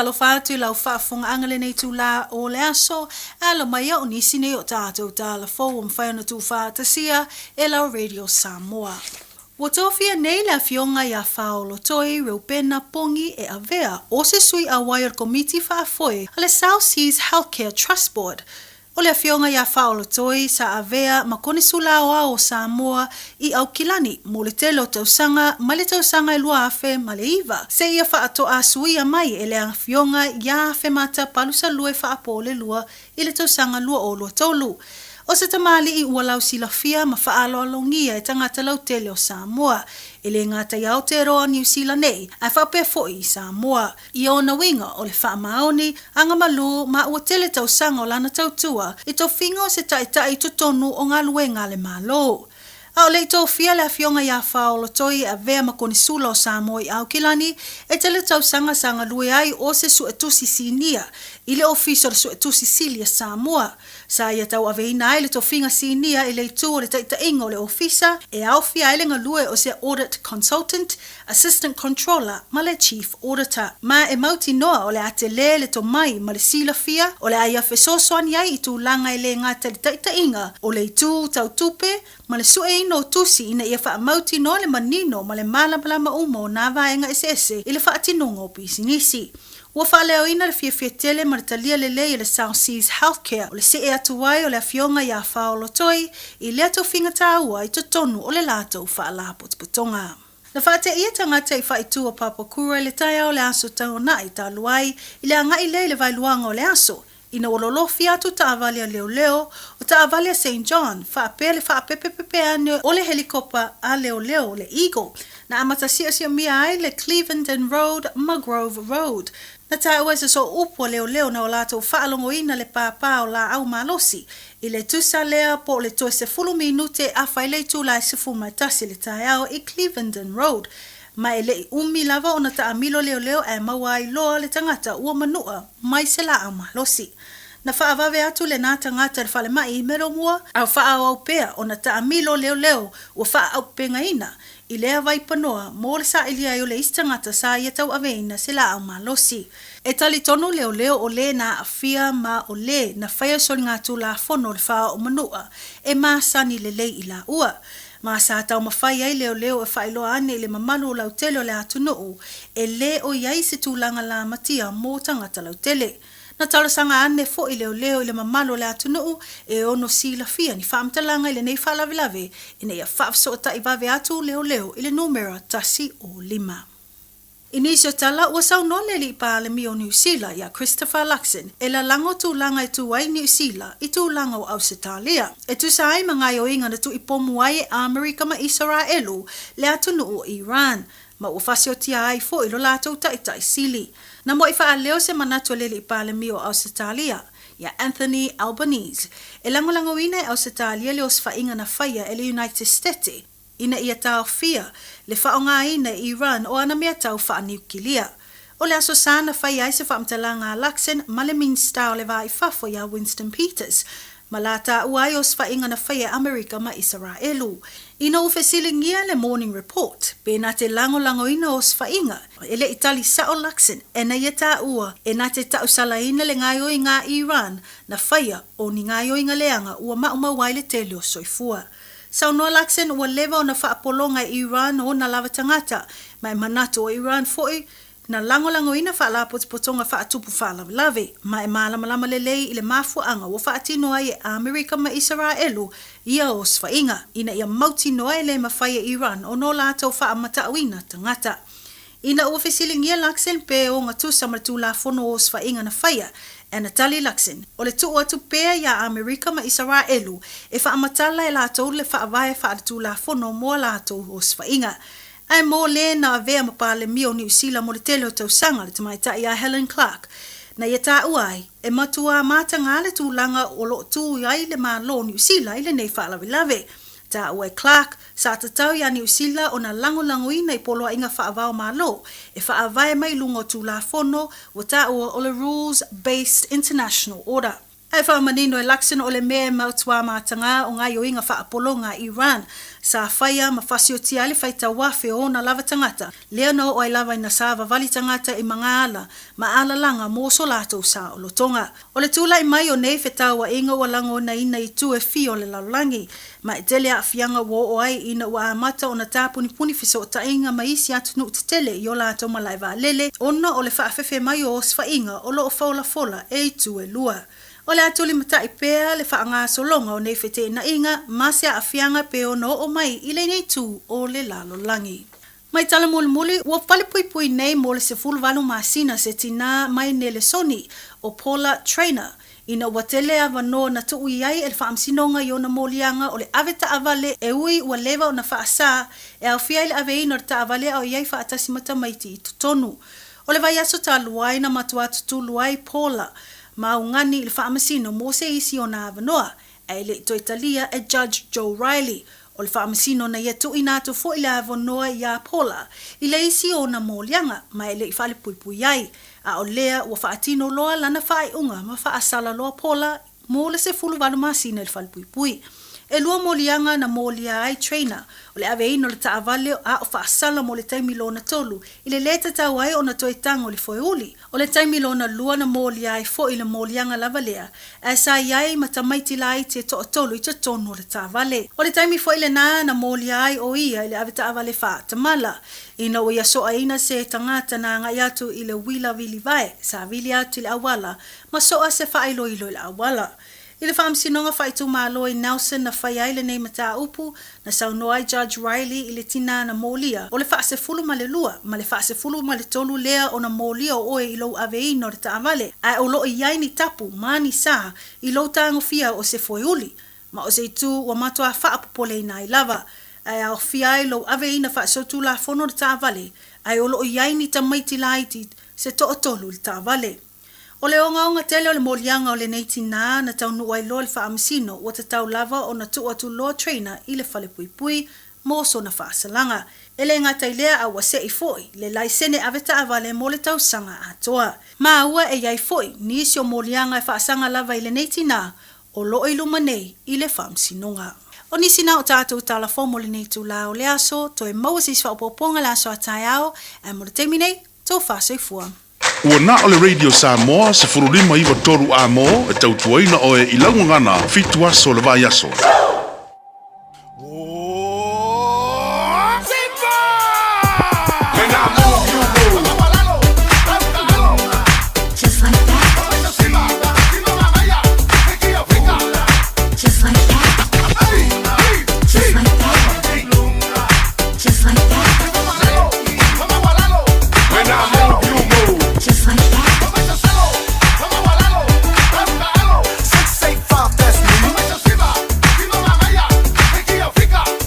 Faatalofa atu i lau faafofogaaga lenei itulā o le aso, e alo mai au o nisi nei o tatou tala fou ua mafai ona tuufaatasia e lau Radio Samoa. Ua tofia nei le Afioga ia Faolotoi Reupena Pongi e avea o se sui auai o le Komiti Faafoe a le South Seas Healthcare Trust Board. O le Afioga ia Faolotoi sa avea ma Konesula Aoao o Samoa i Aukilani mo le tele o tausaga mai le tausaga e 2009 seia faatoa suia mai e le Afioga ia Afemata Palusalue Faapolelua i le tausaga 2023. O se tamalii ua lausilafia ma faaaloalogia e tagata lautele o Samoa, e le gata i Aotearoa o Niu Sila nei, ae faapea foi i Samoa. I ona uiga o le faamaoni, agamalu ma ua tele tausaga o lana tautua i tofiga o se taitai i totonu o galuega a le Malo. A o le i tofia le Afioga ia Faolotoi e avea ma Konesula o Samoa i Aukilani, e tele tausaga sa galue ai o se Suetusi Sinia i le Ofisa o le Suetusi Sili a Samoa. Sa ia tauaveina ai le tofiga sinia i le itu o le taitaiga o le Ofisa e aofia ai le galue o se Audit Consultant, Assistant Controller ma le Chief Auditor. Ma e mautinoa o le a tele le tomai ma le silafia o le a ia fesoasoani ai i tulaga e le gata i le taitaiga o le itu tau tupe ma le sueina o tusi ina ia faamautinoa le manino ma le malamalama uma o nā vaega eseese i le faatinoga o pisinisi. Ua faaleoina le fiafia tele ma le talia lelei e le South Seas Healthcare o le see atu ai o le Afioga ia Faolotoi i lea tofiga taua i totonu o le latou faalapotopotoga. Na faateia tagata i faaitu o Papakura i le taeao o le Aso Tauanai talu ai i le agai lea i le vaeluaga o le aso ina ua lolofi atu taavale a leoleo o taavale a Saint John faapea le faapepepepe ane o le helikopa a leoleo le Eagle na amata siosiomia ai le Clevenden Road ma Grove Road. Na taua e se sooupu a leoleo na o latou faalogoina le pāpā o laau malosi i le tusa lea po o le toe 10 minute afa i le itula e 11 i le taeao i Clevenden Road ma e le i umi lava ona taamilo leoleo ae maua ai loa le tagata ua manua mai se laau malosi. Na faavave atu lenā tagata i le falemai i Meromua, a o faaauau pea ona taamilo leoleo ua faaaupegaina i lea vaipanoa mo le sailia ai o le isi tagata sa ia tauaveina se laau malosi. E talitonu leoleo o lē na aafia ma o lē na faia soligatulafono o le faaoo manua e masani lelei i laua. Ma sa taumafai ai leoleo e faailoa ane i le mamalu o lautele o le atunuu e lē o i ai se tulaga lamatia mo tagata lautele. Na talosaga ane foi leoleo i le mamalu o le atunuu e ono silafia ni faamatalaga i lenei faalavelave ina ia faafesootai vave atu leoleo i le numera 105. I nisi o tala, ua saunoa le Alii Palemia o Niu Sila ia Christopher Luxon e lalago tulaga e tu ai Niu Sila i tulaga o Ausetalia, e tusa ai ma gaoioiga na tuuipomu ai e Amerika ma Isaraelu le atunuu o Iran, ma ua fasiotia ai foi lo latou taitai sili. Na muai faaleo se manatu a le Alii Palemia o Ausetalia, ia Anthony Albanese, e lagolagoina e Ausetalia le osofaiga na faia e le United Stete, ina ia taofia le faaaogaina e Iran o ana mea tau faaniukilia. O le Aso Sa na faia ai se faamatalaga a Luxon ma le Minisita o le Va i Fafo ia Winston Peters, ma la taua ai osofaiga na faia e Amerika ma Isaraelu. Ina ua fesiligia le Morning Report pe na te lagolagoina osofaiga, e le i tali sao Luxon ena ia taua e na te tausalaina le gaoioiga a Iran na faia o ni gaoioiga leaga ua maumau ai le tele o soifua. Saunoa Luxon ua leva ona faapologa e Iran ona lava tagata, ma e manatu o Iran foi na lagolagoina faalapotopotoga faatupu faalavelave, ma e malamalama lelei i le mafuaaga ua faatino ai e Amerika ma Isaraelu ia osofaiga, ina ia mautinoa e le mafai e Iran ona o latou faamatauina tagata. Ina ua fesiligia Luxon pe ogatusa ma le Tulafono o Osofaiga na faia, e na tali Luxon, o le tuu atu pea iā Amerika ma Isaraelu e faamatala e latou le faavae faaletulafono mo a latou osofaiga. Ae mo le na avea ma Palemia o Niu Sila mo le tele o tausaga le tamaitai ia Helen Clark, na ia taua ai, e matuā matagā le tulaga o lo o tū ai le Malo o Niu Sila i lenei faalavelave. Taua e Clark, sa tatau iā Niu Sila ona lagolagoina i poloaiga faava-o-Malo e faavae mai i luga o Tulafono ua taua o le Rules Based International Order. Ae faamanino e Luxon o le mea e mautuā matagā o gaioiga faapologa a Iran sa faia ma fasiotia ai le faitauafe o ona lava tagata, lea na oo ai lava ina savavali tagata i magaala ma alalaga mo so latou saolotoga. O le tulai mai o nei fetauaiga ua lagonaina i itu e fia o le lalolagi, ma e tele aafiaga ua oo ai ina ua amata ona tapunipuni fesootaiga ma isi atunuu tetele i o latou malae vaalele ona o le faafefe mai o osofaiga o lo o folafola e itu e lua. O le a tulimatai pea le faagasologa o nei feteenaiga ma se aafiaga pe ono oo mai i lenei itu o le lalolagi. Mai tala mulimuli, ua falepuipui nei mo le 18 masina se tinā mai Nelesoni, ʻo Paula Trainer, ina ua tele avanoa na tuu i ai e le Faamasinoga i ona moliaga o le ave taavale e ui ua leva ona faasā e aofia ai le aveina o le taavale a o i ai faatasi ma tamaiti i totonu. O le vaiaso talu ai na matua tutulu ai Paula ma Augani i le Faamasino mo se isi ona avanoa, ae le i toe talia e Judge Joe Riley o le Faamasino na ia tuuina atu foi le avanoa iā Paula i le isi o ona moliaga ma e le i faalepuipui ai, a o lea ua faatino loa lana faaiuga ma faasala loa Paula mo le 18 masina i le falepuipui. E lua moliaga na molia ai Traynor, o le aveina o le taavale a o faasala mo le taimi lona tolu i le lē tatau ai ona toe tago i le foeuli. O le taimi lona lua na molia ai foi le moliaga lava lea, ae sa i ai ma tamaiti laiti e toatolu i totonu o le taavale. O le taimi foi lenā na molia ai ʻo ia i le avetaavale faatamala, ina ua ia soaina se tagata na agai atu i le uila vilivae sa vili atu i le auala ma soa se faailoilo i le auala. I le Faamasinoga Faaitumalo i Nelson na faia ai lenei mataupu, na saunoa ai Judge Riley i le tinā na molia, o le faasefulu ma le lua ma le faasefulu ma le tolu lea ona molia o oe i lou aveina o le taavale, ae o lo o i ai ni tapu ma ni sā i lou tagofia o se foeuli, ma o se itu ua matuā faapopoleina ai lava, ae aofia ai lou aveina faasolitulafono o le taavale, ae o lo o i ai ni tamaiti laiti se toatolu i le taavale. O le ogaoga tele o le moliaga o lenei tinā na taunuu ai loa le faamasino ua tatau lava ona tuu atu loa Traynor i le falepuipui mo sona faasalaga. E le gata i lea a ua seʻi foi le laisene ave taavale mo le tausaga atoa. Maua e i ai foi nisi o moliaga e faasaga lava i lenei tinā o lo o i luma nei i le faamasinoga. O nisi na o tatou tala fou mo lenei itulā o le aso, toe maua se isi faaopoopoga le aso a taeao, ae mo le taimi nei, tou faasoifua. Ua na o le Radio Samoa 15 9 3 A mo e tautuaina oe i lau gagana fitu aso o le vaiaso. Just like that. Just like that. Just like that. Just like that. Just like that. 685, that's me.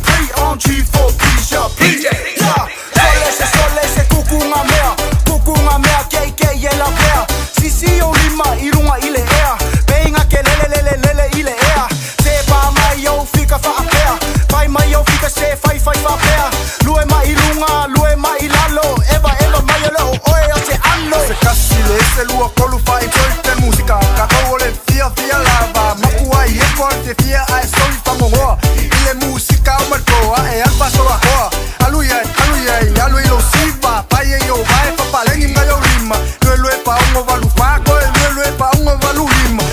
3 on G4 P sharp P. Yeah. Sole se sole se kuku ngā mea. Kuku ngā mea kei kei e la pea. Sisi o lima i runga i le ea. Peinga ke lele lele lele i le ea. Se pā mai ou fika whaapea. Pai mai ou fika se whai whai whaapea. Lue mai i lunga, lue mai i lalo. Eva eva mai o le o oe o te ano. Se kasi le se lua kolu whai toi te musika. Kakou o le fia fia lava. Makua i e koa te fia a e soli whangongoa. I le musika o markoa e alfa soa koa. Alu iai, alu iai, alu i lo siva. Pai e i o vae fapalengi ngai o lima. Lue lue pa ongo valu whako e lue lue pa ongo valu lima.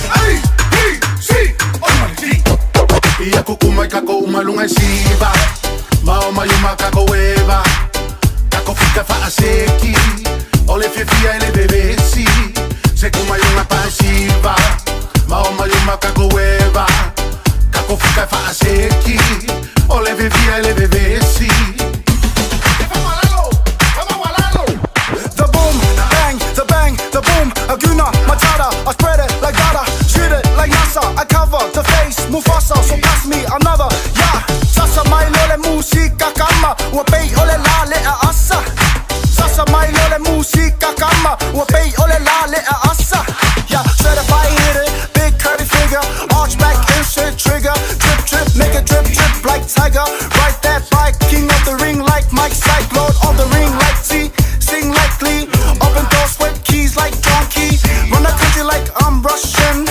Ia kukuma i kako umalunga i siva Mao mai uma kako eva Kako fika faaseki O le fiafia e le vevesi Se kuma i unga pa siva Mao mai uma kako eva Kako fika faaseki O le fiafia e le vevesi The boom, bang, the bang, the boom. Aguna, Matata, I spread it like data, shoot it like NASA. I cover the face, Mufasa, so pass me another. Yeah, sasa mai lole musika kama, ua pei ole la le a asa. Sasa mai lole musika kama, ua pei ole la le a asa. Yeah, certified hit it, big curly figure, arch back, insert trigger, drip drip, make it drip drip like tiger. Ride that bike, king of the ring like Mike Syke, Lord of the ring like T, sing like Glee, open door, sweat keys like John Key, run the country like I'm Russian.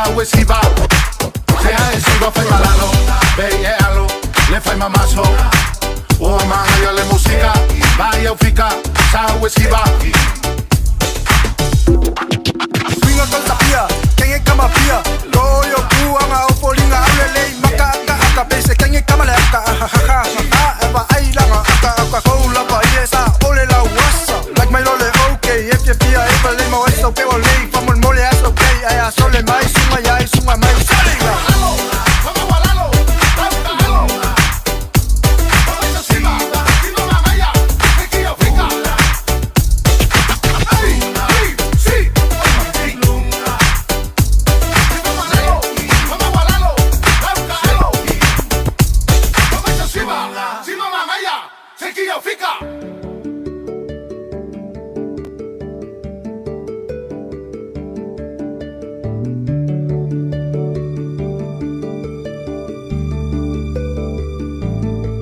Sa ue siva Se a e siva fai malalo Bei e alo Le fai mamaso Ua manga le musika Vai au fika Sa ue siva Swinga kau tapia, kenge kama pia Loyo kuanga o folinga aulelei Maka aka aka pese kenge kama le aka Ha ha ha ha Eva ai langa aka aka Kou lapa ie sa ole la wasa Like my lole okay If you fia eva le mo eso pe o lei Famol mole as okay Ai a sole mai sunga yai sunga mai Sale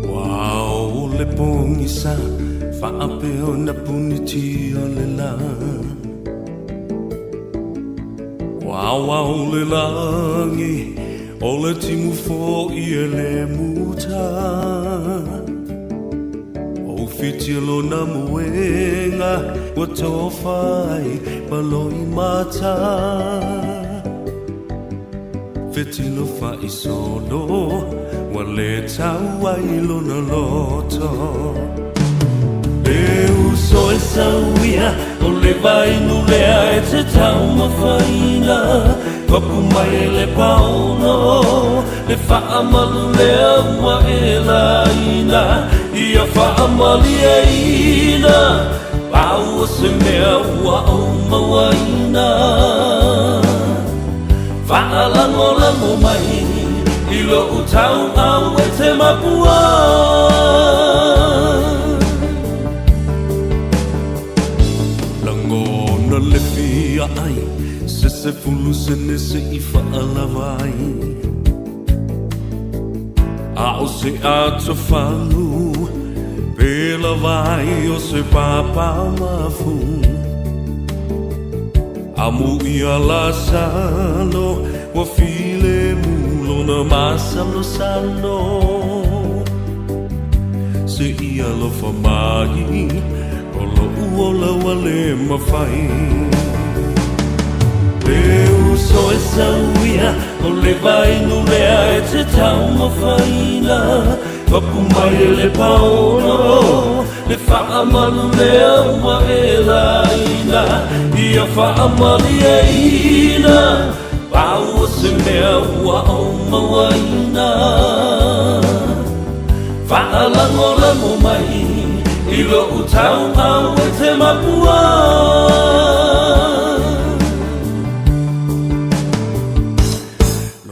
Ua o le pogisa faapea ona punitia le lā. Ua aoao le lagi o le timu fo'i e le muta. Ua ufitia lona moega ua tofa ai ma loimata. Fetilo fa'isolo ua lē tau ai lona loto. E uso e sauia o le vainu lea e te taumafaina. Papu mai e le paono le fa'amalu lea ua e laina. Ia fa'amalieina pau o se mea ua ou mauaina. Fa'alagolago mai i lo'u tau'au e te mapua. Lagona le fia ai se sefulu sene se'i fa'alava ai. A o se atofalu pe lava ai o se papamafu. Amu ia lasalo ua filemu lona masalosalo. Seia alofa mai o lo'u ola ua lē mafai. E uso e sauia o le vainu lea e te taumafaina. Papu mai e le paono le fa'amalu lea ua e laina. Ia fa'amalieina pau o se mea ua ou mauaina. Fa'alagolago mai i lo'u tau'au e te mapua.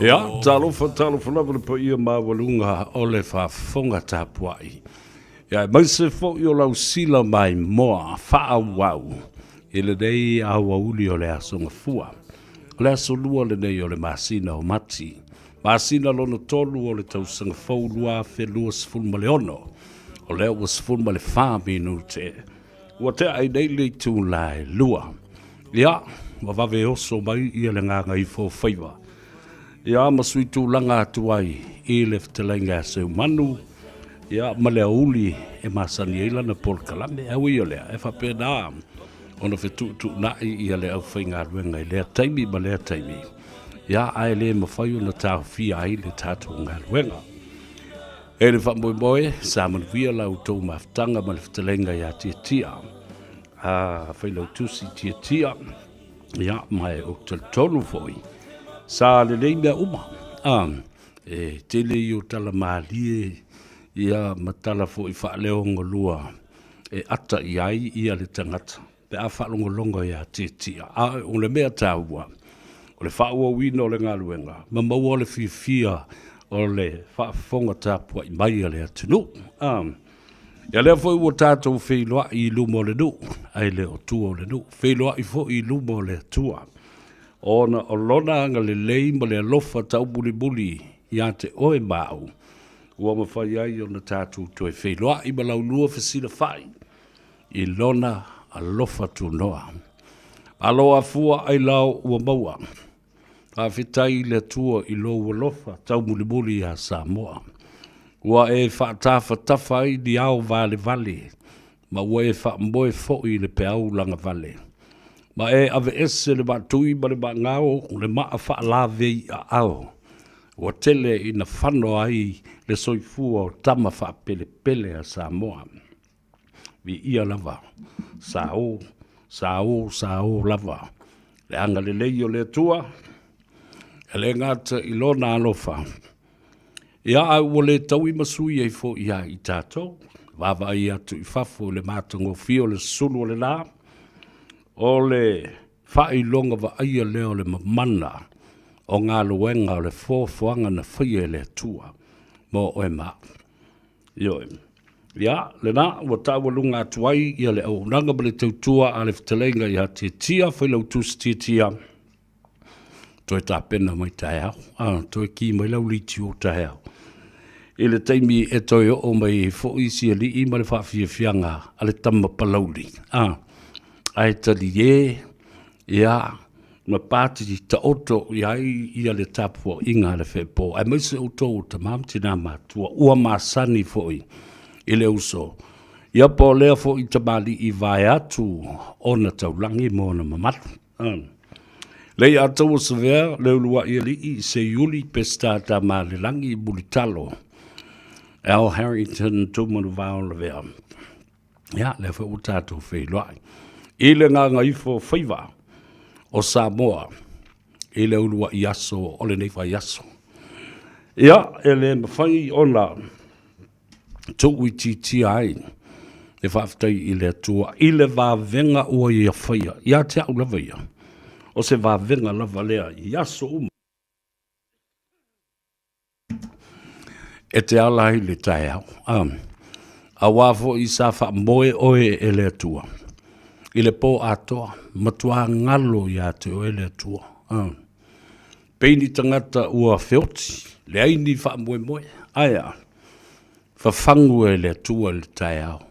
Ia, talofa, talofa lava le paia maualuga o le faafofoga tapuai. Ia, aemaise foi o lau sila maimoa faaauau i lenei aoauli o le Aso Gafua. O le aso lua lenei o le masina o Mati, masina lona tolu o le tausaga fou 2026. O lea ua 14 minute ua tea ai nei le itula e lua. Ia, ua vave oso mai ia le gagaifo o faiva. Ia, ma sui tulaga atu ai i le fetalaiga ia Seumanu, ia, ma le aoauli e masani ai lana polokalame. Ae ui o lea, e faapena ona fetuutuunai ia le aufaigaluega i lea taimi ma lea taimi, ia, ae le mafai ona taofia ai le tatou galuega. E le faamoemoe, sa manuia la outou mafutaga ma le fetalaiga ia Tiatia, a Failautusi Tiatia, ia, ma e ou te talitonu foi, sa lelei mea uma. A, e tele ia o tala malie, ia, ma tala foi faaleogolua e ata i ai ia le tagata pe a faalogologo ia Tiatia. A o le mea taua, o le faaauauina o le galuega ma maua le fiafia o le faafofoga tapuai mai a le atunuu. A, ia lea foi ua tatou feiloai i luma o le nuu, ae le o tua o le nuu, feiloai foi i luma o le Atua, ona o Lona agalelei ma le alofa taumulimuli ia te oe ma au, ua mafai ai ona tatou toe feiloai ma laulua fesilafai i Lona alofa tunoa. Malo afua ailao ua maua. Faafetai i le Atua i lou alofa taumulimuli iā Samoa. Ua e faatafatafa ai ni ao valevale ma ua e faamoe foi i le peau lagavale. Ma e aveese le maatui ma le maagao, le maa faalavei aao. Ua tele ina fano ai le soifua o tama faapelepele a Samoa. Viia lava, sao, sao, sao lava le agalelei o le Atua, e le gata i Lona alofa, ia ae ua le taui ma sui ai foi ia i tatou. Vaavaai atu i fafo i le matagofie o le sulu o le la, o le faailoga vaaia lea o le mamana o galuega o le foafoaga na faia e le Atua mo oe ma au. Ioe. Ia, lena ua taualuga atu ai ia le auaunaga ma le tautua a le fetalaiga ia Tiatia, Failautusi Tiatia, toe tapena mai taeao, a, toe ki mai lau leitio taeao. I le taimi e toe oo mai ai foi si alii ma le faafiafiaga a le tama palauli, a, ae talie, ia, ma pati taoto i ai ia le tapuaiga a le feepo, aemaise outou o tama ma tina matua, ua masani foi i le uso. Ia po o lea foi tamalii vaeatu ona taulagi ma ona mamalu. Lei Ataua Savea, Leuluai Alii, Seiuli, Peseta Tamalelagi, Mulitalo, Al Harrington, Tumanuvao Lavea. Ia, lea foi ua tatou feiloai. I le gagaifo faiva o Samoa i le uluai aso o lenei vaiaso. Ia, e le mafai ona tuuitiitia ai le faafetai i le Atua i le vavega ua ia faia ia te au lava ia, o se vavega lava lea i aso uma e te ala ai le taeao. Auā foi sa faamoe oe e le Atua i le pō atoa, matua galo ia te oe le Atua. Pei ni tagata ua feoti, leai ni faamoemoe. Ae a? Fafagu e le Atua i le taeao.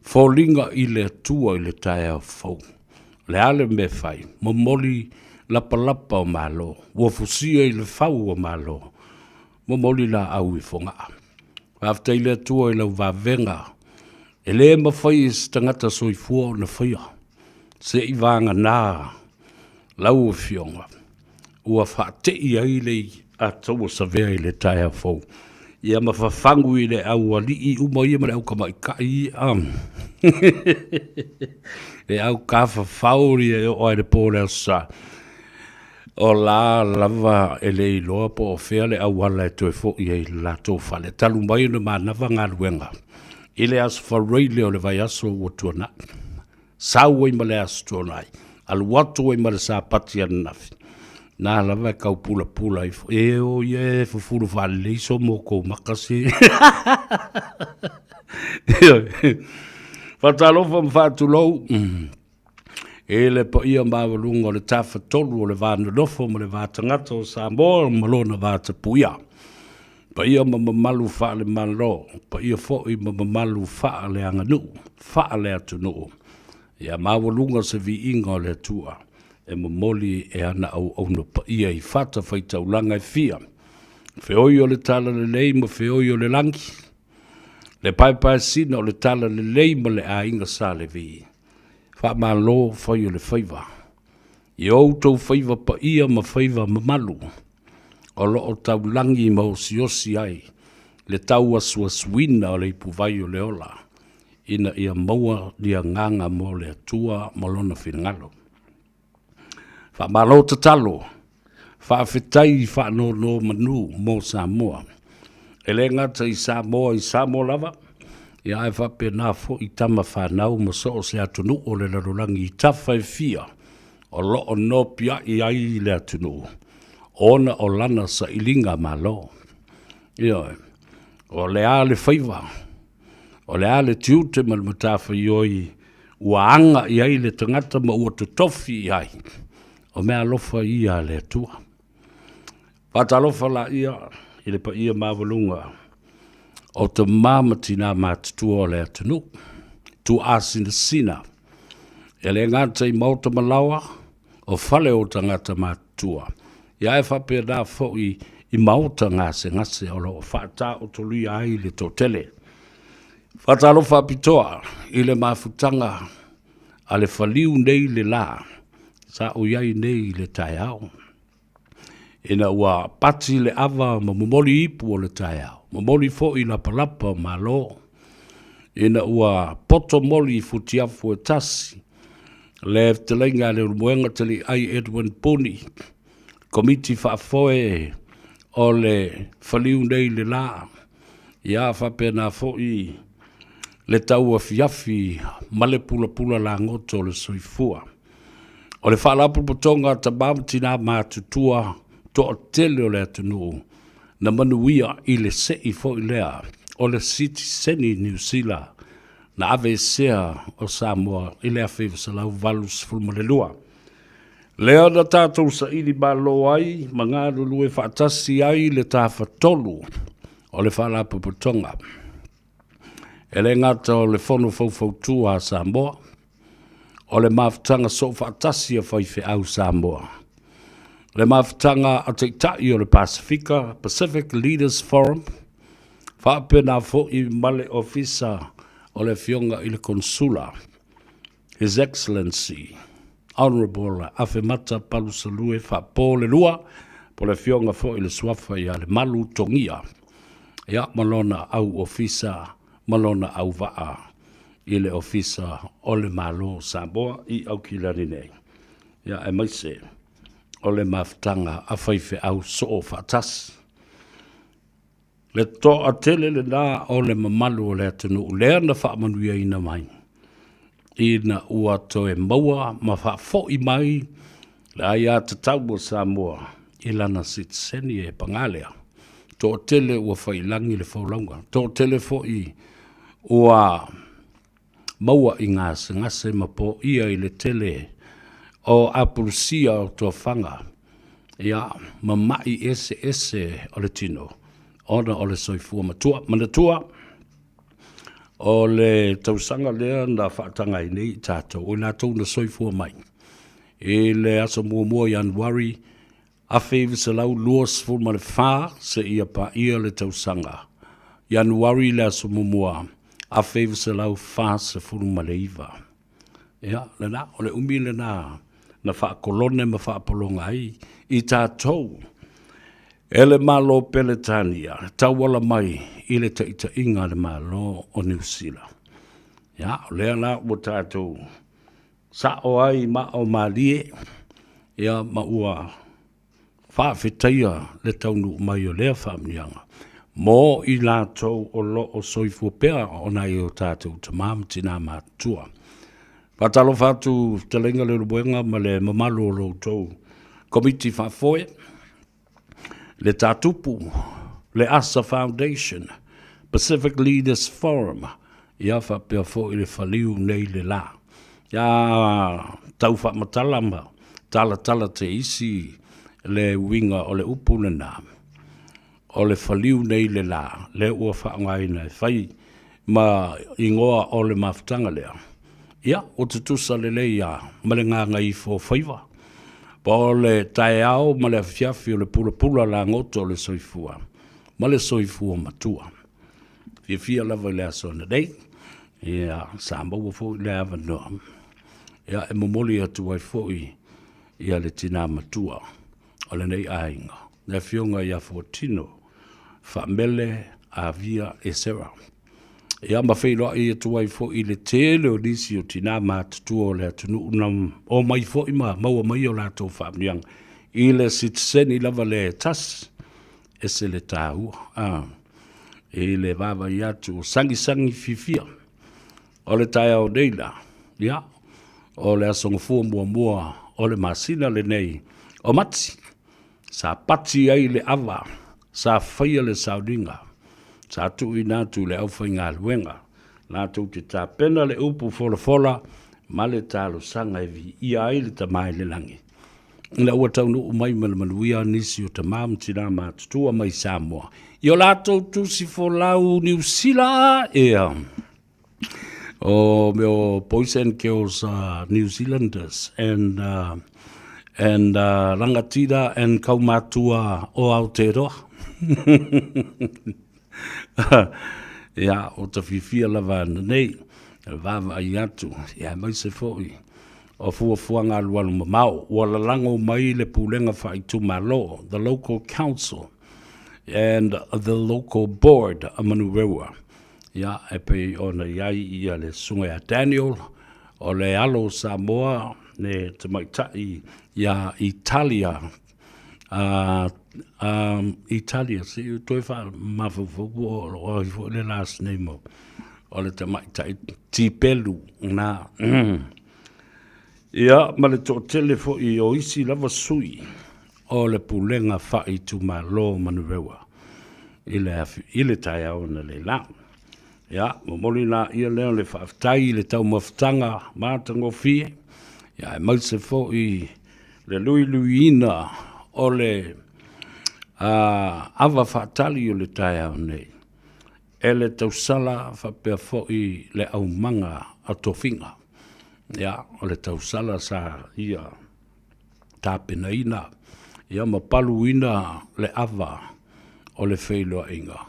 Foliga i le Atua i le taeao fou. O le a le mea e fai? Momoli lapalapa o Malo. Ua fusia i le fau o Malo. Momoli laau i Fogaa. Faafetai i le Atua i lau vavega. E le mafai e se tagata soifua ona faia. Se i vagana lau Afioga ua faatei ai le Ataua Savea i le taeao fou, ia ma fafagu i le aualii uma ia ma le autamaitai ia, le aukafafao ia e oo lava i le po o le Aso Sa. O la lava e le iloa po o fea le auala e toe foi ai i le latou fale, talu mai ona manava galuega i le Aso Faraile o le vaiaso ua tuanai. Sau ai ma le Aso Toonai, alu atu ai ma le Sapati ananafi, na lava e tau pulapula ifo, e o ia e fufulu faalelei so motou maka se. Faatalofa ma faatulou i le paia maualuga o le Tafatolu o le Va Nonofo ma le Va Tagata o Samoa ma lona va tapuia. Paia ma mamalu faale-Malo, paia foi ma mamalu faaleaganuu, faale-atunuu. Ia maualuga se viiga o le Atua e momoli e ana auauna paia i fatafaitaulaga e fia, feoi o le talalelei ma feoi o le lagi, le paepaesina o le talalelei ma le aiga Sa Levi. Faamalo fai o le faiva i outou faiva paia ma faiva mamalu o lo o taulagi ma osiosi ai le tauasuasuina o le ipuvai o le ola, ina ia maua ni agaga mo le Atua ma Lona finagalo. Faamalo tatalo, faafetai faanonomanu mo Samoa. E le gata i Samoa i Samoa lava, ia ae faapena foi tama fanau ma so o se atunuu o le lalolagi i tafa e fia o lo o nopiai ai le atunuu ona o lana sailiga malo. Ioe, o le a le faiva, o le a le tiute ma le matafaioi ua aga i ai le tagata ma ua totofi i ai, o meaalofa ia a le Atua. Faatalofa laia i le paia maualuga o tama ma tina matutua o le atunuu, tuaasinasina, e le gata i maota ma laoa, o fale o tagata matutua. Ia ae faapena foi i maota gasegase o lo o faataotolia ai le toatele. Faatalofa apitoa i le mafutaga a le faliu nei le la sa ou i ai nei i le taeao, ina ua pati le ava ma momoli ipu o le taeao, momoli foi lapalapa o malo, ina ua poto moli i futiafu e tasi le fetalaiga a Leulumoega Taliai Edwin Puni, Komiti Faafoe o le Faliu nei le la, ia faapena foi le tauafiafi ma le pulapula lagoto o le soifua. O le Faalapotopotoga a Tama ma Tina Matutua toatele o le atunuu na manuia i le sei foi lea o le sitiseni Niu Sila na aveesea o Samoa i le 1982. Lea na tatou saili malo ai ma galulue faatasi ai le Tafatolu o le Faalapotopotoga. E le gata o le Fono Faufautua a Samoa, o le mafutaga soofaatasi a faifeau Samoa, le mafutaga a Taitai o le Pasefika, Pacific Leaders Forum, faapena foi ma le Ofisa o le Afioga i le Konesula, His Excellency Honourable Afemata Palusalue Faapo le Lua, po o le Afioga foi i le Suafa ia Lemalu Togia, ia ma lona au ofisa ma lona auvaa i le Ofisa o le Malo o Samoa i Aukilani nei, ia aemaise o le mafutaga a faifeau soo faatasi. Le toatele lena o le mamalu o le atunuu lea na faamanuiaina mai ina ua toe maua ma faafoi mai le aiatatau a Samoa i lana sitiseni e paga lea. Toatele ua faiilagi le folauga, toatele foi ua maua i gasegase ma poia i le tele o apulusia o tofaga, ia, ma ma'i eseese o le tino ona o le soifua matua. Manatua, o le tausaga lea na faataga ai nei i tatou, o i latou na soifua mai i le aso muamua o Ianuari 1924 seia paia le tausaga Ianuari i le aso muamua 1949. Ia, lena, o le umi lena na faakolone ma faapologa ai i tatou e le Malo Peretania e tauala mai i le taitaiga a le Malo o Niu Sila. Ia, o lea la ua tatou Sa'o ai ma o malie, ia ma ua faafetaia le taunuu mai o lea faamanuiaga mo i latou o lo o soifua pea o nai o tatou tama ma tina matutua. Faatalofa atu Fetalaiga Leulumoega ma le mamalu o lo outou Komiti Faafoe, le Tatupu, le ASA Foundation, Pacific Leaders Forum, ia faapea foi le faliu nei le la. Ia tau faamatala ma talatala te isi le uiga o le upu lena, o le faliu nei le la, lea ua faaaogaina e fai ma igoa o le mafutaga lea, ia, ua tutusa lelei lava ma le gagaifo faiva, po o le taeao ma le afiafi o le pulapula lagoto o le soifua ma le soifua matua. Fiafia lava i le aso ananei, ia, sa maua foi le avanoa, ia, e momoli atu ai foi ia le tina matua o lenei aiga, le Afioga ia Fuatino Faamele Avia Esera. Ia ma feiloai atu ai foi i le tele o nisi o tinā matutua o le atunuu na omai foi ma maua mai o latou faamanuiaga i le sitiseni lava le tasi, ese le taua a, i le vaavaai atu o sagisagi fiafia o le taeao nei la, ia, o le aso Gafua muamua o le masina lenei o Mati. Sa pati ai le ava, sa faia le sauniga, sa tuuina atu i le aufaigaluega latou te tapena le upu folafola ma le talosaga e viia ai le Tama i le Lagi. Ina ua taunuu mai ma le manuia nisi o tama ma tina matutua mai Samoa i o latou tusi folau Niu Sila, ea. O mea o boys and girls New Zealanders and uh, and rangatira and kaumātua o Aotearoa. Ia, o ta fiafia lava ananei, e vaavaai atu, ia aemaise foi o fuafuaga alualu mamao, ua lalago mai le Pulega Faaitumalo, the Local Council and the Local Board a Manurewa. Ia, e pei ona i ai ia le Susuga ia Daniel, o le alo o Samoa, le tamaitai ia Italia, Italia, se i toe faamafaufau po o ai foi le last name o le tamaitai Tipelu na. Ia, ma le toatele foi o isi lava sui o le Pulega Faaitumalo o Manurewa i le, i le taeao analeila. Ia, momoli laia lea o le faafetai i le taumafataga matagofie, ia aemaise foi le luiluiina o le ava faatali o le taeao nei e le tausala faapea foi le aumaga a tofiga. Ia, o le tausala sa ia tapenaina ia ma paluina le ava o le feiloaiga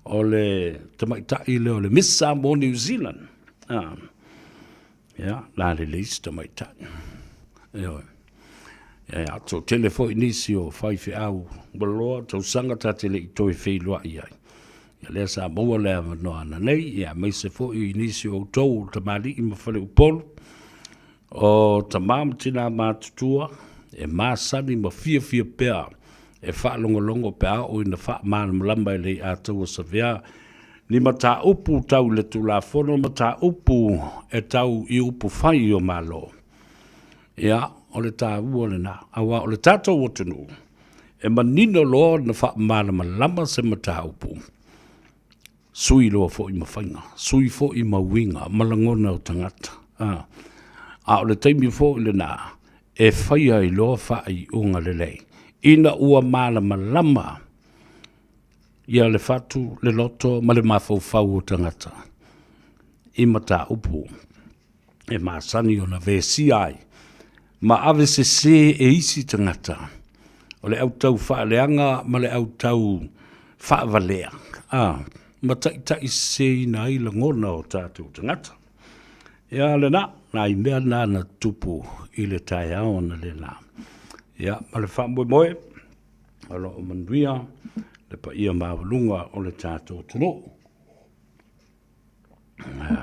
o le tamaitai lea o le Miss Samoa New Zealand. Ah, ia, la lelei si tamaitai. Ioe. Ia, toatele foi nisi o faifeau ua loa tausaga ta te le i toe feiloai ai. Ia lea sa maua le avanoa ananei, ia aemaise foi nisi o outou o tamalii ma faleupolu, O tama ma tina matutua e masani ma fiafia pea e faalogologo pe a oo ina faamalamalama e Leiataua Savea ni mataupu tau i le Tulafono, mataupu e tau i upufai o Malo. Ia, o le taua lena, aua o le tatou atunuu, e manino loa ona faamalamalama se mataupu, Sui loa foi ma faiga, sui foi ma uiga ma lagona o tagata. A, a o le taimi foi lena e faia ai loa faaiuga lelei, ina ua malamalama ia le fatu, le loto ma le mafaufau o tagata i mataupu e masani ona vesia ai ma ave sese e isi tagata o le autau faaleaga ma le autau faavalea, a, ma taitaiseseina ai lagona o tatou tagata. Ia lena, nai mea na na tutupu i le taeao analeila. Ia, ma le faamoemoe, o lo o manuia le paia maualuga o le tatou atunuu.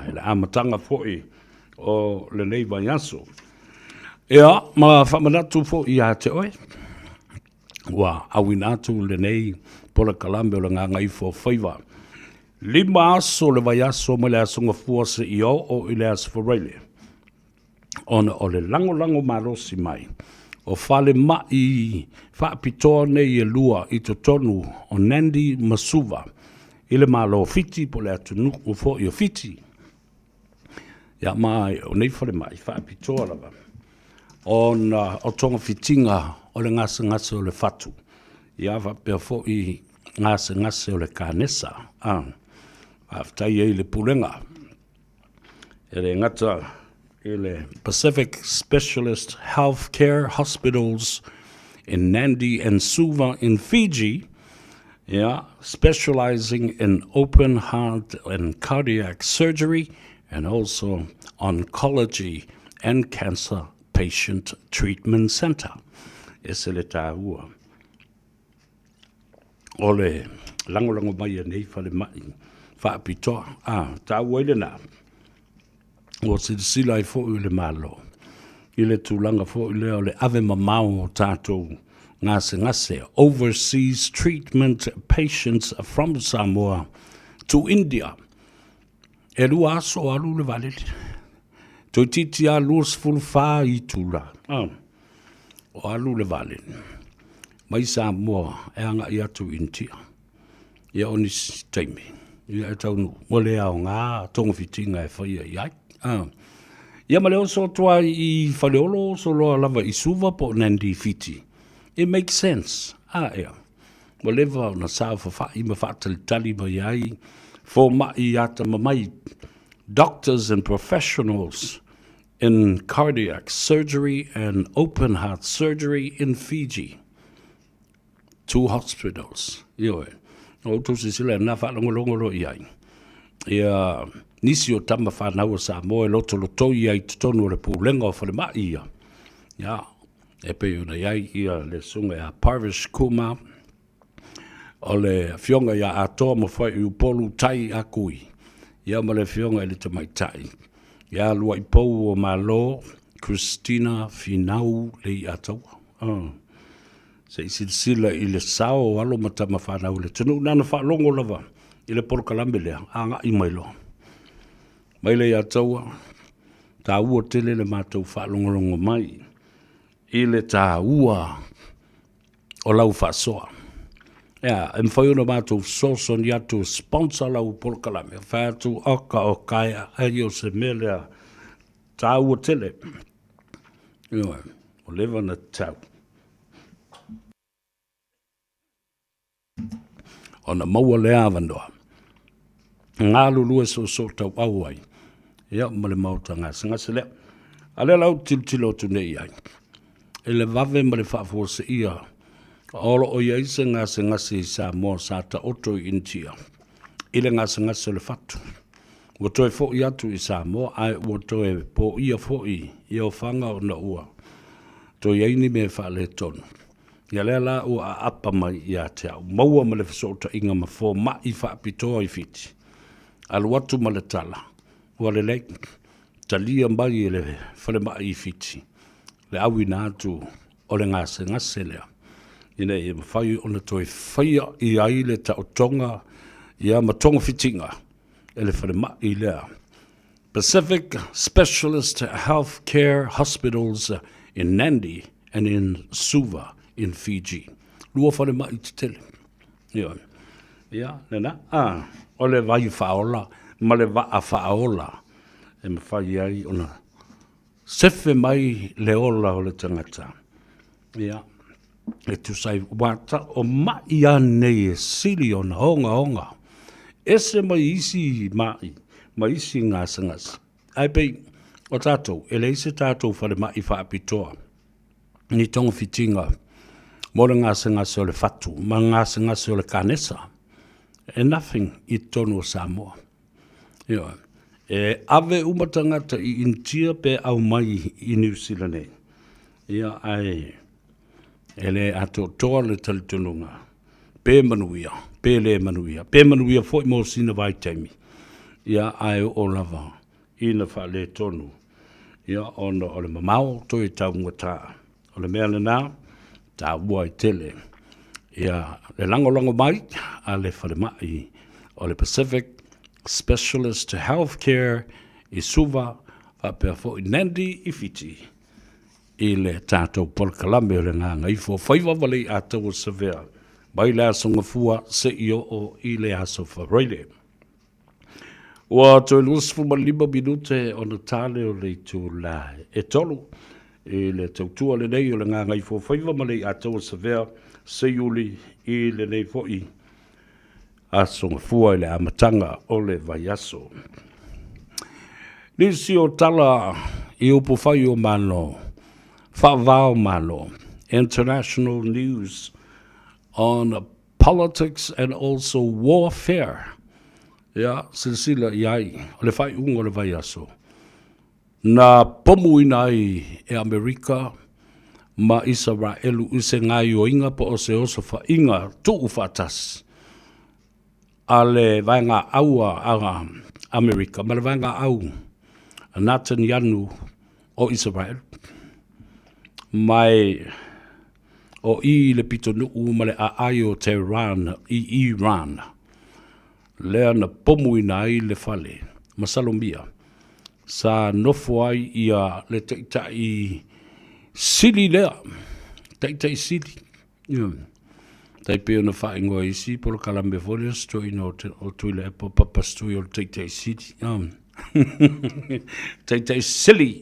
I le amataga foi o lenei vaiaso. Ia, ma faamanatu foi ia te oe, ua auina atu lenei polokalame o le Gagaifo Faiva. 5 aso le vaiaso mai le Aso Gafua seia oo i le Aso Faraile. ona o le lagolago malosi mai o falemai faapitoa nei e lua i totonu o Nandi ma Suva i le Malo o Fiti po o le atunuu foi o Fiti. Ia ma o nei falemai faapitoa lava ona o togafitiga o le gasegase o le fatu, ia faapea foi gasegase o le kanesa. A, faafetai ai i le Pulega. E le gata i le Pacific Specialist Healthcare Hospitals in Nandi and Suva in Fiji, yeah, specializing in open heart and cardiac surgery and also oncology and cancer patient treatment center. E se le tāua. O le lagolago mai a nei falemai faapitoa, a taua ai lena, ua silasila ai foi le Malo i le tulaga foi lea o le ave mamao o tatou gasegase, overseas treatment patients from Samoa to India. E 2 aso o alu le vaalele. Toeitiiti lava 24 itula o alu le vaalele mai Samoa e agai atu i Initia. Ia o nisi taimi, ia e taunuu, ua le aoga togafitiga e faia i ai. Ia ma le oso atu ai i Faleolo, oso loa lava i Suva po o Nandi i Fiti. It makes sense. A ea. Ua leva ona saofafai ma faatalitali mai ai fomai atamamai, doctors and professionals, in Cardiac Surgery and Open Heart Surgery in Fiji. Two hospitals. Ioe. O outou silasila na faalogologo loa i ai. Ia nisi o tama whanau o Samoa e lotolotoi ai i totonu o le pulega o falemai ia. Ia, e pei ona i ai ia le susuga ia Parvish Kumar, o le afioga ia Atoa Mafuaiupolu Tai Akui, ia ma le afioga i le tamaitai ia Luaipou o Malo Christina Finau Leiataua. Oh. Se i silasila i le sao o alo ma tama fanau o le atunuu na ona faalogo lava i le polokalame lea, agai mai loa. Mai Leiataua, taua tele le matou faalogologo mai i le taua o lau faasoa. Ea, e mafai ona matou fesoasoani atu e sponsor lau polokalame, fai atu oka o kaea, ai o se mea lea taua tele. Ioe, ua leva ona tatau ona maua lea avanoa galulue soosoo tauau ai ia ma le maota gasegase lea. A lea la ou te tilotilo atu nei i ai i le vave ma le faafuaseia o lo o i ai se gasegase i Samoa sa taoto i Initia i le gasegase o le fatu. Ua toe foi atu i Samoa ae ua toe poia foi i ofaga ona ua toe i ai ni mea faaletonu. Ia lea la ua aapa mai ia te au, maua ma le fesootaiga ma fomai faapitoa i Fiti. Alu atu ma le tala, ua lelei, talia mai e le falemai i Fiti le auina atu o le gasegase lea, ina ia mafai ona toe faia i ai le taotoga ia ma togafitiga e le falemai lea. Pacific Specialist Health Care Hospitals in Nandi and in Suva in Fiji. Lua falemai tetele. Ioe. Ia, lena, ah, o le vai faaola ma le vaa faaola e mafai ai ona sefe mai le ola o le tagata. Ia, e tusa ai, ua ta, o maʻi a nei e sili ona ogaoga, ese mai isi maʻi, ma isi gasegase. Ae pei, o tatou, e leai se tatou falemai faapitoa, ni togafitiga mo le gasegase o le fatu ma le gasegase o le kanesa. E nothing i totonu o Samoa. Ioe. E ave uma tagata i Initia pe aumai i Niu Sila nei. Ia, ae e le atoatoa le talitonuga pe manuia, pe le manuia, pe manuia foi mo sina vaitaimi. Ia, ae oo lava ina faaletonu, ia, ona o le mamao toe taugata. O le mea lena, taua ai tele ia le lagolago mai a le falemai o le Pacific Specialist Healthcare i Suva faapea foi Nandi i Fiti i le tatou polokalame o le Gagaifo Faiva Valeiataua Savea mai le Aso Gafua seia oo i le Aso Faraile. Ua toe 25 minute ona tale o le itula e tolu i le tautua lenei o le Gagaifofaiva ma Leiataua Savea Seiuli i lenei foi aso Gafua i le amataga o le vaiaso. Nisi o tala i upufai o Malo, faava o Malo, International News on Politics and also warfare. Ia, silasila i ai, o le faaiuga o le vaiaso, na pomuina ai e Amerika ma Isaraelu i se gaioiga po o se osofaiga tuufaatasi a le vaega aua a Amerika ma le vaega au a Natanianu o Isaraelu. Mai o i le pitonuu ma le aai o Tehran i Iran, lea na pomuina ai le fale masalomia sa nofo ai ia le taitai sili lea, taitai sili. Ia, tai pei ona faaigoa e isi polokalame foi lea se toeaina o Tuilaepa Papa Stui o le taitai sili. Taitai sili.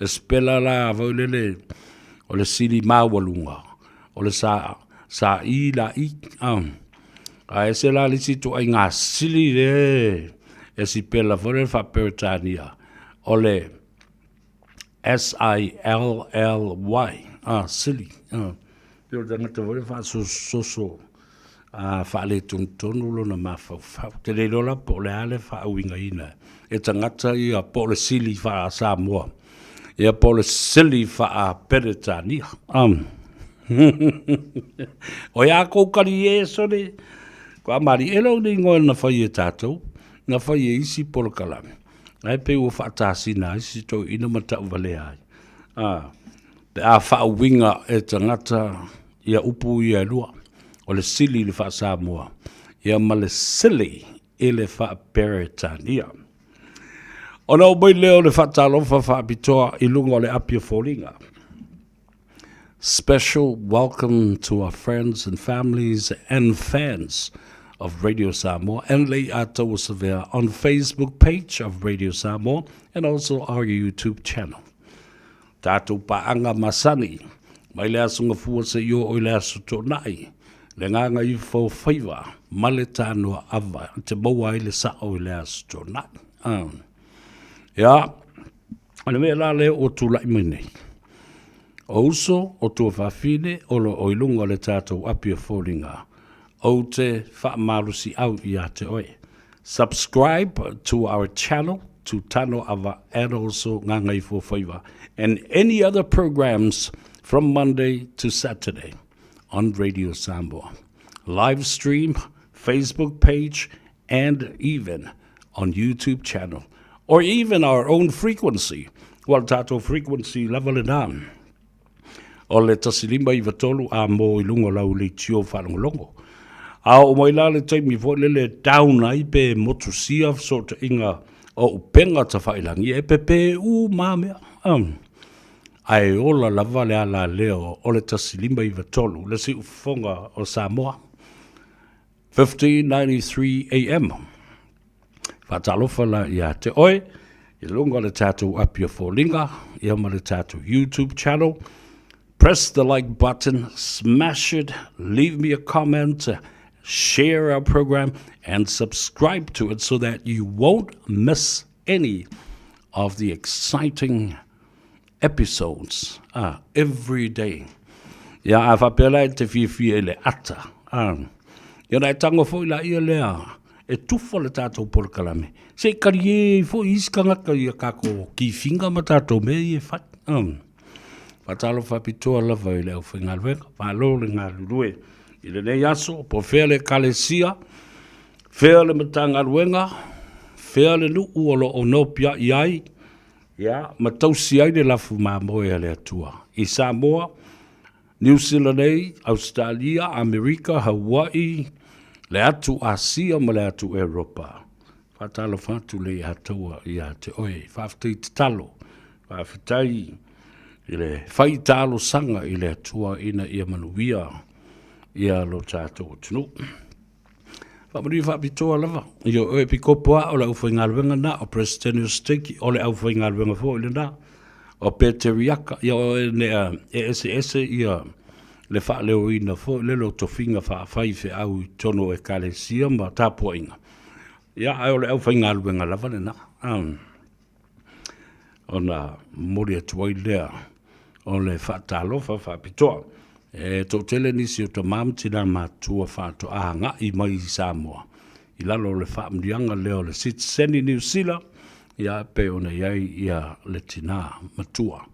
E sepela la foi lele o le sili maualuga o le sa sa i la i. Ae ese la le isi ituaiga sili le E sipela foi le faa-Peretania o le S-I-L-L-Y, ah, silly, ah. Pei o le tagata foi lea faasososo a faaletonutonu lona mafaufau. Ou te le iloa la po o le a le faauigaina e tagata ia po o le sili faa-Samoa ia po o le sili faa-Peretania. Um. O ia kou kali e sole, ko a mari e lau le ingoa na fai e tātou, na fai e isi polokalame. Ae pei ua faatasina ai si toeaina ma tauvalea ai. A, pe a faauiga e tagata ia upu ia e lua, o le sili i le faa-Samoa, ia ma le silly i le faa-Peretania. Ona oo mai lea o le faatalofa faapitoa i luga o le api o foliga. Special welcome to our friends and families and fans of Radio Samoa and Lei'ataua Savea on Facebook page of Radio Samoa and also our YouTube channel. Tātou paaga masani, mai le aso Gafua seia oo i le aso Toonai, le gagaifo faiva ma le tanoa ava e te maua ai le sao i le aso Toonai. Ia, o le mea la lea ua tulai mai nei, o uso, o tuafafine, o lo o i luga o le tatou api o foliga, ou te faamalosiau ia te oe. Subscribe to our channel, to Tano Ava and also Gagaifo Faiva and any other programs from Monday to Saturday on Radio Samoa. Live stream, Facebook page, and even on YouTube channel, or even our own frequency. Ua le tatou frequency lava lena. O le 1593 a mō i luga o lau leitio faalogologo. A oo mai la le taimi foi lele e down ai pe motusia fesootaiga o upega tafailangi e pepe uma mea. Um. Ae ola lava le alaleo o le 1593, le siufofoga o Samoa. 1593 AM. Faatalofa la ia te oe i luga o le tatou api o foliga ia ma le tatou YouTube channel. Press the like button, smash it, leave me a comment, share our program and subscribe to it so that you won't miss any of the exciting episodes every day. Ia, a faapea la e te fiafia i le ata, ia ona e tago foi laia lea e tufa le tatou polokalame, se i kalie ai foi isi tagata i a tatou kifiga ma tatou mea ia e fai. Faatalofa faapitoa lava i le aufaigaluega, malo le galulue i lenei aso, po o fea le Ekalesia, fea le Matagaluega, fea le nuu o lo o nopiai ai, Ia, ma tausi ai le lafu mamoe a le Atua i Samoa, Niu Sila nei, Ausetalia, Amerika, Hawaii, le atu Asia ma le atu Eropa. Faatalofa atu Leiataua ia te oe. Faafetai tatalo, faafetai i le fai talosaga i le Atua ina ia manuia ia lo tatou atunuu. Faamanuia faapitoa lava i o oe pikopo a o le aufaigaluega na o President Stake o le aufaigaluega foi lena o Peteriaka ia o e nea e eseese ia le faaleoina foi lele o tofiga faafaifeau i totonu o ekalesia ma tapuaiga. Ia ae o le aufaigaluega lava lena. Ona momoli atu ai lea o le faatalofa faapitoa. E toatele nisi o tama ma tina matutua faatoa agai mai i Samoa i lalo o le faamanuiaga lea o le sitiseni Niu Sila, ia pei ona i ai ia le tina matua.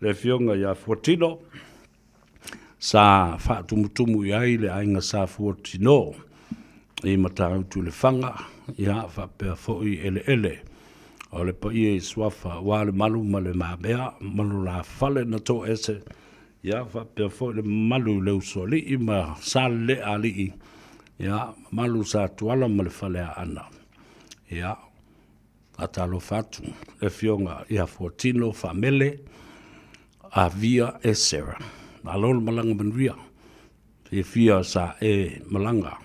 Le afioga ia Fuatino, sa faatumutumu i ai le aiga Sa Fuatino i Matautu Lefaga, ia faapea foi eleele o le paia i Suafa aua le malu ma le mamea ma lo la fale na toese, ia faapea foi le mamalu i le Usoalii ma Saleleaalii, ia mamalu Sa Tuala ma le Faleaana. Ia Faatalofa atu le Afioga ia Fuatino Faamele Avia Esera. Malo le malaga manuia. Fiafia sa e malaga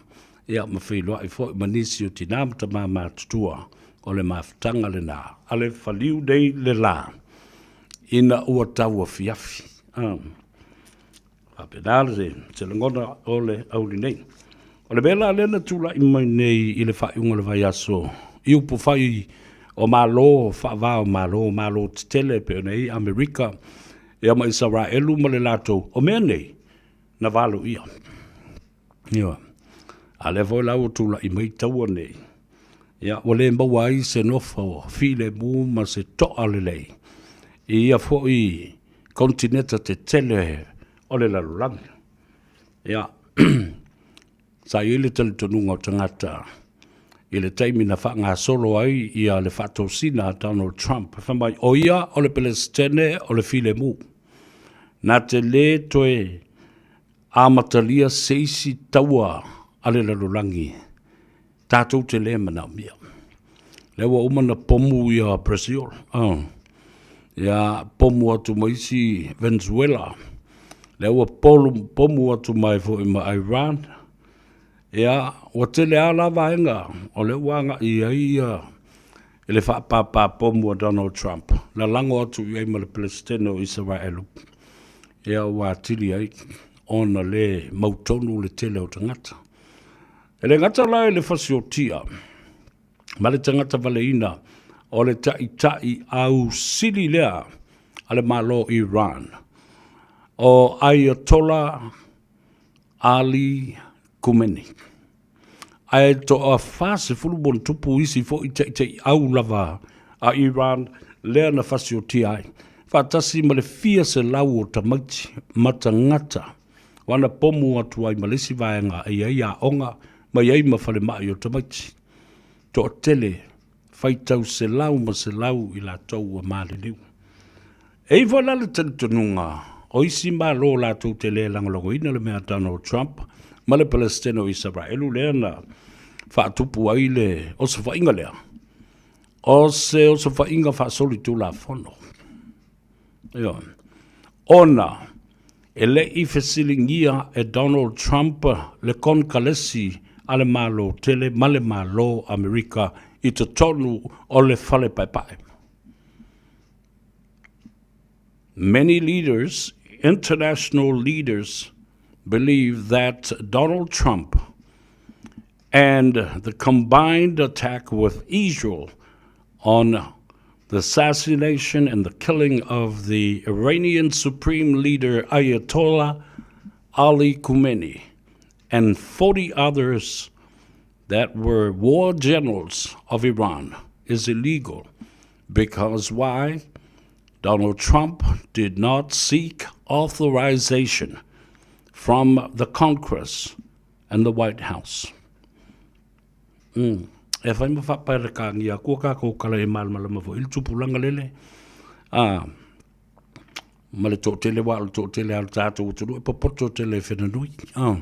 ia ma feiloai foi ma nisi o tina ma tama matutua o le mafutaga lena a le faliu nei le la ina ua tauafiafi. Faapena le se lagona o le auli nei. O le mea la lea na tulai mai nei i le faaiuga o le vaiaso i upufai o Malo faava o Malo, Malo tetele e pei ona i ai Amerika ia ma Isaraelu ma le latou, o mea nei, na valoia. Ioe. A lea foi la ua tulai mai taua nei, ia, ua le maua ai se nofo filemu ma se toa lelei i ia foi konetineta tetele o le lalolagi. Ia, sa i ai le talitonuga o tagata i le taimi na faagasolo ai ia le faatosina a Donald Trump, fai mai, o ia o le Peresetene o le filemu, na te lē toe amatalia se isi taua a le lalolagi tatou te lē manaomia. Lea ua uma ona pomu ia Brazil, ia pomu atu ma isi Venezuela, lea ua pomu atu mai foi ma Iran, ia ua tele lava la vaega o lea ua agai i ai ia le faapāpā pomu a Donald Trump, lalago atu i ai ma le Peresetene o Isaraelu, ia ua atili ai ona le mautonu le tele o tagata. E le gata la i le fasiotia ma le tagata valeina o le taitai ausili lea a le Malo o Iran, o Ayatollah Ali Khamenei. Ae toa 40+ isi foi taitaiau lava a Iran lea na fasiotia ai, faatasi ma le fia selau o tamaiti ma tagata ua na pomu atu ai ma le isi vaega e i ai aoga ma i ai ma falemai o tamaiti. Toatele, faitau selau ma selau i latou ua maliliu. E i ai foi la le talitonuga o isi Malo latou te le lagolagoina le mea a Donald Trump ma le Peresetene o Isaraelu lea na faatupu ai le osofaiga lea, o se osofaiga faasolitulafono. Ioe. Ona e le i fesiligia e Donald Trump le Konekalesi a le Malo tele ma le Malo Amerika i totonu o le Fale Paepae. Many leaders, international leaders, believe that Donald Trump and the combined attack with Israel on the assassination and the killing of the Iranian Supreme Leader Ayatollah Ali Khomeini and 40 others that were war generals of Iran is illegal. Because why? Donald Trump did not seek authorization from the Congress and the White House. Mm. E whai ma whapaerekangia kua kākou kala e malamalama foi i le tupulaga lele. Ah, ma le toatele aua o le toatele lava o le tatou atunuu e popoto tele e whenanui. Ah.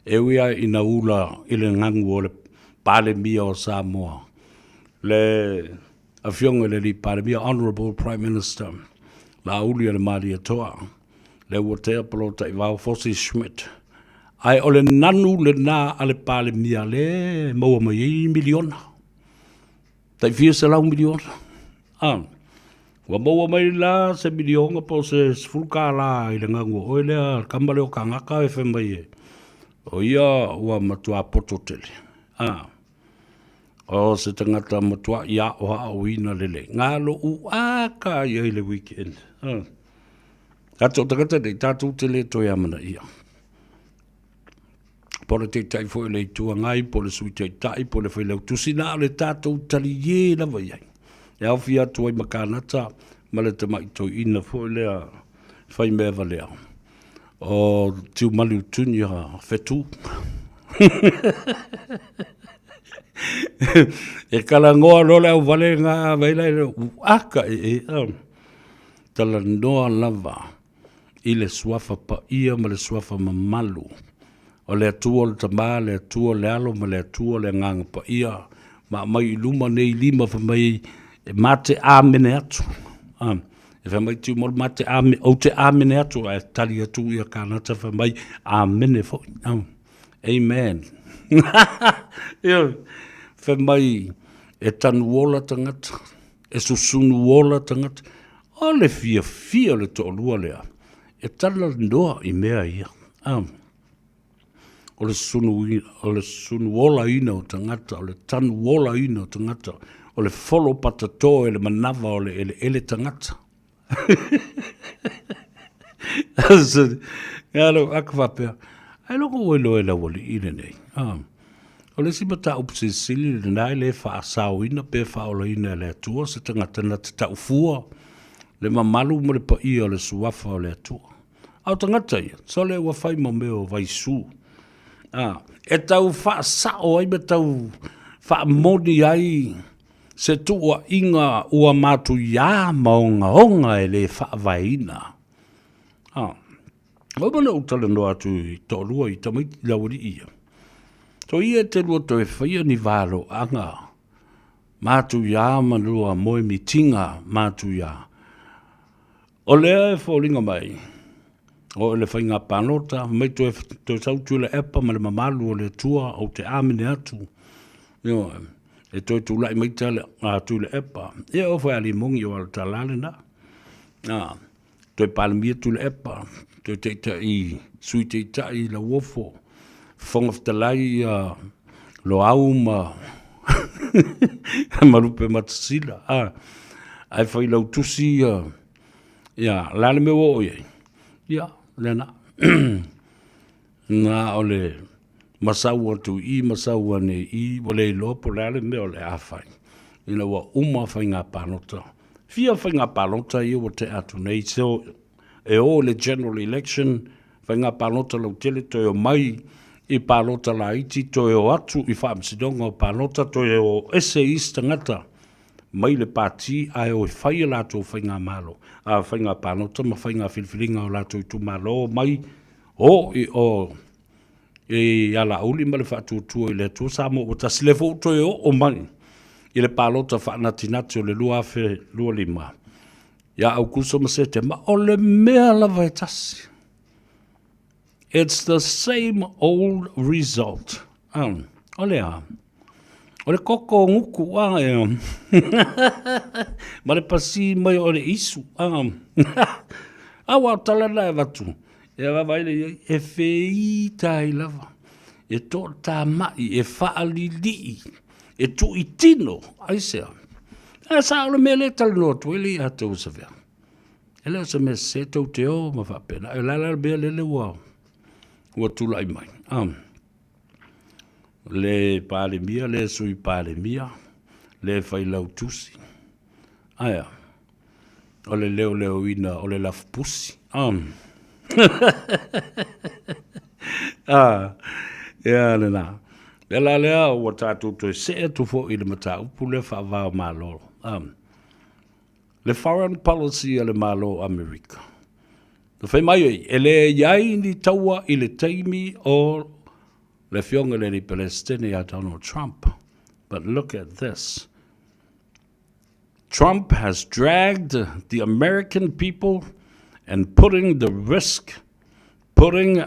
E ui lava ina ula i le gagu o le Palemia o Samoa, le Afioga i le Alii Palemia, Honourable Prime Minister, Laauli o le Malietoa, Leuatea Polotaivao Fosi Schmidt. Ae o le nanu lena a le Palemia lea e maua mai ai miliona. Tai fia selau miliona. Ah. Ua maua mai la se miliona po o se $10 i le gagu o oe lea, le kama lea o Kagaka e fai mai e. O ia ua matua poto tele. Ah. O se tagata matuaʻi aʻoaʻoina lelei. Galo uʻaka ia i le weekend. Ah. Tatou tagata nei, tatou te le toe amanaia. Po o le Taitai foi o le Itu Agai, po o le Sui Taitai, po o le Failautusi, na o le tatou taliē lava i ai. E aofia atu ai ma Kanata ma le tamai toeaina foi lea fai mea valea o Tiumalu Junior Fetu. E talanoa loa le auvale na vaai la uaka e talanoa lava i le Suafa Paia ma le Suafa Mamalu o le Atua o le Tama, le Atua o le Alo ma le Atua o le Agaga Paia, ma aumai i luma nei lima fai mai e ma te amene atu. A, e fai mai Tiumalu ma te ame, ou te amene atu, ae tali atu ia Kanata fai mai amene foi. A, amen. Ioe, fai mai e tanu ola tagata, e susunu ola tagata, O le fiafia o le toalua lea e talanoa i mea ia. O le sunu, o le sunu olaina o tagata, o le tanu olaina o tagata, o le folo patato e le manava o le eleele tagata. Ia lou aka faapea, ai logo ua iloa e le aualii lenei. Ah. O le isi mataupu silisili lena e le faasaoina pe faaolaina e le Atua se tagata na te taufua le mamalu ma le paia o le suafa o le Atua. A o tagata ia, sole ua fai ma mea o vaisu. A, e tau faasao ai ma tau faamoni ai se tuuaiga ua matuiā ma ogaoga e le faavaeina. A, ua uma ona ou talanoa atu i toalua i tamaiti i le aualii ia. So ia e te lua toe faia ni valoaga matuiā ma lua moemitiga matuiā. O lea e foliga mai, o le faiga palota, mai toe, toe sau Tuilaepa ma le mamalu o le Atua, ou te amene atu, ioe, e toe tulai mai tale a Tuilaepa. Ia o foi a Limongi o Alatala lena. A, toe Palemia Tuilaepa, toe taitai, sui taitai Lauofo, Fofoga Fetalai ia Loau ma ma Lupematasila, a, ae failautusi ia, ia, o le a le mea ua oo i ai? Ia, lena. Na o le masau atu i i, masau ane i i, ua le iloa po o le a le mea o le a fai, ina ua uma faiga palota. Fia faiga palota ia ua tea atu nei, so e o i le general election, faiga palota lautele toe omai i palota laiti, toe o atu i faamasinoga o palota, toe o ese isi tagata mai le pati ae o e fai a latou faigamalo, a faiga palota ma faiga filifiliga o latou itumalo omai o i o i alauli ma le faatuatua i le Atua Samoa ua tasi. Lea foi ua toe oo mai i le palota faanatinati o le 2025 ia Aukuso ma Setema, o le mea lava e tasi. It's the same old result. O le a? O le koko guku a e. Ma le pasi mai o le isu. A ua tala na e vatu. E vaavaai lea i ai, e feita ai lava. E toatamai, e faalilii, e tuitino. Aisea? E sao le mea lea e talanoa atu ai le ia te Savea. E le o se mea sese tou te o ma faapena. O le a la le mea lele ua, ua tulai mai. Le Palemia, le Sui Palemia, le Failautusi. Ae a? O le leoleoina o le lafupusi. Ia lena. Le la lea ua tatou toe see atu foi i le mataupu lea faava o Malo. Le foreign policy a le Malo o Amerika. Na fai mai ai, e le i ai ni taua i le taimi o le afioga i le alii Peresetene ia Donald Trump. But look at this. Trump has dragged the American people and putting the risk, putting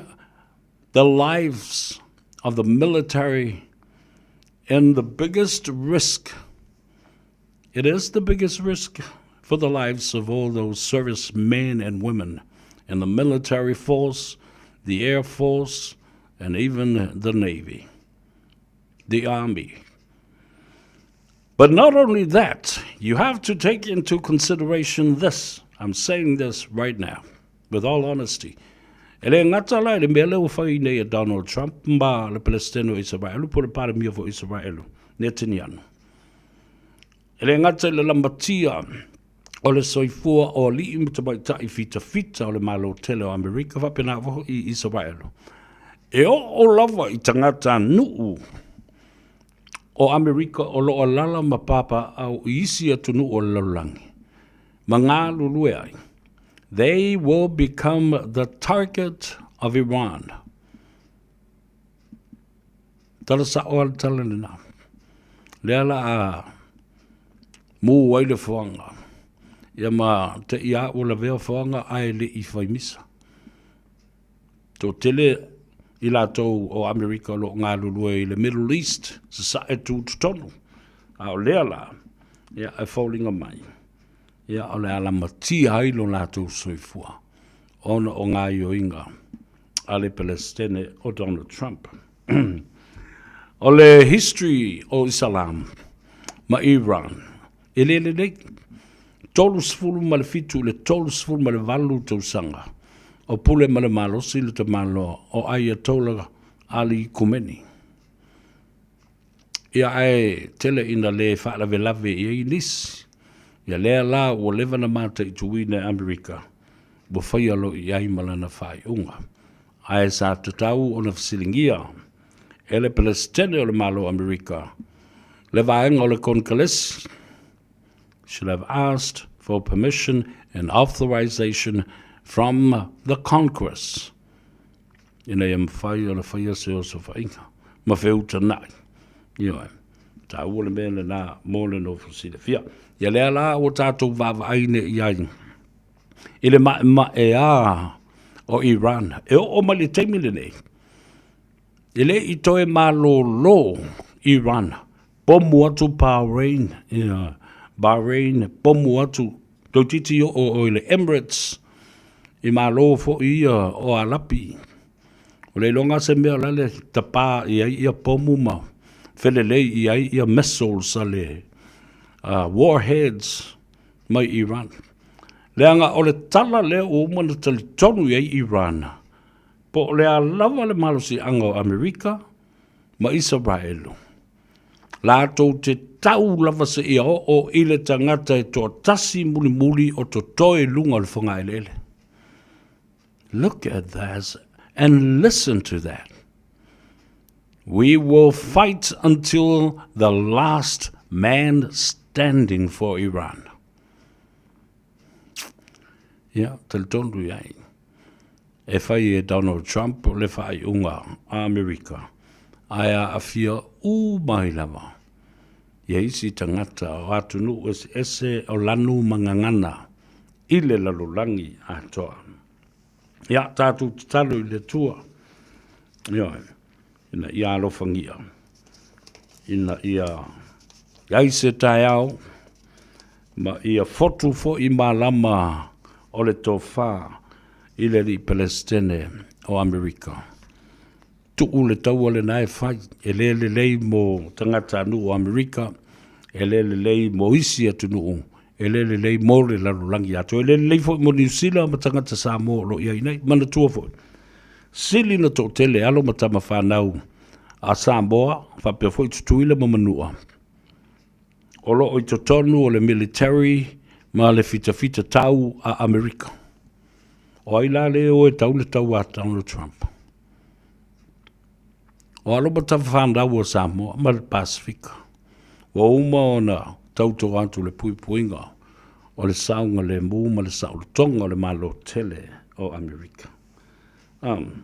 the lives of the military in the biggest risk. It is the biggest risk for the lives of all those servicemen and women in the military force, the Air Force, and even the Navy, the Army. But not only that, you have to take into consideration this. I'm saying this right now, with all honesty. E le gata la i le mea lea ua fai nei e Donald Trump ma le Peresetene o Isaraelu po o le Palemia foi o Isaraelu, Netanyahu. E le gata i le lamatia o le soifua o alii ma tamaitai fitafita o le Malo tele o Amerika faapena foi i Isaraelu. E oo lava i tagatanuu o Amerika o lo o alaala ma papaaao i isi atunuu o le lalolagi ma galulue ai, they will become the target of Iran. Tala sa'o a le tala lena. Lea la a mū ai le foaga. Ia ma te i a ua lavea foaga ae le i fai misa. Toatele i latou o Amerika o lo o galulue i le Middle East, sasae tutotonu. A o lea la, ia, e foliga mai, ia, o le a lamatia ai lo latou soifua ona o gaoioiga a le Pelesitene o Donald Trump. O le history o Isalam ma Iran, e le lelei. 37 i le 38 tausaga o pule ma le malosi le tamaloa o Ayatollah Ali Khomeini. Ia ae tele ina le faalavelave i ai nisi. Ia lea la ua leva na mataituina e Amerika, ua faia loa i ai ma lana faaiuga. Ae sa tatau ona fesiligia e le Peresetene o le Malo o Amerika le vaega o le Konekalesi, should have asked for permission and authorization from the Congress ina ia mafai ona faia se osofaiga ma feutana'i. Ioe, taua le mea lena mo le nofo silafia. Ia lea la ua tatou vaavaai nei i ai i le ma'ema'eā o Iran e oo mai le taimi lenei, e le i toe malōlō Iran, pomu atu Bahrain, ia, Bahrain, pomu atu toeitiiti oo i le Emirates, i malo foi ia o Alapi. O le iloga se mea o la le tapā i ai ia pomu ma felelei i ai ia missiles a le warheads mai Iran. Leaga o le tala lea ua uma ona talitonu i ai Iran, po o le a lava le malosiaga o Amerika ma Isaraelu, latou te tau lava seia oo i le tagata e toatasi mulimuli o totoe i luga o le fogaeleele. Look at that and listen to that. We will fight until the last man standing for Iran. Ia, talitonu i ai. E fai e Donald Trump le faaiuga a Amerika, ae aafia uma ai lava ia isi tagata o atunuu eseese o lanu ma gagana i le lalolagi atoa. Ia, tatou tatalo i le Atua, ioe, ina ia alofagia, ina ia i ai se taeao, ma ia fotu foi malama o le tofa i le alii Pelesitene o Amerika. Tuu le taua lena e fai, e le lelei mo tagatanuu o Amerika, e le lelei mo isi atunuu, e le lelei mo le lalolagi atoa, e le lelei foi mo Niu Sila ma tagata Samoa o lo o i ai nei. Manatua foi, sili na toatele alo ma tama fanau a Samoa faapea foi Tutuila ma Manua o lo o i totonu o le military ma le fitafita tau a Amerika. O ai la le o e tau le taua a Donald Trump? O alo ma tama fanau o Samoa ma le Pasefika, ua uma ona tauto atu le puipuiga o le saogalemu ma le saolotoga o le Malo tele o Amerika. Um,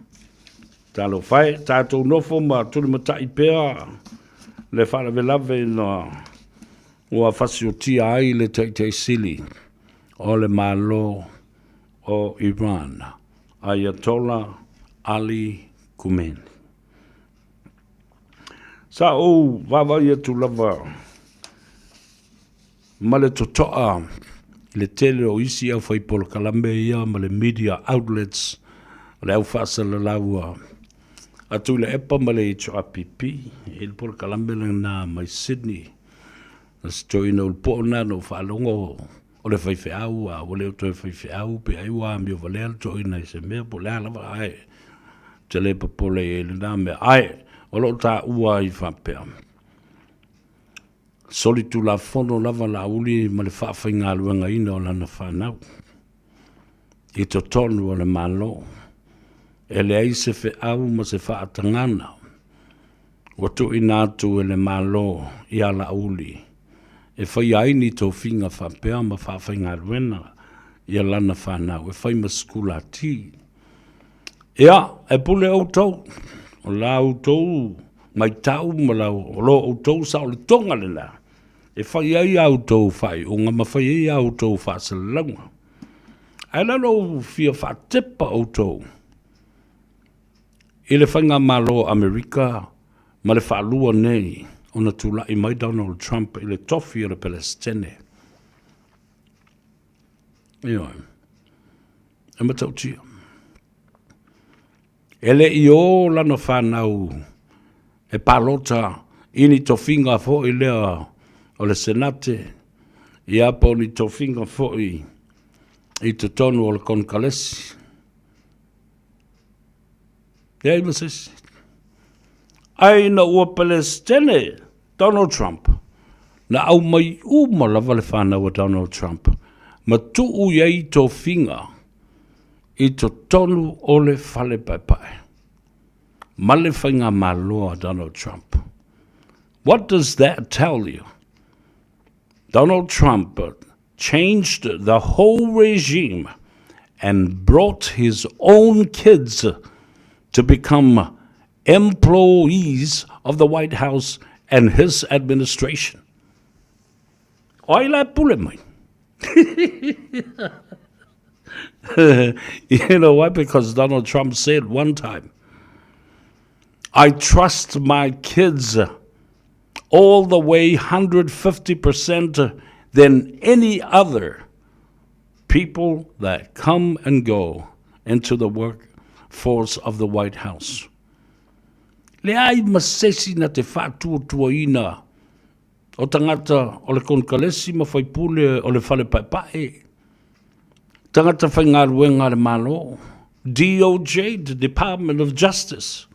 talofa e, tatou nofo ma tulimatai pea le faalavelave ina ua fasiotia ai le Taitai Sili o le Malo o Iran, Ayatollah Ali Khamenei. Sa ou vaavaai atu lava ma le totoa i le tele o isi aufai polokalame ia ma le media outlets o le au faasalalau a Tuilaepa ma le HRPP i le polokalame lena mai Sydney. Na se toeaina ulupo'o lena na ou faalogo o le faifeau a ua le o toe faifeau pe ai ua amio valea le toeaina i se mea po o le a lava ae ou te le popole i ai i lena mea ae o lo o taua ai faapea solitulafono lava Laauli ma le faafaigaluegaina o lana fanau i totonu o le Malo. E leai se feau ma se faatagana ua tuuina atu e le Malo iā Laauli e faia ai ni tofiga faapea ma faafaigaluega ia lana fanau e fai ma sikulati. Ia, e pule outou, o la outou maitau ma la, o lo outou saolotoga lena e fai ai a outou faaiuga ma fai ai a outou faasalalauga. Ae na ona ou fia faatepa outou i le Faigamalo o Amerika ma le faalua nei ona tulai mai Donald Trump i le tofi o le Pelesitene. Ioe. E matautia. E le i o lana fanau e palota i ni tofiga foi lea o le Senate, ia po o ni tofiga foi i totonu o le Konekaresi. Leai ma se isi. Ae ina ua Pelesitene Donald Trump, na aumai uma lava le fanau a Donald Trump ma tuu i ai tofiga i totonu o le fale paepae ma le faigamalo a Donald Trump. What does that tell you? Donald Trump changed the whole regime and brought his own kids to become employees of the White House and his administration. O ai la e pule mai? You know why? Because Donald Trump said one time, I trust my kids all the way 150% than any other people that come and go into the workforce of the White House. Leai ma se isi na te faatuatuaina o tagata o le Konekaresi ma faipule o le Fale Paepae, tagata faigaluega a le Malo, DOJ, the Department of Justice,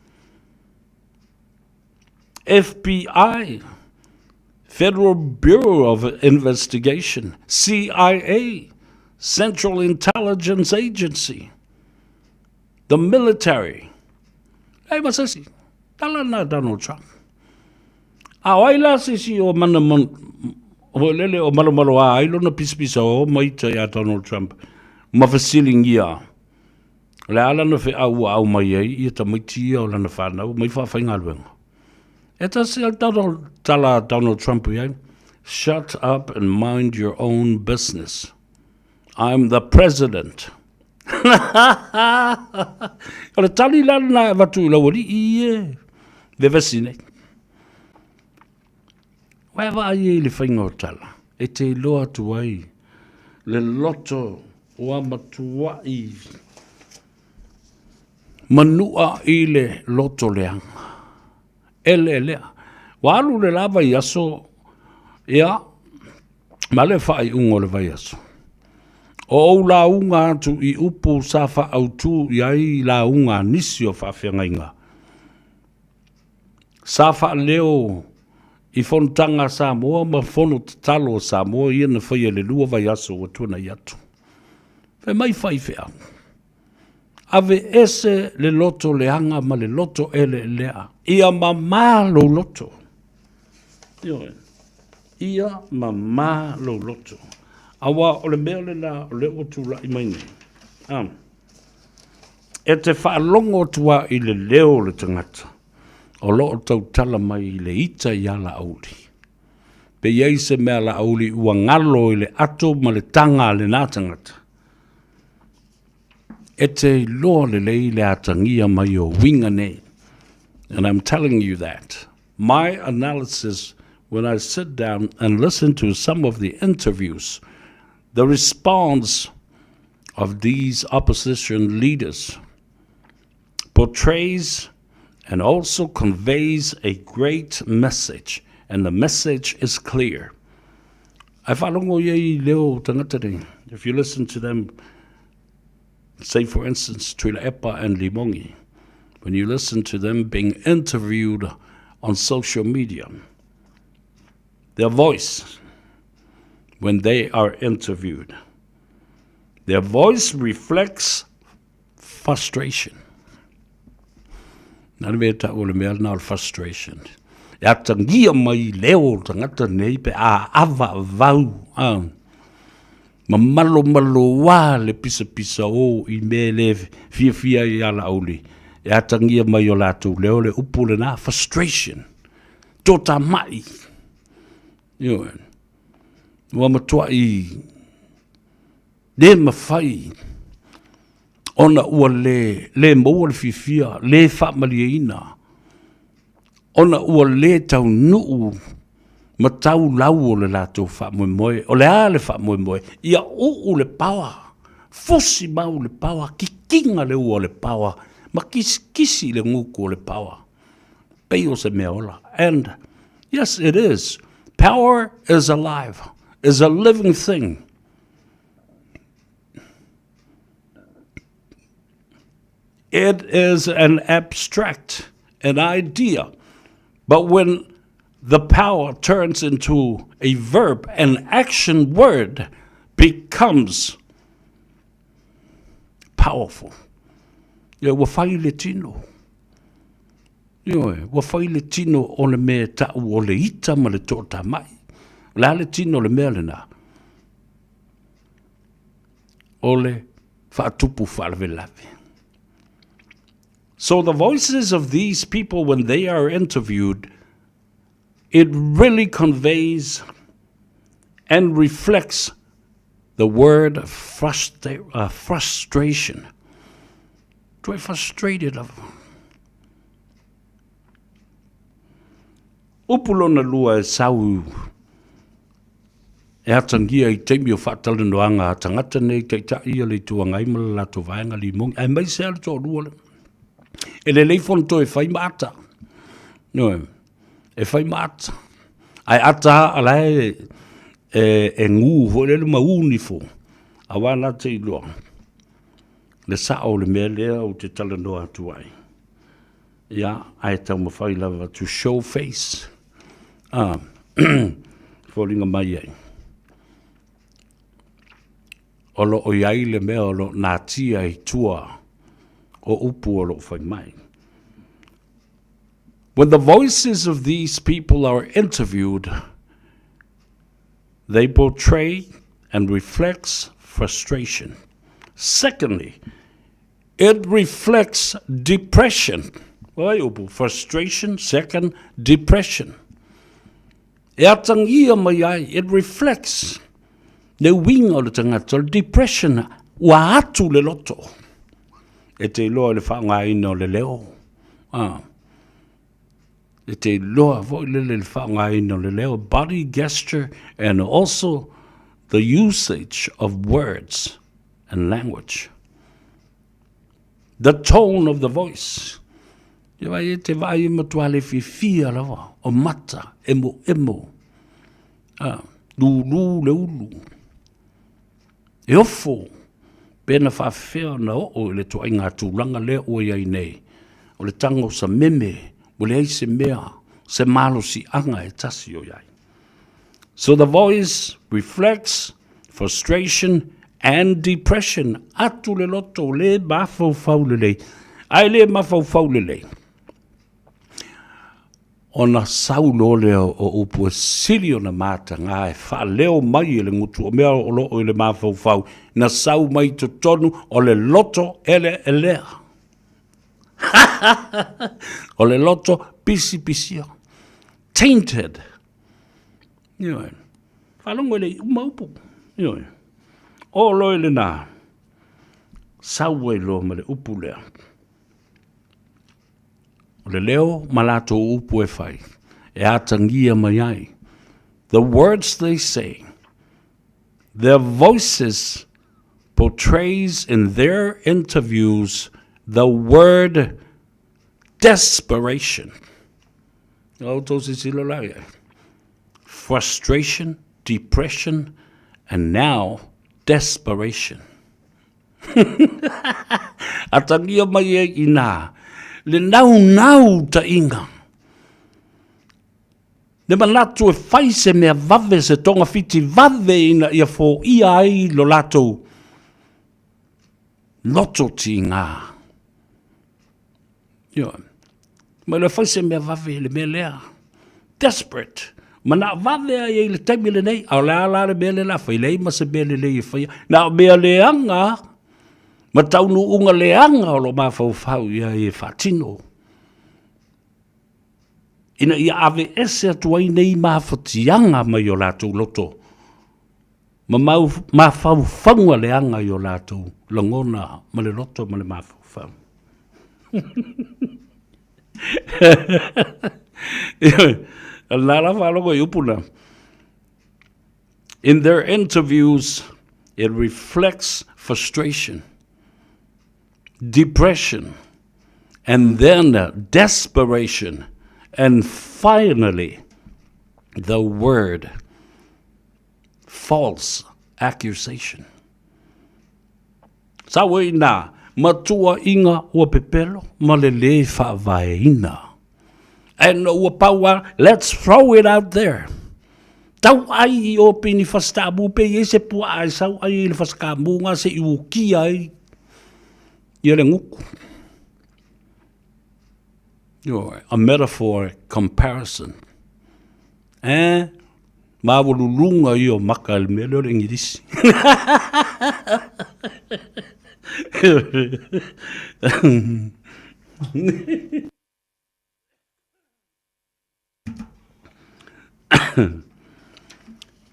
FBI, Federal Bureau of Investigation, CIA, Central Intelligence Agency, the military. Leai ma se isi, tala na Donald Trump. A o ai la se isi o mana o lele o malomalo a ai lona pisapisa o ma ita iā Donald Trump ma fesilingia O le a lana feau ua aumai ai ia tamaiti ia o lana whanau mai whaafaigaluega. E tasi a Donald, tala a Donald Trump i ai, Shut up and mind your own business. I'm the president. O le tali la lena e avatu i lau alii e vevesi nei. Ua e vaai ai i le faiga o tala, e te iloa atu ai le loto ua matuai manua i le loto leaga. Eleelea. Ua alu le la vaiaso, ia, ma le faaiuga o le vaiaso. O ou lauga atu i upu sa faaautu i ai lauga a nisi o faafeagaiga. Sa faaleo i Fonotaga a Samoa ma Fono Tatalo a Samoa ia na faia i le 2 vaiaso ua tuanai atu. Fai mai faifeau, Aveese le loto leaga ma le loto eleelea, ia mamā lou loto. Ioe, ia mamā lou loto. Aua o le mea lena o lea ua tulai mai nei. Ah. E te faalogo atu lava i le leo o le tagata o lo o tautala mai i le ita iā Laauli. Pe i ai se mea Laauli ua galo i le ato ma le taga a lena tagata, e te iloa lelei le atagia mai o uiga nei. And I'm telling you that my analysis when I sit down and listen to some of the interviews, the response of these opposition leaders portrays and also conveys a great message, and the message is clear. Ae faalogo i ai i leo o tagata nei, if you listen to them, say for instance Tuilaepa and Limongi, when you listen to them being interviewed on social media, their voice when they are interviewed, their voice reflects frustration. Nā le mea tau o le mea lena o le frustration. E atagia mai leo o tagata nei pe a ava vau a ma malomaloā le pisapisa o i mea le fiafia ai ia Laauli. E atagia mai o latou leo le upu lena frustration. Totamai. Ioe. Ua matuai le mafai ona ua le, le maua le fiafia, le faamalieina, ona ua le taunuu ma tau lau o le latou faamoemoe. O le a le faamoemoe? Ia uu le paoa, fusi mau le paoa, kikiga le ua o le paoa. Ma kisikisi i le gutu o le power. Pei o se mea ola. And yes, it is. Power is alive, is a living thing. It is an abstract, an idea. But when the power turns into a verb, an action word becomes powerful. Ia, ua fai le tino. Ioe, ua fai le tino o le mea e ta'u o le ita ma le to'atamai. O le a le tino o le mea lena? O le faatupu faalavelave. So the voices of these people when they are interviewed, it really conveys and reflects the word frustra uh, frustration. Toe frustrated lava. Upu lona lua e sau e atagia i taimi o faatalanoaga a tagata nei taitai o le Itu Agai ma le latou vaega limoni, aemaise lava le toalua lea. E lelei foi ona toe fai ma ata. Ioe, e fai ma ata. Ae ata lava o la e, e, e gu foi lele ma uni fo, aua na te iloa le sao o le mea lea ou te talanoa atu ai. Ia, ae taumafai lava to show face. Ah, foliga mai ai. O lo o i ai le mea o lo o natia i tua o upu o lo o fai mai. When the voices of these people are interviewed, they portray and reflects frustration. Secondly, It reflects depression. Oi upu, frustration, second, depression. E atangia mai ai, it reflects le uiga o le tagata, o le depression, ua atu le loto. E te iloa i le faaaogaina o le leo. Ah. E te iloa foi lele le faaaogaina o le leo, body gesture and also the usage of words and language. The tone of the voice. Ia vai e te vaai e matua le fiafia lava o mata, emo emo. Ah, lūlū le ulu. E ofo, pe na faafefea ona oo i le toaiga tulaga lea ua i ai nei. O le tago sameme, ua leai se mea, se malosiaga e tasi o i ai. So the voice reflects frustration and depression. Atu le loto, le mafaufau lelei. Ae le mafaufau lelei. Ona sau loa lea o upu e sili ona mataga e faaleo mai e le gutu o mea o lo o i le mafaufau, na sau mai i totonu o le loto eleelea. O le loto pisipisia. Tainted. Ioe. Faalogo e le i uma upu. Ioe. O loa i lena, sau ai loa ma le upu lea. O le leo ma latou upu e fai, e atagia mai ai. The words they say, their voices portrays in their interviews the word desperation. O outou silasila la i ai. Frustration, depression, and now desperation. Atagia mai ai i nā le naunautaiga. Le manatu e fai se mea vave, se togafiti vave ina ia foia ai lo latou loto tigā. Ioe. Mai loa fai se mea vave i le mea lea. Desperate. Manao vave ai i le taimi lenei, a o le a la le mea lea o le a fai, leai ma se mea lelei e faia. Na o mea leaga ma taunuuga leaga o lo o mafaufau i ai e faatino. Ina ia aveese atu ai nei mafatiaga mai o latou loto ma mau mafaufauga leaga i o latou lagona ma le loto ma le mafaufau. La la faalogo i upu na. In their interviews, it reflects frustration, depression. And then desperation. And finally, the word false accusation. Sa i nā matuaʻiga ua pepelo ma le lē faavaeina. And ua pau lava, let's throw it out there. Tau ai i o pini fasitaamu pe i ai se puaa e sau ai i le fasikamu ga se i ukia ai ia le guku. A metaphor comparison. Eh? Maualuluga ia o maka i le mea lea o le Igilisi.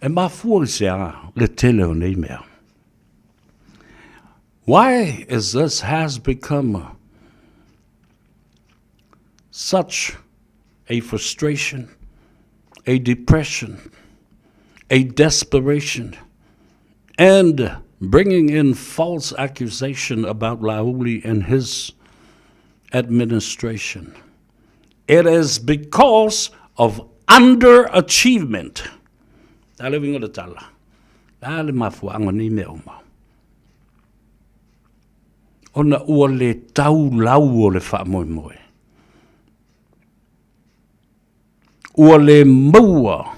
E mafua i se a le tele o nei mea. Why is this has become such a frustration, a depression, a desperation, and bringing in false accusation about Laauli and his administration. It is because of underachievement. A le uiga o le tala, a le mafuaaga o nei mea uma. Ona ua le tau lau o le faamoemoe. Ua le maua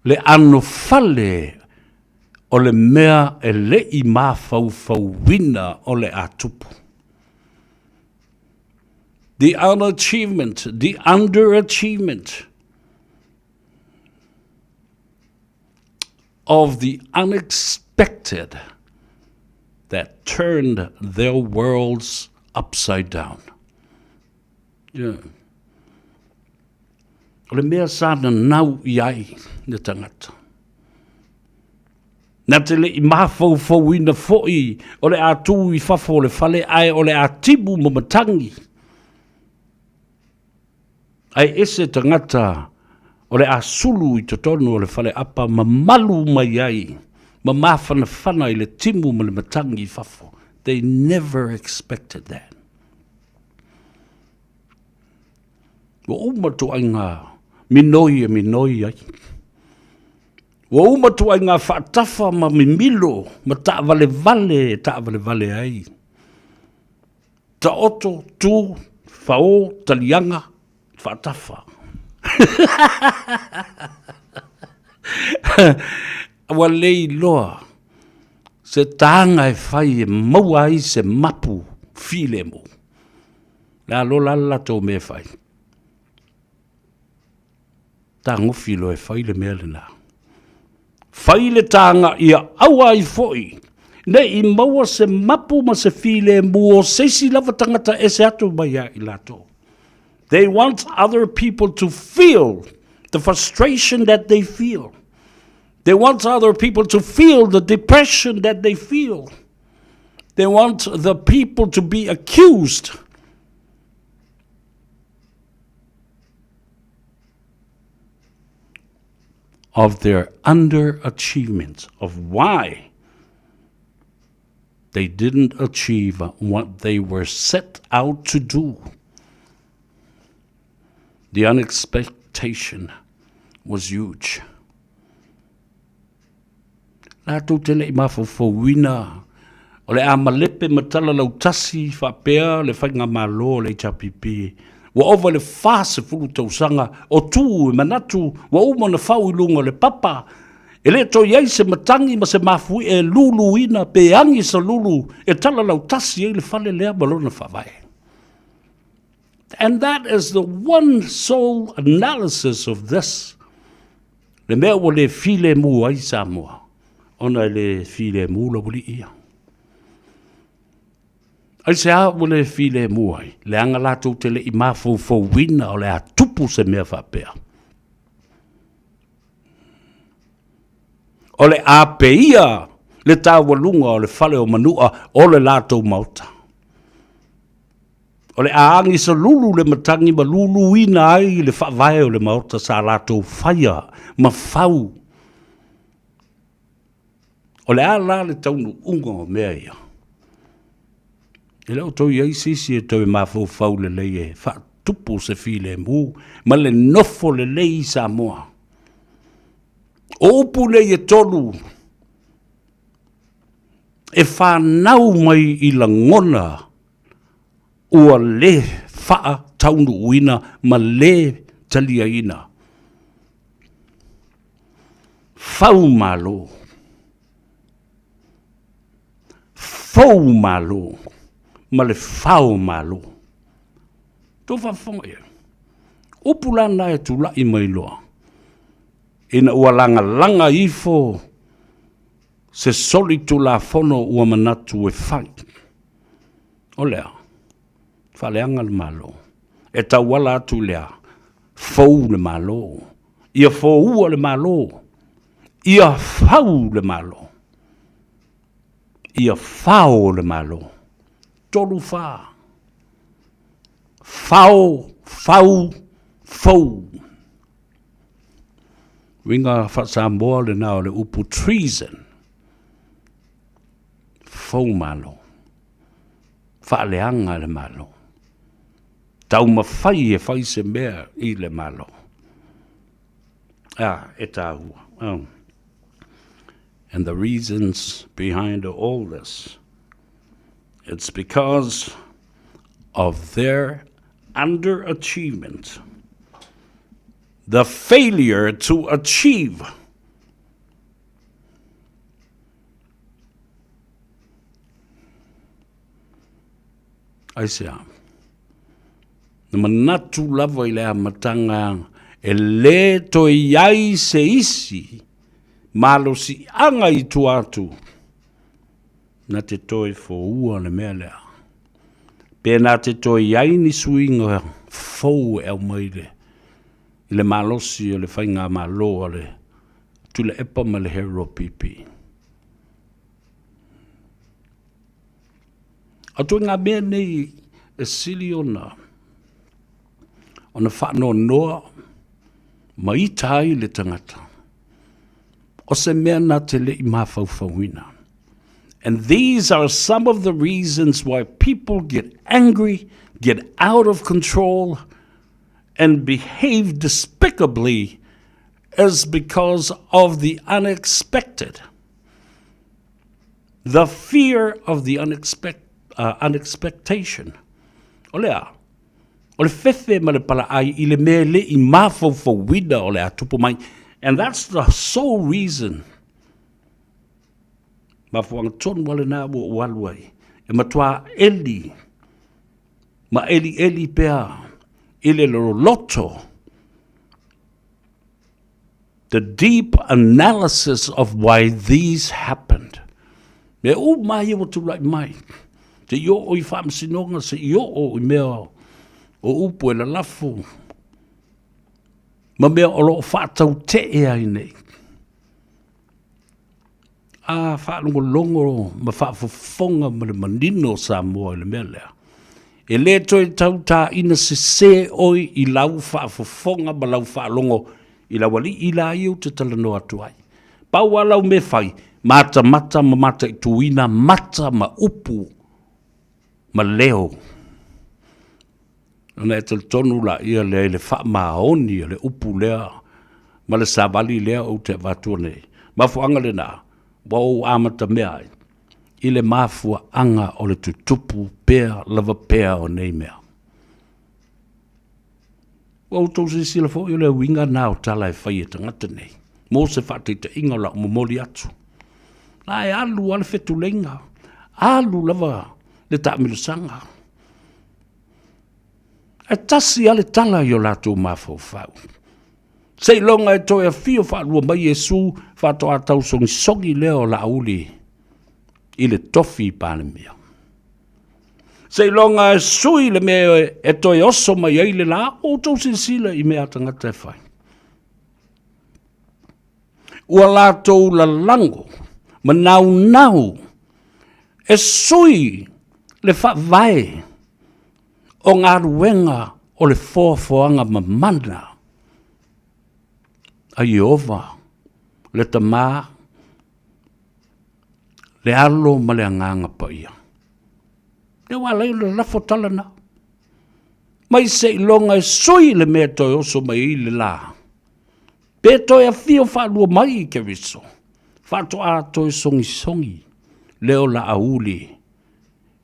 le anofale o le mea e le i mafaufauina o le a tupu. The unachievement, the underachievement of the unexpected that turned their worlds upside down. Yeah. O le mea sa nanau i ai le tagata. Na te le i mafaufauina foi o le a tū i fafo o le fale ae o le a timu ma matangi. Ae ese tagata o le a sulu i totonu o le fale apa ma malu mai ai ma mafanafana i le timu ma le matangi i fafo. They never expected that. Ua uma ituaiga minoi e minoi ai. Ua uma ituaiga faatafa ma mimilo ma taavalevale e taavalevale ai. Taoto, tu, fao, taliaga, faatafa. Ua le iloa se taga e fai e maua ai se mapu filemu. Le a lola le latou mea e fai. Tagofi loa e fai le mea lena. Fai le taga ia aua ai foi ne i maua se mapu ma se filemu o se isi lava tagata ese atu mai ia i latou. They want other people to feel the frustration that they feel. They want other people to feel the depression that they feel. They want the people to be accused of their underachievement, of why they didn't achieve what they were set out to do. The unexpectation was huge. Latou te le i mafaufauina o le a malepe ma tala lautasi faapea le faigamalo a le HRPP. Ua ova i le 40 tausaga o tu e manatu ua uma ona fau i luga o le papa. E le toe i ai se matagi ma se mafuie e luluina pe agi sa lulu e tala lautasi ai le fale lea ma lona faavae. And that is the one sole analysis of this. Le mea ua le filemu ai Samoa, ona e le filemu laualii ia. Aisea ua le filemu ai? Leaga latou te le i mafaufauina o le a tupu se mea faapea. O le a peia le taualuga o le fale o Manua o le latou maota. O le a agisalulu le matagi ma luluina ai le faavae o le maota sa latou faia ma fau. O le a la le taunuuga o mea ia? E le o toe i ai se isi e toe mafaufau lelei e faatupu se filemu ma le nofo lelei i Samoa. O upu nei e tolu e fanau mai i lagona ua le faataunuuina ma le taliaina. Fau malo. Fou malo ma le fao malo. Tou faafofoga i ai. Upu la na e tulai mai loa, ina ua lagalaga ifo se solitulafono ua manatu e fai. O le a? Faaleaga le Malo. E tauala atu i le a? Fou le Malo. Ia foua le Malo. Ia fau le Malo. Ia fao le Malo. 34. Fao, fau, fou. Uiga faa-Samoa lena o le upu treason. Fou malo. Faaleaga le Malo. Taumafai e fai se mea i le Malo. Ah, e tāua. Oh. And the reasons behind all this, it's because of their underachievement, the failure to achieve Aisea? Na manatu lava i le amataga e lē toe i ai se isi malosiaga i tua atu na te toe foua le mea lea. Pe na te toe i ai ni suiga fou e aumai le, i le malosi o le faigamalo a le Tuilaepa ma le HRPP. A toe ngā mea nei e sili ona ona faanoanoa ma ita ai le tagata. O se mea na te le i mafaufauina. And these are some of the reasons why people get angry, get out of control, and behave despicably is because of the unexpected. The fear of the unexpect, uh, unexpectation. O le a? O le fefe ma le palaai i le mea le i mafaufauina o le a tupu mai. And that's the sole reason. Mafuanga tonu wale nā ua o alu ai. E matua eli, ma eli eli pea i le loloto The deep analysis of why these happened. Mea uma ia ua tulai mai. Se i oo i faamasinoga, se i oo i mea o upu e lalafo, ma mea o lo o faatautee ai nei. A faalogologo ma faafofoga ma le manino o Samoa i le mea lea. E le toe tautāina sesē ʻoe i lau faafofoga ma lau faalogo i lau alii la ia ou te talanoa atu ai. Pau lava lau mea fai, matamata ma mataituina mata ma upu ma leo. Ona e talitonu laia lea i le faamaoni o le upu lea ma le savali lea ou te avatua nei. Mafuaaga lena ua ou amatamea ai i le mafuaaga o le tutupu pea lava pea o nei mea. Ua outou silasila foi o le uiga na o tala e fai e tagata nei mo se faataitaiga o lau momoli atu. La e alu lava le fetuleiga, alu lava le taamilosaga. Ae tasi lava le tala i o latou mafaufau. Seiloga e toe afio faalua mai Iesu faatoa tausogisogi lea o Laauli i le tofi Palemia. Seiloga e sui le mea e toe oso mai ai le la, outou silasila i mea a tagata e fai. Ua latou lalago ma naunau e sui le faavae o galuega o le foafoaga mamana a Ieova, le Tama, le Alo ma le Agaga Paia. Lea ua ala ai ona lafo tala na. Mai seiloga e sui le mea e toe oso mai ai le lā. Pe toe afio faalua mai i Keriso, faatoa toe sogisogi lea o Laauli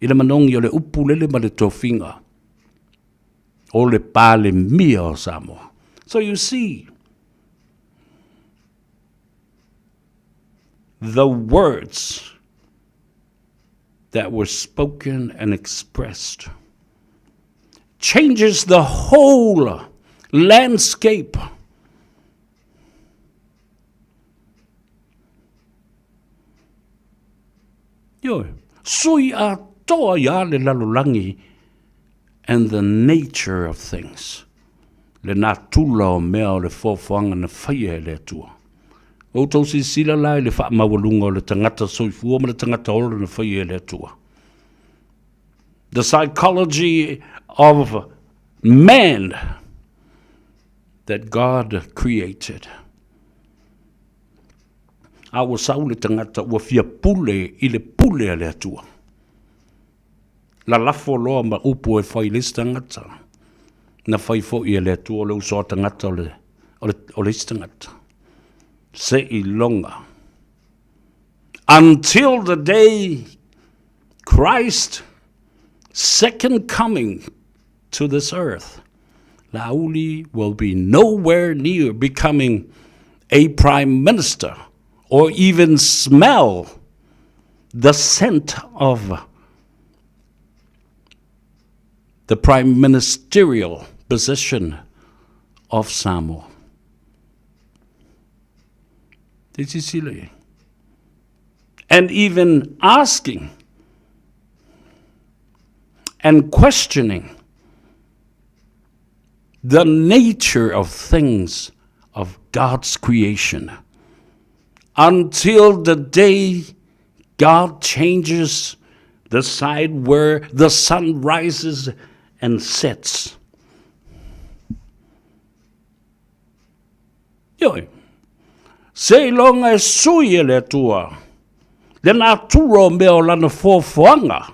i le manogi o le upu lele ma le tofiga o le Palemia o Samoa. So you see, the words that were spoken and expressed changes the whole landscape. Ioe, sui atoa ia le lalolagi and the nature of things. Le natura o mea o le foafoaga na faia e le Atua. Outou silasila la i le faamaualuga o le tagata soifua ma le tagata ola na faia e le Atua. The psychology of man that God created. A ua sau le tagata ua fia pule i le pule a le Atua. Lalafo loa ma upu e fai i le isi tagata, na fai foi e le Atua o le uso a tagata o le, o le, o le isi tagata. Seiloga. Until the day Christ second coming to this earth, Laauli will be nowhere near becoming a prime minister or even smell the scent of the prime ministerial position of Samoa. And even asking and questioning the nature of things of God's creation until the day God changes the side where the sun rises and sets. Ioe, seiloga e sui e le Atua le natura o mea o lana foafoaga,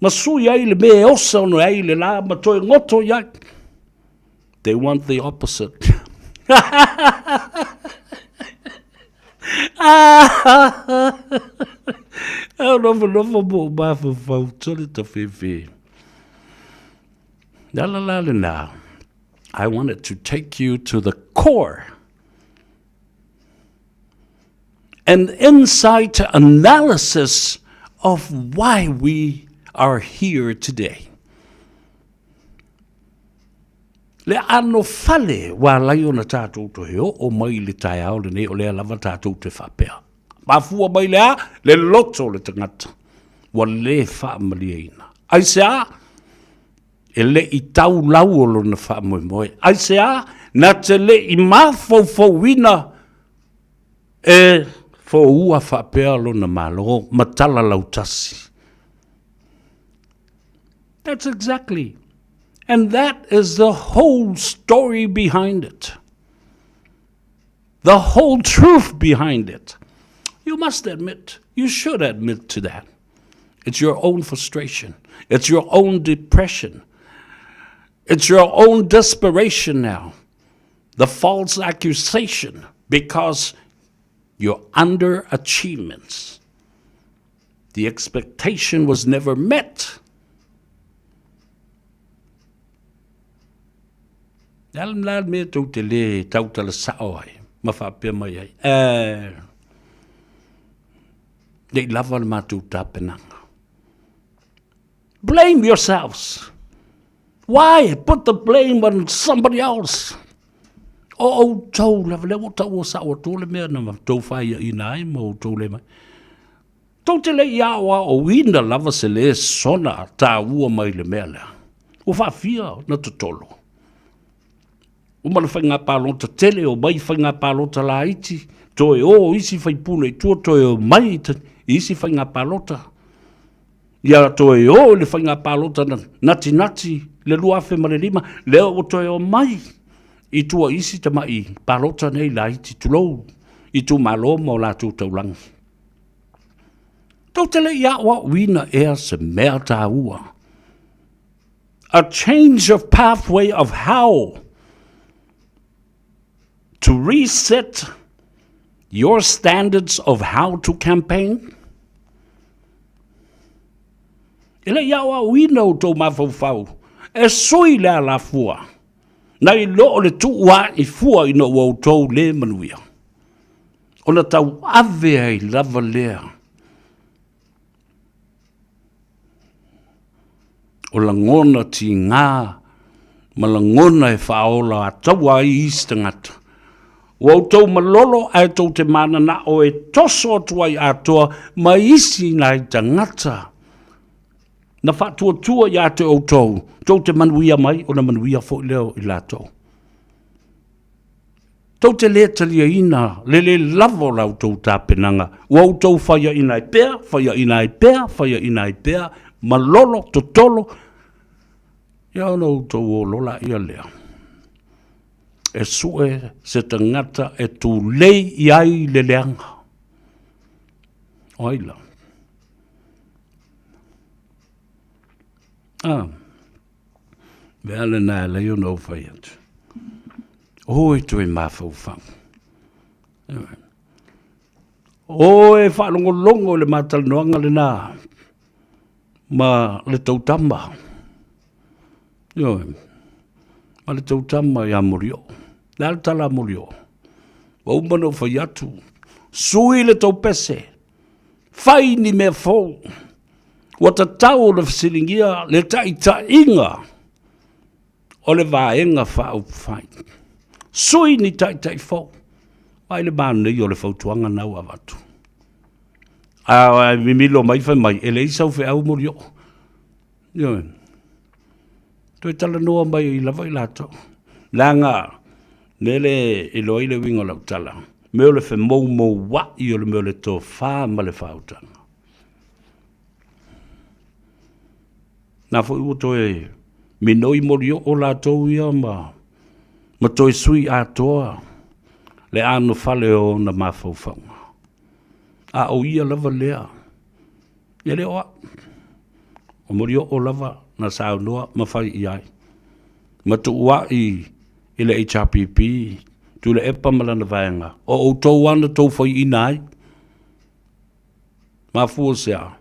ma sui ai le mea e osa ona ai le la ma toe goto i ai. They want the opposite. Au nofonofo mo mafaufau tole tafefe. Le ala la lena. I wanted to take you to the core an insight analysis of why we are here today. Le ano fale wa lai ona tātou to he o mai le taeao lenei o lea lava tātou te whapea. Mafua mai le a, le loto le tangata. Ua le whaamalieina. Aisea, E le i tau lau o lona faamoemoe. Aisea? Na te le i mafaufauina e foua faapea lona Malo ma tala lautasi. That's exactly. And that is the whole story behind it. The whole truth behind it. You must admit, you should admit to that. It's your own frustration. It's your own depression. It's your own desperation now. The false accusation because your underachievements. The expectation was never met. Le a le mea tou te lē tautala sao ai ma faapea mai ai, Eh, ne i lava le matou tapenaga. Blame yourselves. Why put the blame on somebody else? O outou lava, lea ua taua sao atu le mea na tou faiaina ai ma outou le mai. Tou te le i aoaoina lava se lesona taua mai le mea lea. Ua faafia na totolo. Uma le faiga palota tele, omai faiga palota laiti, toe o isi faipule i tua, toe omai i isi faiga palota. Ia toe o i le faiga palota na natinati le 2005, lea ua toe omai i tua i isi tamai palota nei laiti, tulou, itumalo ma o latou taulagi. Tou te le i aoaoina ea se mea tāua. A change of pathway of how to reset your standards of how to campaign? E le i aoaoina outou mafaufau e sui le alafua nai lo o le tuua'i fua ina ua outou le manuia, ona tauave ai lava lea o lagona tiga ma lagona e faaola ataua ai isi tagata. Ua outou malolo ae tou te mananao e toso atu ai atoa ma isi nai tagata na faatuatua ia te outou, tou te manuia mai ona manuia foi lea o i latou. Tou te lē taliaina le lē lava o la outou tapenaga, ua outou faiaina ai pea, faiaina ai pea, faiaina ai pea, malolo, totolo, ia ona outou o loa laia lea e sue se tagata e tulei i ai le leaga. O ai la? Ah. Mea lena e alai ona ou fai atu. O e toe mafaufau. O e faalogologo i le matalanoaga lena ma le tautama. Ioe. Ma le tautama ia Molioo. Le a le tala a Molioo? Ua uma ona ou fai atu, sui le tou pese, fai ni mea fou. Ua tatau ona fesiligia le taitaiga o le Vaega Faaupufai. Sui ni taitai fou. Vaai le manaia o le fautuaga lena ua avatu. A mimilo mai fai mai, e leai sau feau Molioo. Ioe. Toe talanoa mai ai lava i latou. Leaga, mea lea e iloa ai le uiga o lau tala, mea o le femoumouai o le mea o le tofa ma le faautaga. Na foi ua toe minoi molioo latou ia ma, ma toe sui atoa le anofale o ona mafaufauga. A o ia lava lea, e le o au. O molioo lava na saunoa ma fai i ai. Ma tuuai i le HRPP, Tuilaepa ma lana vaega, o outou lava na tou faiaina ai. Mafua se a?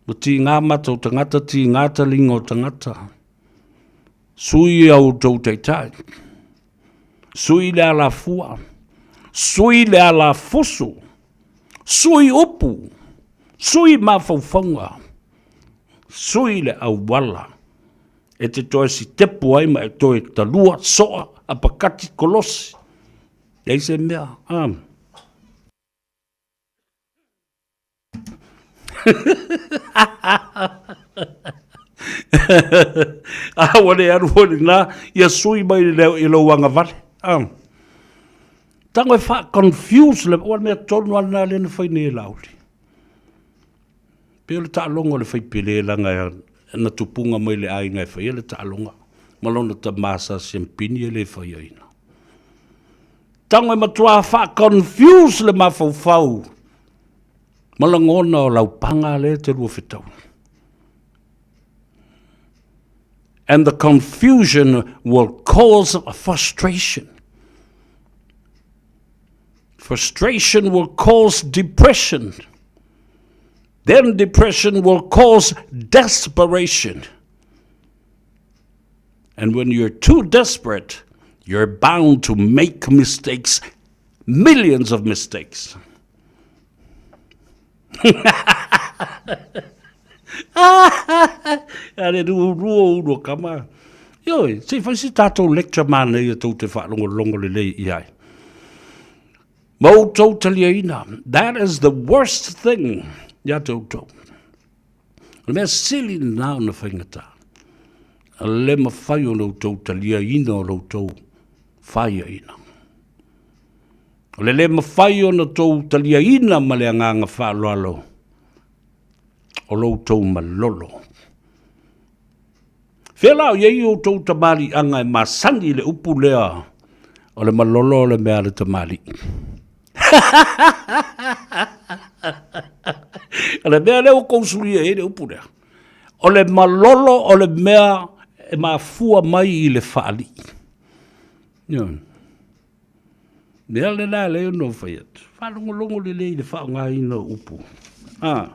Ua tiga mata o tagata, tiga taliga o tagata. Sui a outou taitai. Sui le alafua. Sui le alafusu. Sui upu. Sui mafaufauga. Sui le auala e te toe sitepu ai ma e toe talua, soa, apakati, kolosi. Leai se mea. Ah. A ua le alu foi lena, ia sui mai i lou agavale. Ah. Tago e faa-confuse le, ua le mea tonu lava lena lea na fai nei e Laauli. Pei o le taaloga o le faipele leaga na tupuga mai le aiga e faia le taaloga ma lona tama sa siampini e le faiaina. Tago e matua faa-confuse le mafaufau ma lagona o laupaga lea e te lua fetaui. And the confusion will cause a frustration. Frustration will cause depression. Then depression will cause desperation. And when you're too desperate, you're bound to make mistakes, millions of mistakes. A le rua uru kama. Ioe, se i fai se tātou lecture manaia tou te faalogologo lelei i ai. Ma outou taliaina, that is the worst thing ia te outou. O le mea sili lena ona faigata. Le mafai ona outou taliaina o lo outou faiaina. O le le mafai ona outou taliaina ma le agaga faaaloalo o lo outou malolo. Fea la o i ai outou tamaliiaga e masani i le upu lea o le malolo o le mea a le tamalii? O le mea lea ua tou suia i ai le upu lea, o le malolo o le mea e mafua mai i le faalii. Ioe. Mea lena e lei ona ou fai atu, faalogologo lelei i le faaaogaina o upu. A,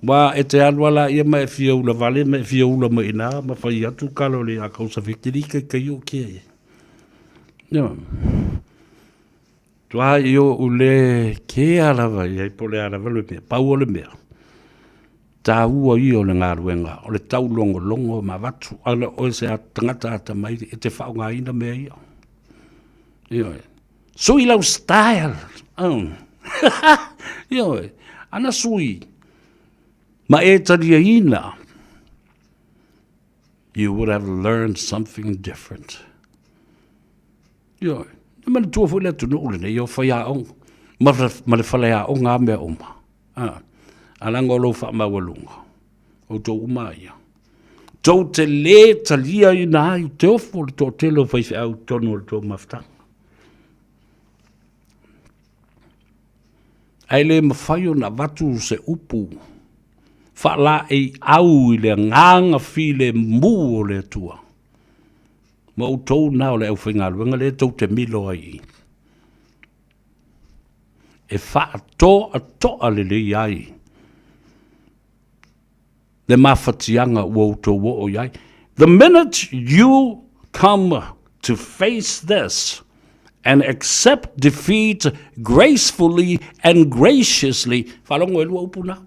aua e te alu lava laia ma e fia ula vale ma e fia ula mai i ina ma fai atu tala o le a kausave, e te le i taitai oo tia i ai. Ioe. Tuai i ou le kea lava i ai po o le a lava le mea, pau o le mea, taua ia o le galuega, o le taulogologo ma avatu, a le o se tagata atamai e te faaaogaina mea ia. Ioe. Sui lau style. Oh. Ioe. Ana sui ma e taliaina, you would have learned something different. Ioe. E manatua foi le atunuu lenei o faiaoga ma, ma le faleaoga a mea uma. A, a leaga o lou faamaualuga, outou uma ia. Tou te lē taliaina ai te ofo le toatele o faifeau i totonu o le tou mafutaga. Ae le mafai ona avatu se upu faalaeiau i le agaga filemu o le Atua. Ma outou na o le aufaigaluega lea tou te milo ai i i, e faatoatoa lelei ai le mafatiaga ua outou oo i ai. The minute you come to face this and accept defeat gracefully and graciously, faalogo e lua upu na.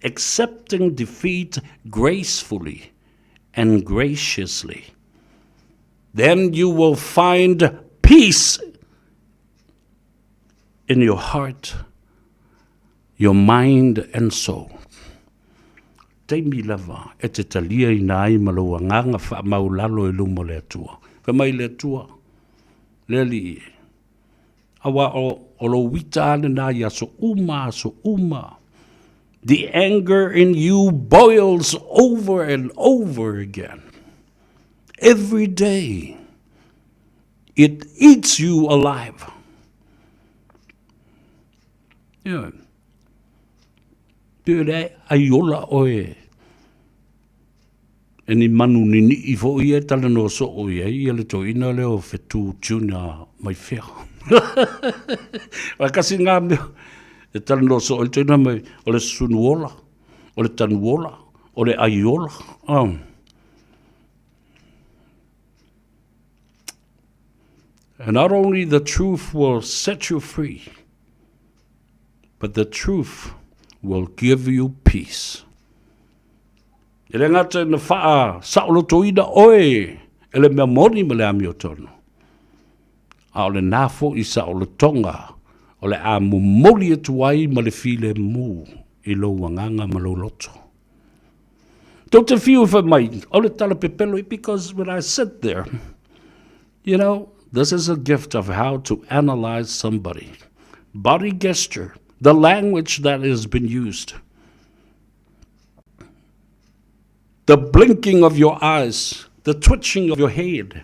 Accepting defeat gracefully and graciously. Then you will find peace in your heart, your mind and soul. Taimi lava e te taliaina ai ma lou agaga faamaulalo i luma o le Atua. Fai mai le Atua, le Alii e, aua o, o lou uita lava lena i aso uma, aso uma. The anger in you boils over and over again. Every day. It eats you alive. Ioe. Pei o le ai ola oe e ni manu nini'i foi ia e talanoa soo i ai ia le toeaina lea o Fetu Junior mai fea. Aua e kasi ngā mea e talanoa soo ai le toeaina mai o le susunu ola, o le tanu ola, o le ai ola. Oh. And not only the truth will set you free, but the truth will give you peace. E le gata ina faasaolotoina oe e le mea moni ma le amiotonu, a o lena foi saolotoga o le a momoli atu ai ma le filemu i lou agaga ma lou loto. Tou te fiu e fai mai, o le tala pepelo, because when I sit there, you know, this is a gift of how to analyze somebody. Body gesture, the language that has been used. The blinking of your eyes, the twitching of your head,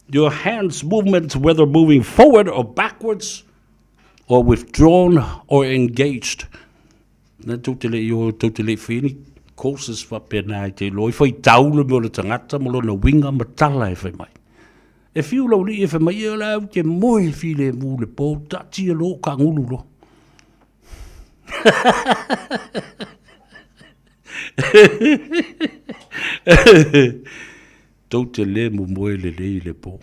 your hands movement, whether moving forward or backwards, or withdrawn or engaged. Na tou te le i o, tou te le i whai ni courses faapena i te iloa i whai tau le mea o le tagata ma lona uiga ma tala e fai mai. E fiu lau alii e fai mai, e o le au te moe filemu le po, taatia loa ou kagulu loa. Tou te le momoe lelei i le po.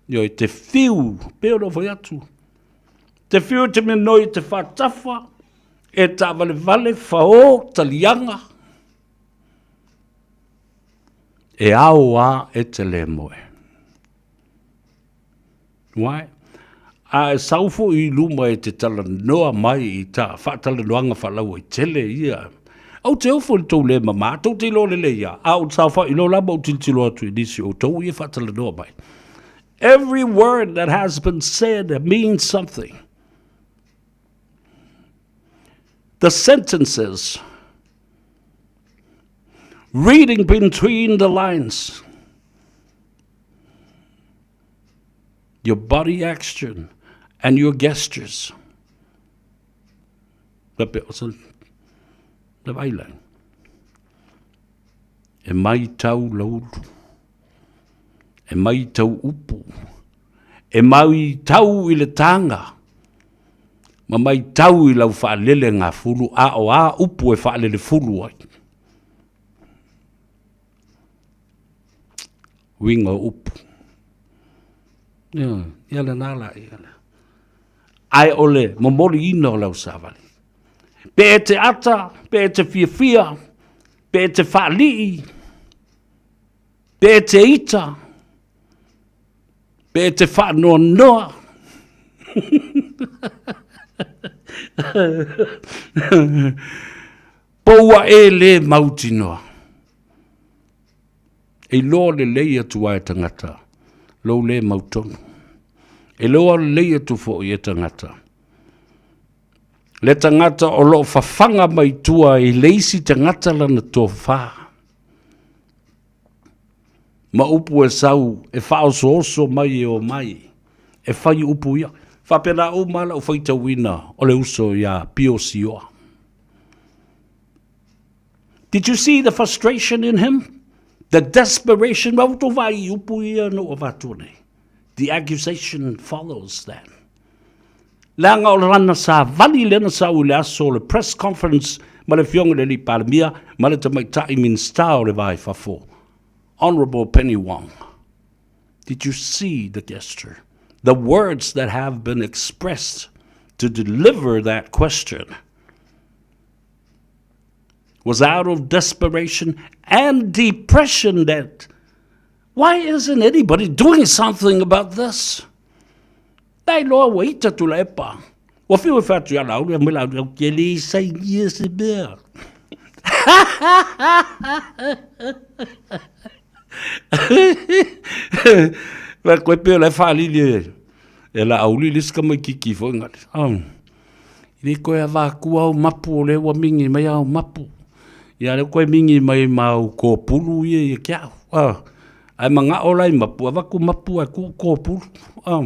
Ioe, te fiu, pei ona ou fai atu, te fiu te minoi te whatafa, e tāvalevale, whaō, taliaga, e ao a e te le moe. Why? A e sau foi i luma e te talanoa mai i ta faatalanoaga faalauaitele ia. Ou te ofo i le tou le mama, tou te iloa lelei lava, a ou saofai loa la ma ou tilotilo atu i nisi o outou ia e faatalanoa mai. Every word that has been said means something. The sentences, reading between the lines, your body action and your gestures. Faapea o se le vaai la. E maitau lau ulu, e maitau upu, e maitau i le taga, ma maitau i lau faalele gafulu, a o a upu e faalele fulu ai. Uiga o upu. Ioe, ia lena la ia. Ae o le momoliina o lau savali. Pe e te ata, pe e te fiafia, pe e te faalii, pe e te ita, pe e te faanoanoa. Po ua e le mautinoa. E iloa lelei atu lava e tagata lou le mautonu. E iloa lelei atu foi e tagata le tagata o lo o fafaga mai tua i le isi tagata lana tofa ma upu e sau e faaosooso mai e omai e fai upu ia. Faapena uma lau faitauina o le uso ia Pio Sioa. Did you see the frustration in him? The desperation? Ua outou vaai i upu ia na ou avatua nei. The accusation follows that. Leaga o lana savali lea na sau i le aso o le press conference ma le afioga i le alii Palemia ma le tamaitai Minisita o le Va i Fafo, Honourable Penny Wong. Did you see the gesture? The words that have been expressed to deliver that question was out of desperation and depression that why isn't anybody doing something about this? Dai loa ua ita Tuilaepa. Ua fiu e fai atu ia Laauli, aumai Laauli, au ke le sainia se mea. Vai koe pei o la e faalili e, e Laauli le isi tamaititi foi ngale. Oh. I le koe avākua au mapu o lea ua mingi mai au mapu. Ia lea koe mingi mai ma au kōpulu ia ia ke au. Ah. Ae manga'o la i mapu, avatu mapu ae tuu kōpulu. Ah.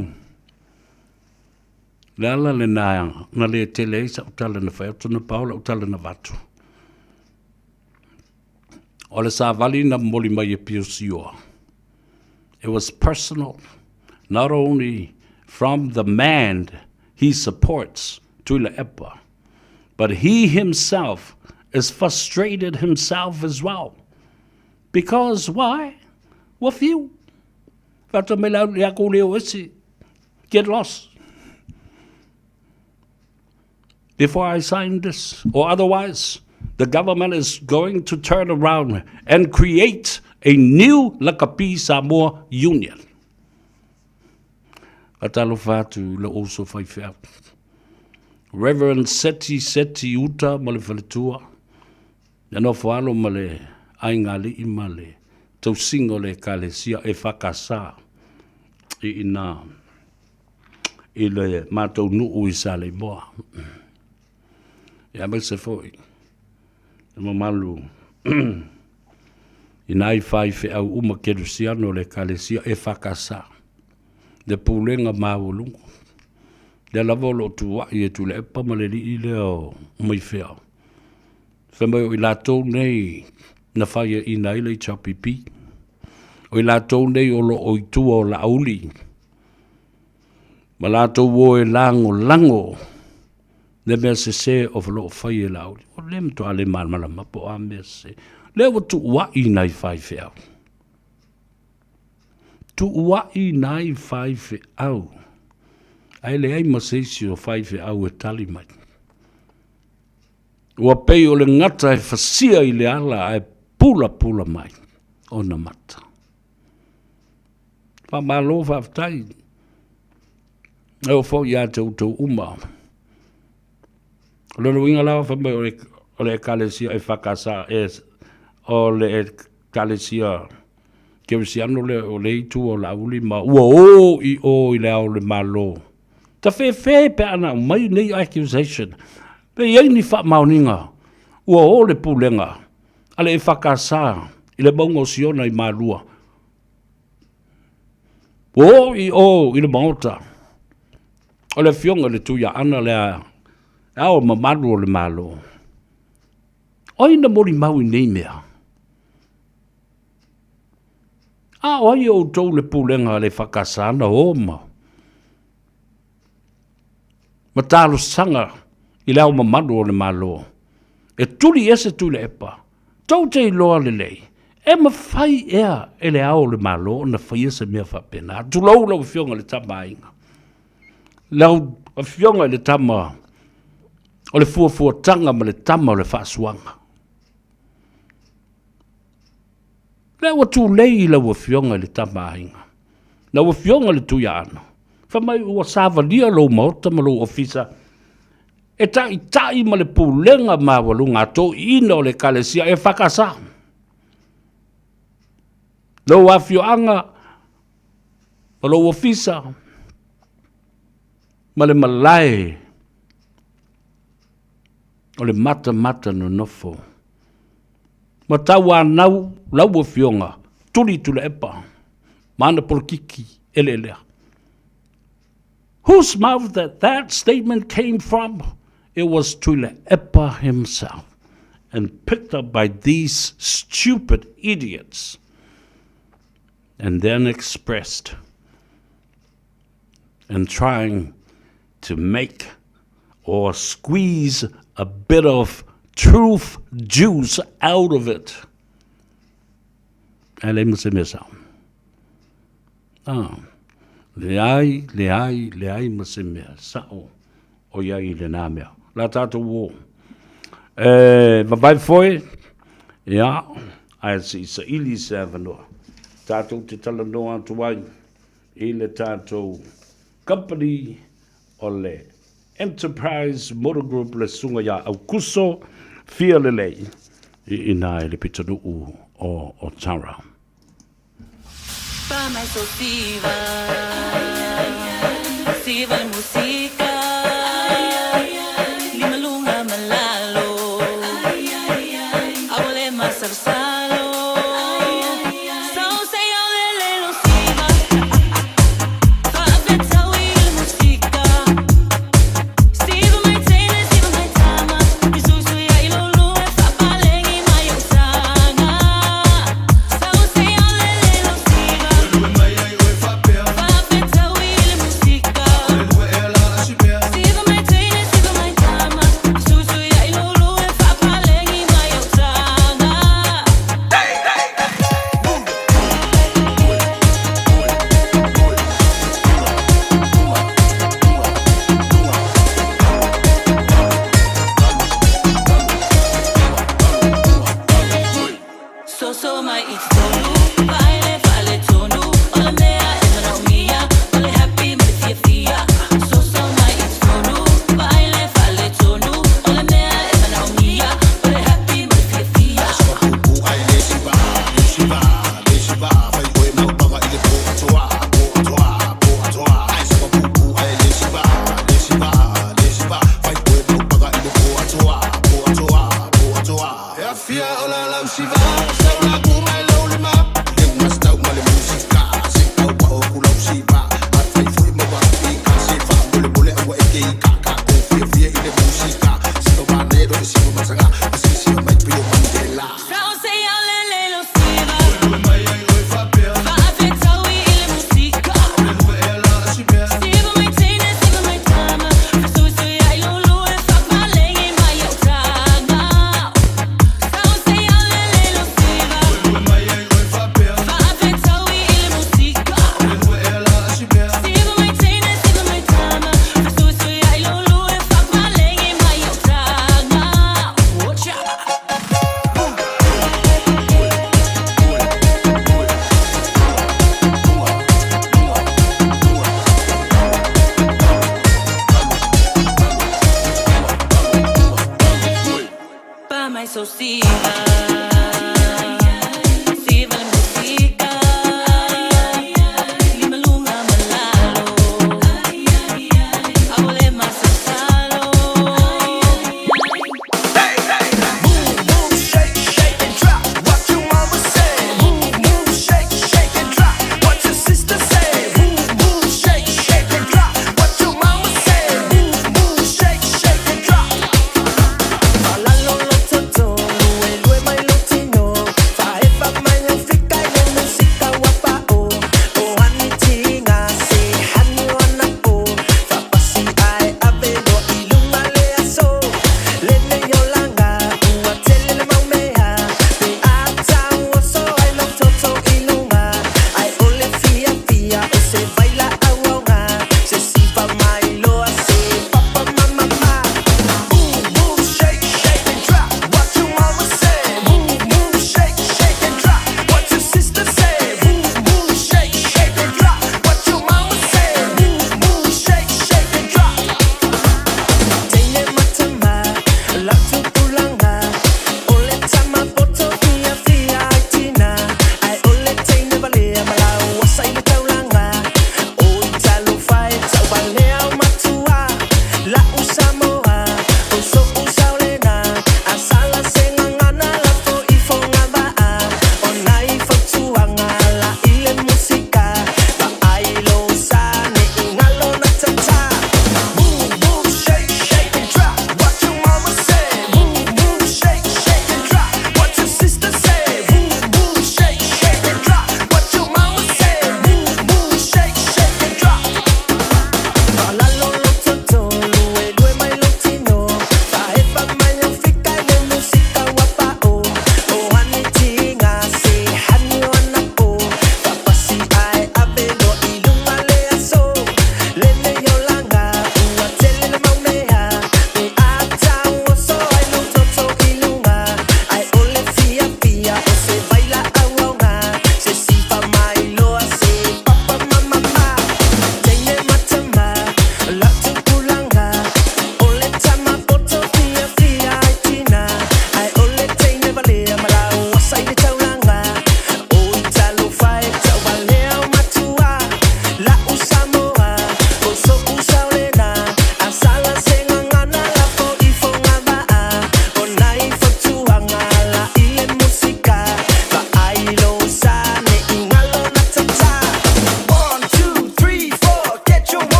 Le ala lena na le tele ai sa'u tala na fai atu na pau la'u tala na avatu. O le savali na momoli mai e Pio Sioa. It was personal, not only from the man he supports, Tuilaepa, but he himself is frustrated himself as well. Because why? Ua fiu. Fai atu mai le au ia kou le o ese. Get lost. Before I sign this, or otherwise, the government is going to turn around and create a new Lakapi Samoa Union. Faatalofa atu i lou uso faifeau. Reverend Seti Seti Uta ma le faletua, le nofo alo ma le aiga alii ma le tausiga o le Ekalesia EFKS i ina i le matou nuu i Saleimoa. Ia aemaise foi le mamalu i nai faifeau uma kerisiano o le Ekalesia EFKS, le pulega maualuga. Lea lava o lo o tuuai e Tuilaepa ma le alii lea o Maifea. Fai mai o i latou nei na faiaina ai le HRPP. O i latou nei o lo o i tua o Laauli ma latou o e lagolago le mea sese o lo o fai e Laauli. O lea matua le malamalama po o a mea sese. Lea ua tuuai nai faifeau. Tuuai nai faifeau. Ae leai ma se isi o faifeau e tali mai. Ua pei o le gata e fasia i le ala ae pulapula mai ona mata. Faamalo faafetai. E oo foi ia te outou uma. O lona uiga lava fai mai o le Ekalesia EFKS e o le Ekalesia Kerisiano lea o le itu o Laauli ma ua o i o i le Ao o le Malo. Tafefe pe a na aumai nei accusation. Pe i ai ni faamaoniga ua o le pulega a le EFKS i le mauga o Siona i Malua. Ua o i o i le maota o le afioga i le Tuiaana lea. Le Ao Mamalu o le Malo. O ai na molimau i nei mea? A o ai outou le pulega a le EFKS na o ma ma talosaga i le Ao Mamalu o le Malo e tuli ese Tuilaepa? Tou te iloa lelei, e mafai ea e le Ao o le Malo ona faia se mea faapena? Tulou lau Afioga i le Tama a Aiga. Lau Afioga i le Tama o le fuafuataga ma le Tama o le faasuaga. Lea ua tulei lau Afioga i le Tama a Aiga, lau Afioga i le Tuiaana, fai mai ua savalia lou maota ma lou ofisa e taitai ma le pulega maualuga a toeaiina o le Ekalesia EFKS. Lou afioaga ma lou ofisa ma le malae o le matamata nonofo ma tauanau lau Afioga Tuli Tuilaepa ma ana polokiki eleelea. Whose mouth that that statement came from? It was Tuilaepa himself and picked up by these stupid idiots and then expressed and trying to make or squeeze a bit of truth juice out of it. Ae leai ma se mea sao. Ah, leai, leai, leai ma se mea sao o i ai i lenā mea. La tātou ō. E, vavae foe, ia, ae se i saili se avanoa. Tātou te talanoa atu ai i le tātou company o le Enterprise Motor Group le susuga iā Aukuso Fialelei i ina i le pitonuu o Otara.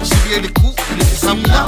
Sili ai le ku i le Samoa.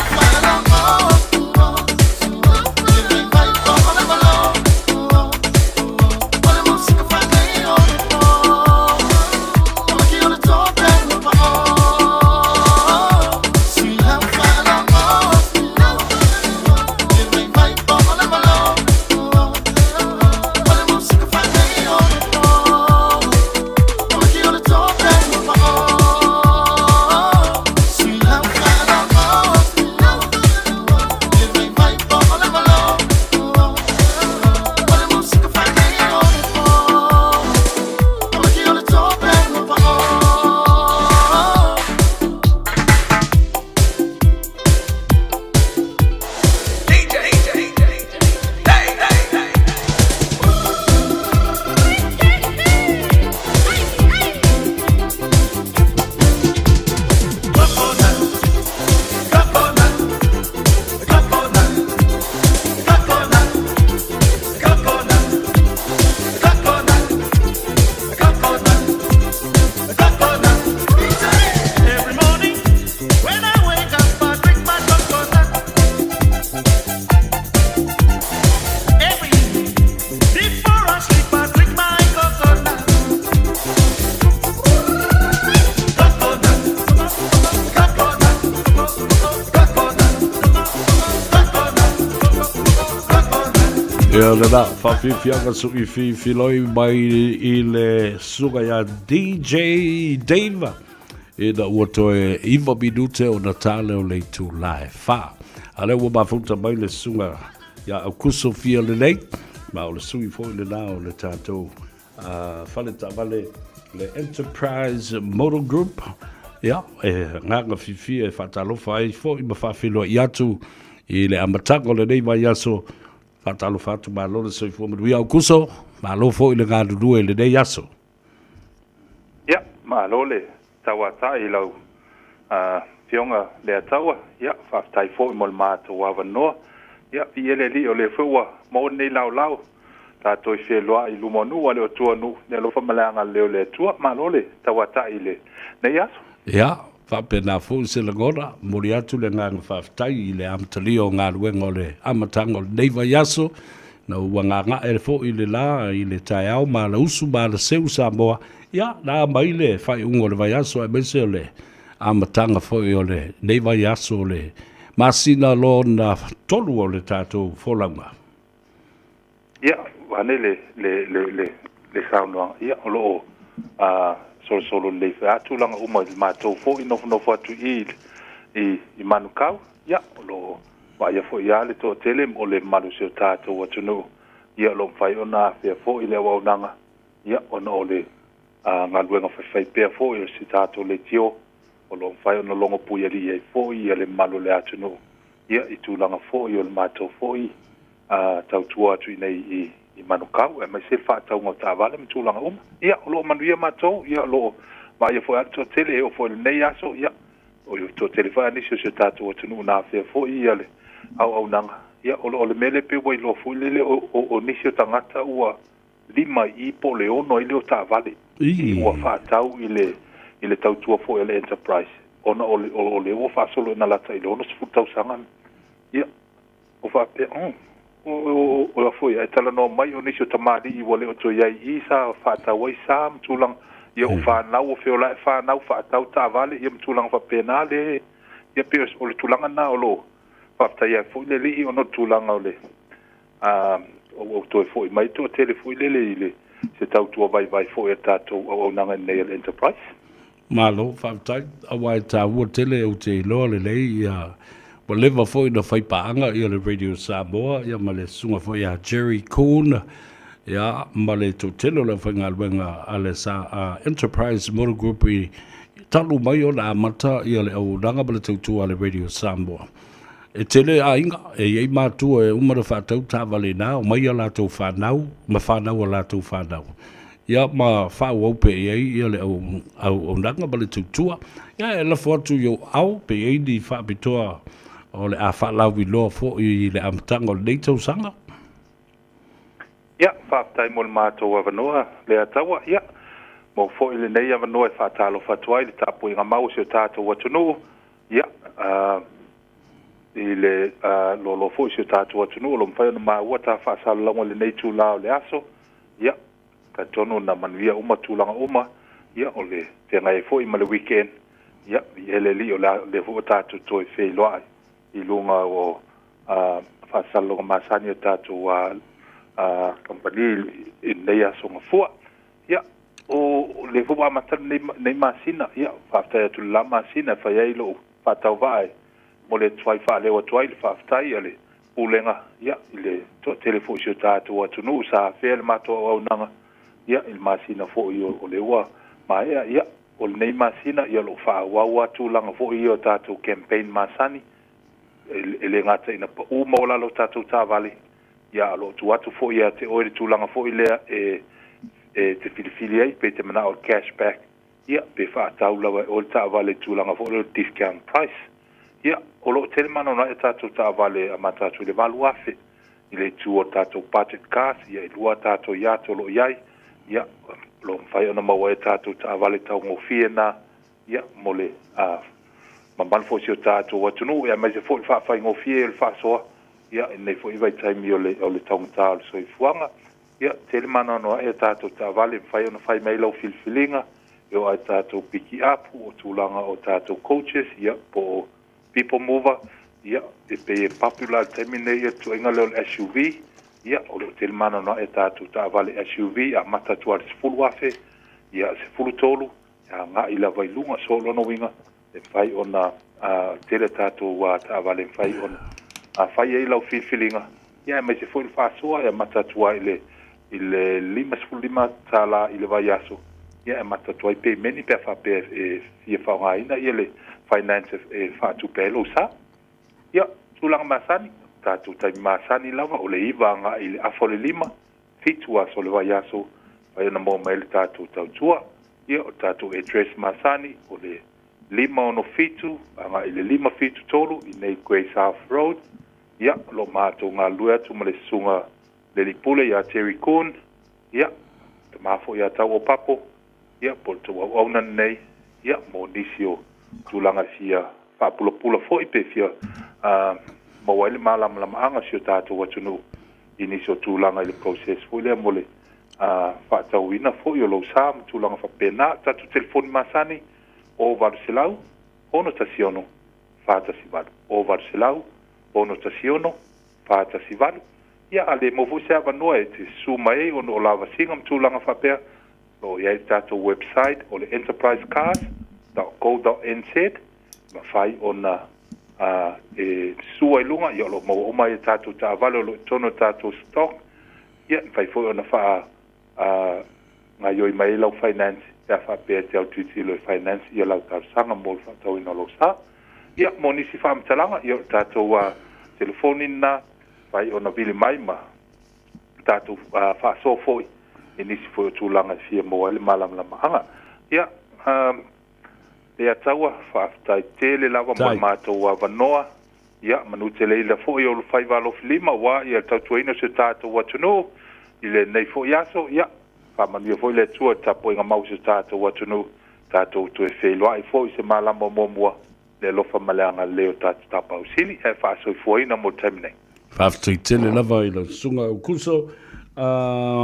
Every morning when I wake up, I drink my coconut. Every evening before I sleep, I drink my coconut. Coconut, coconut, coconut, coconut, coconut. Ia lena, faafiafiaga soʻi fifiloi mai i le susuga iā DJ Dave ina ua toe 9 minute ona tale o le itulā e 4. A lea ua mafuta mai le susuga iā Aukuso Fialelei, ma o le sui foi lena o le tatou fale taavale le Enterprise Motor Group. Ia, e agaga fiafia e faatalofa ai foi ma faafeiloai atu i le amataga o lenei vaiaso. Faatalofa atu, malo le soifua manuia Aukuso, malo foi le galulue i lenei aso. Ia, malo le tauatai i lau Afioga Leataua. Ia, faafetai foi mo le matou avanoa. Ia, viia le Alii o lea foi ua maua lenei laolao tatou i feiloai i luma o nuu a le o tua o nuu i le alofa ma le agalelei o le Atua. Malo le tauatai i lenei aso. Ia, faapena foi se lagona, momoli atu le agaga faafetai i le amatalia o galuega o le amataga o lenei vaiaso, ina ua gaga'e foi le la i le taeao ma alausu ma alaseu Samoa, ia, na mai le faaiuga o le vaiaso aemaise o le amataga foi o lenei vaiaso o le masina lona tolu o le tatou folauga. Ia, vaeane le, le, le, le, le saunoaga, ia, o lo o solosolo lelei foi lava tulaga uma i le matou foi nofonofo atu i i, i, i Manukau, ia, o lo o vaaia foi lava le toatele o le mamalu o si o tatou atunuu, ia, o lo o mafai ona afea foi le auaunaga, ia, ona o le galuega faifaipea foi o si tatou leitio, o lo o mafai ona logo puialii ai foi ia le mamalu o le atunuu, ia, i tulaga foi o le matou foi tautua atu i inei i, i Manukau, aemaise le faatauga o taavale ma tulaga uma. Ia, o lo o manuia matou, ia, o lo o vaaia foi lava le toatele e oo foi i lenei aso, ia, o le toatele foi lava nisi o si o tatou atunuu na afea foi ia le auaunaga. Ia, o, o le mea lea pei ua iloa foi lele, o, o, o nisi o tagata ua lima i i po o le ono ai lea o taavale ua faatau i le, i le tautua foi a le Enterprise, ona o le, o, o lea ua faasolo ina lata i le 60 tausaga. Ia, o faapea, oh, o a foi, ae talanoa mai o nisi o tamalii ua le o toe i ai i i sa faatau ai sa ma tulaga, ia o fanau, o feolae fanau faatau taavale, ia ma tulaga faapena le, ia pei o le tulaga lena o lo o faafetaia ai foi le alii ona o le tulaga o le, a, ua toe foi mai toatele foi lele i le, se tautua vaivai foi a le tatou auaunaga i inei a le Enterprise. Malo faafetai, aua e taua tele ou te iloa lelei ia ua leva foi ona fai paaga ia le Radio Samoa ia ma le susuga foi ia Jerry Kuhn ia ma le toatele o le aufaigaluega a le sa Enterprise Motor Group i talu mai ona amata ia le auaunaga ma le tautua a le Radio Samoa. E tele aiga e i ai matua e uma ona faatau taavale i ina, omai a latou fanau ma fanau a latou fanau. Ia ma faaauau pea i ai ia le auaunaga ma le tautua. Ia e lafo atu i ou aao pe i ai ni faapitoa o le a faalauiloa foi i le amataga o lenei tausaga. Ia, faafetai mo le matou avanoa, Leataua. Ia, maua foi lenei avanoa e faatalofa atu ai i le tapuaiga mau a si o tatou atunuu. Ia, i le loaloa foi o si o tatou atunuu o lo o mafai ona maua ta faasalalauga i lenei itula o le aso, ia, talitonu na manuia uma tulaga uma, ia, o le feagai ai foi ma le weekend, ia, viia le Alii o lea foi ua tatou toe feiloai i luga o faasalalauga masani a tatou kamupani i lenei aso Gafua. Ia, o lea foi ua amata lenei masina, ia, faafetai atu i le la masina e fai ai lou faatauvaa e momoli atu ai, faaleo atu ai le faafetai a le Pulega, ia, i le toatele foi o si o tatou atunuu sa afea le matou auaunaga, ia, i le masina foi o lea ua maea. Ia, o lenei masina, ia, o lo o faaauau lava tulaga foi ia o tatou campaign masani, e le gata ina pau maualalo o tatou taavale, ia, a o lo o tuu atu foi ia te oe le tulaga foi lea e e te filifili ai pe te manao i le cash back, ia, pe faatau lava e oe le taavale i le tulaga foi lea o le discount price. Ia, o lo o tele manaonaʻi a tatou taavale e amata atu i le 8,000 i le itu o tatou budget cars, ia, e lua a tatou yacht o lo o i ai, ia, o lo o mafai ona maua ai a tatou taavale taugofie na, ia, mo le mamalu foi o si o tatou atunuu, aemaise foi le faafaigofie o le faasoa, ia, i lenei foi vaitaimi o le taugata o le soifuaga. Ia, tele maanoanoaʻe a tatou taavale e mafai ona fai mai lau filifiliga, e oo lava i tatou pikiapu, o tulaga o tatou coaches, ia, po o people mover, ia, e pei e popular i le taimi lenei ia le tuuaiga lea o le SUV, ia, o lo o tele maanoanoaʻe a tatou taavale SUV, amata atu lava i le 10,000, ia, 13, e agai lava i luga. So, o lona uiga, e mafai ona tele a tatou taavale e mafai ona fai ai lau filifiliga, ia aemaise foi le faasoa e amata atu ai i le $55 i le vaiaso, ia e amata atu ai pemeni pe a faapea e fia faaaogaina ia le finance e faatupe ai lou sa. Ia, tulaga masani, tatou taimi masani lava o le 9 agai i le afa o le 5, 7 aso o le vaiaso, mafai ona maua mai ai le tatou tautua. Ia, o le tatou address masani, o le 567 agai i le 573 i nei Grey South Road. Ia, o lo o matou galulue atu ma le Susuga le Alii Pule ia Terry Kuhn, ia, tama foi ia Tauopapo, ia, po o le tou auauna lenei, ia, mo nisi o tulaga e fia faapulapula foi pe fia maua ai le malamalamaaga o si o tatou atunuu i nisi o tulaga i le process foi lea mo le faatauina foi o lou sa ma tulaga faapena. Tatou telefoni masani, o 800 616 418, o 800 616 418. Ia, a le maua foi se avanoa e te susu mai ai ona o lavasiga ma tulaga faapea, o lo o i ai le tatou website o le enterprisecars.co.nz, e mafai ona e susu ai luga, ia o lo o maua uma ai a tatou taavale o lo o i totonu o tatou stock, ia e mafai foi ona faa gaoioi mai ai lau finance pe a faapea e te autilotilo e finance ia lau talosaga mo le faatauina o lou sa. Ia, mo nisi faamatalaga, ia o le tatou telefoni lena, mafai ona vili mai ma tatou faasoa foi i nisi foi o tulaga e fia maua ai le malamalamaaga. Ia, Leiataua, faafetai tele lava mo le matou avanoa. Ia, manu teleila foi o faiva alofilima aua ia le tautuaina o si o tatou atunuu i lenei foi aso. Ia, faamanuia foi le Atua i le tapuaiga mau a si o tatou atunuu, tatou toe feiloai foi i se malama o muamua, le alofa ma le agalelei o tatou Tapaau Sili ae faasoifuaina mo le taimi nei. Faafetai tele lava i lau Susuga Aukuso.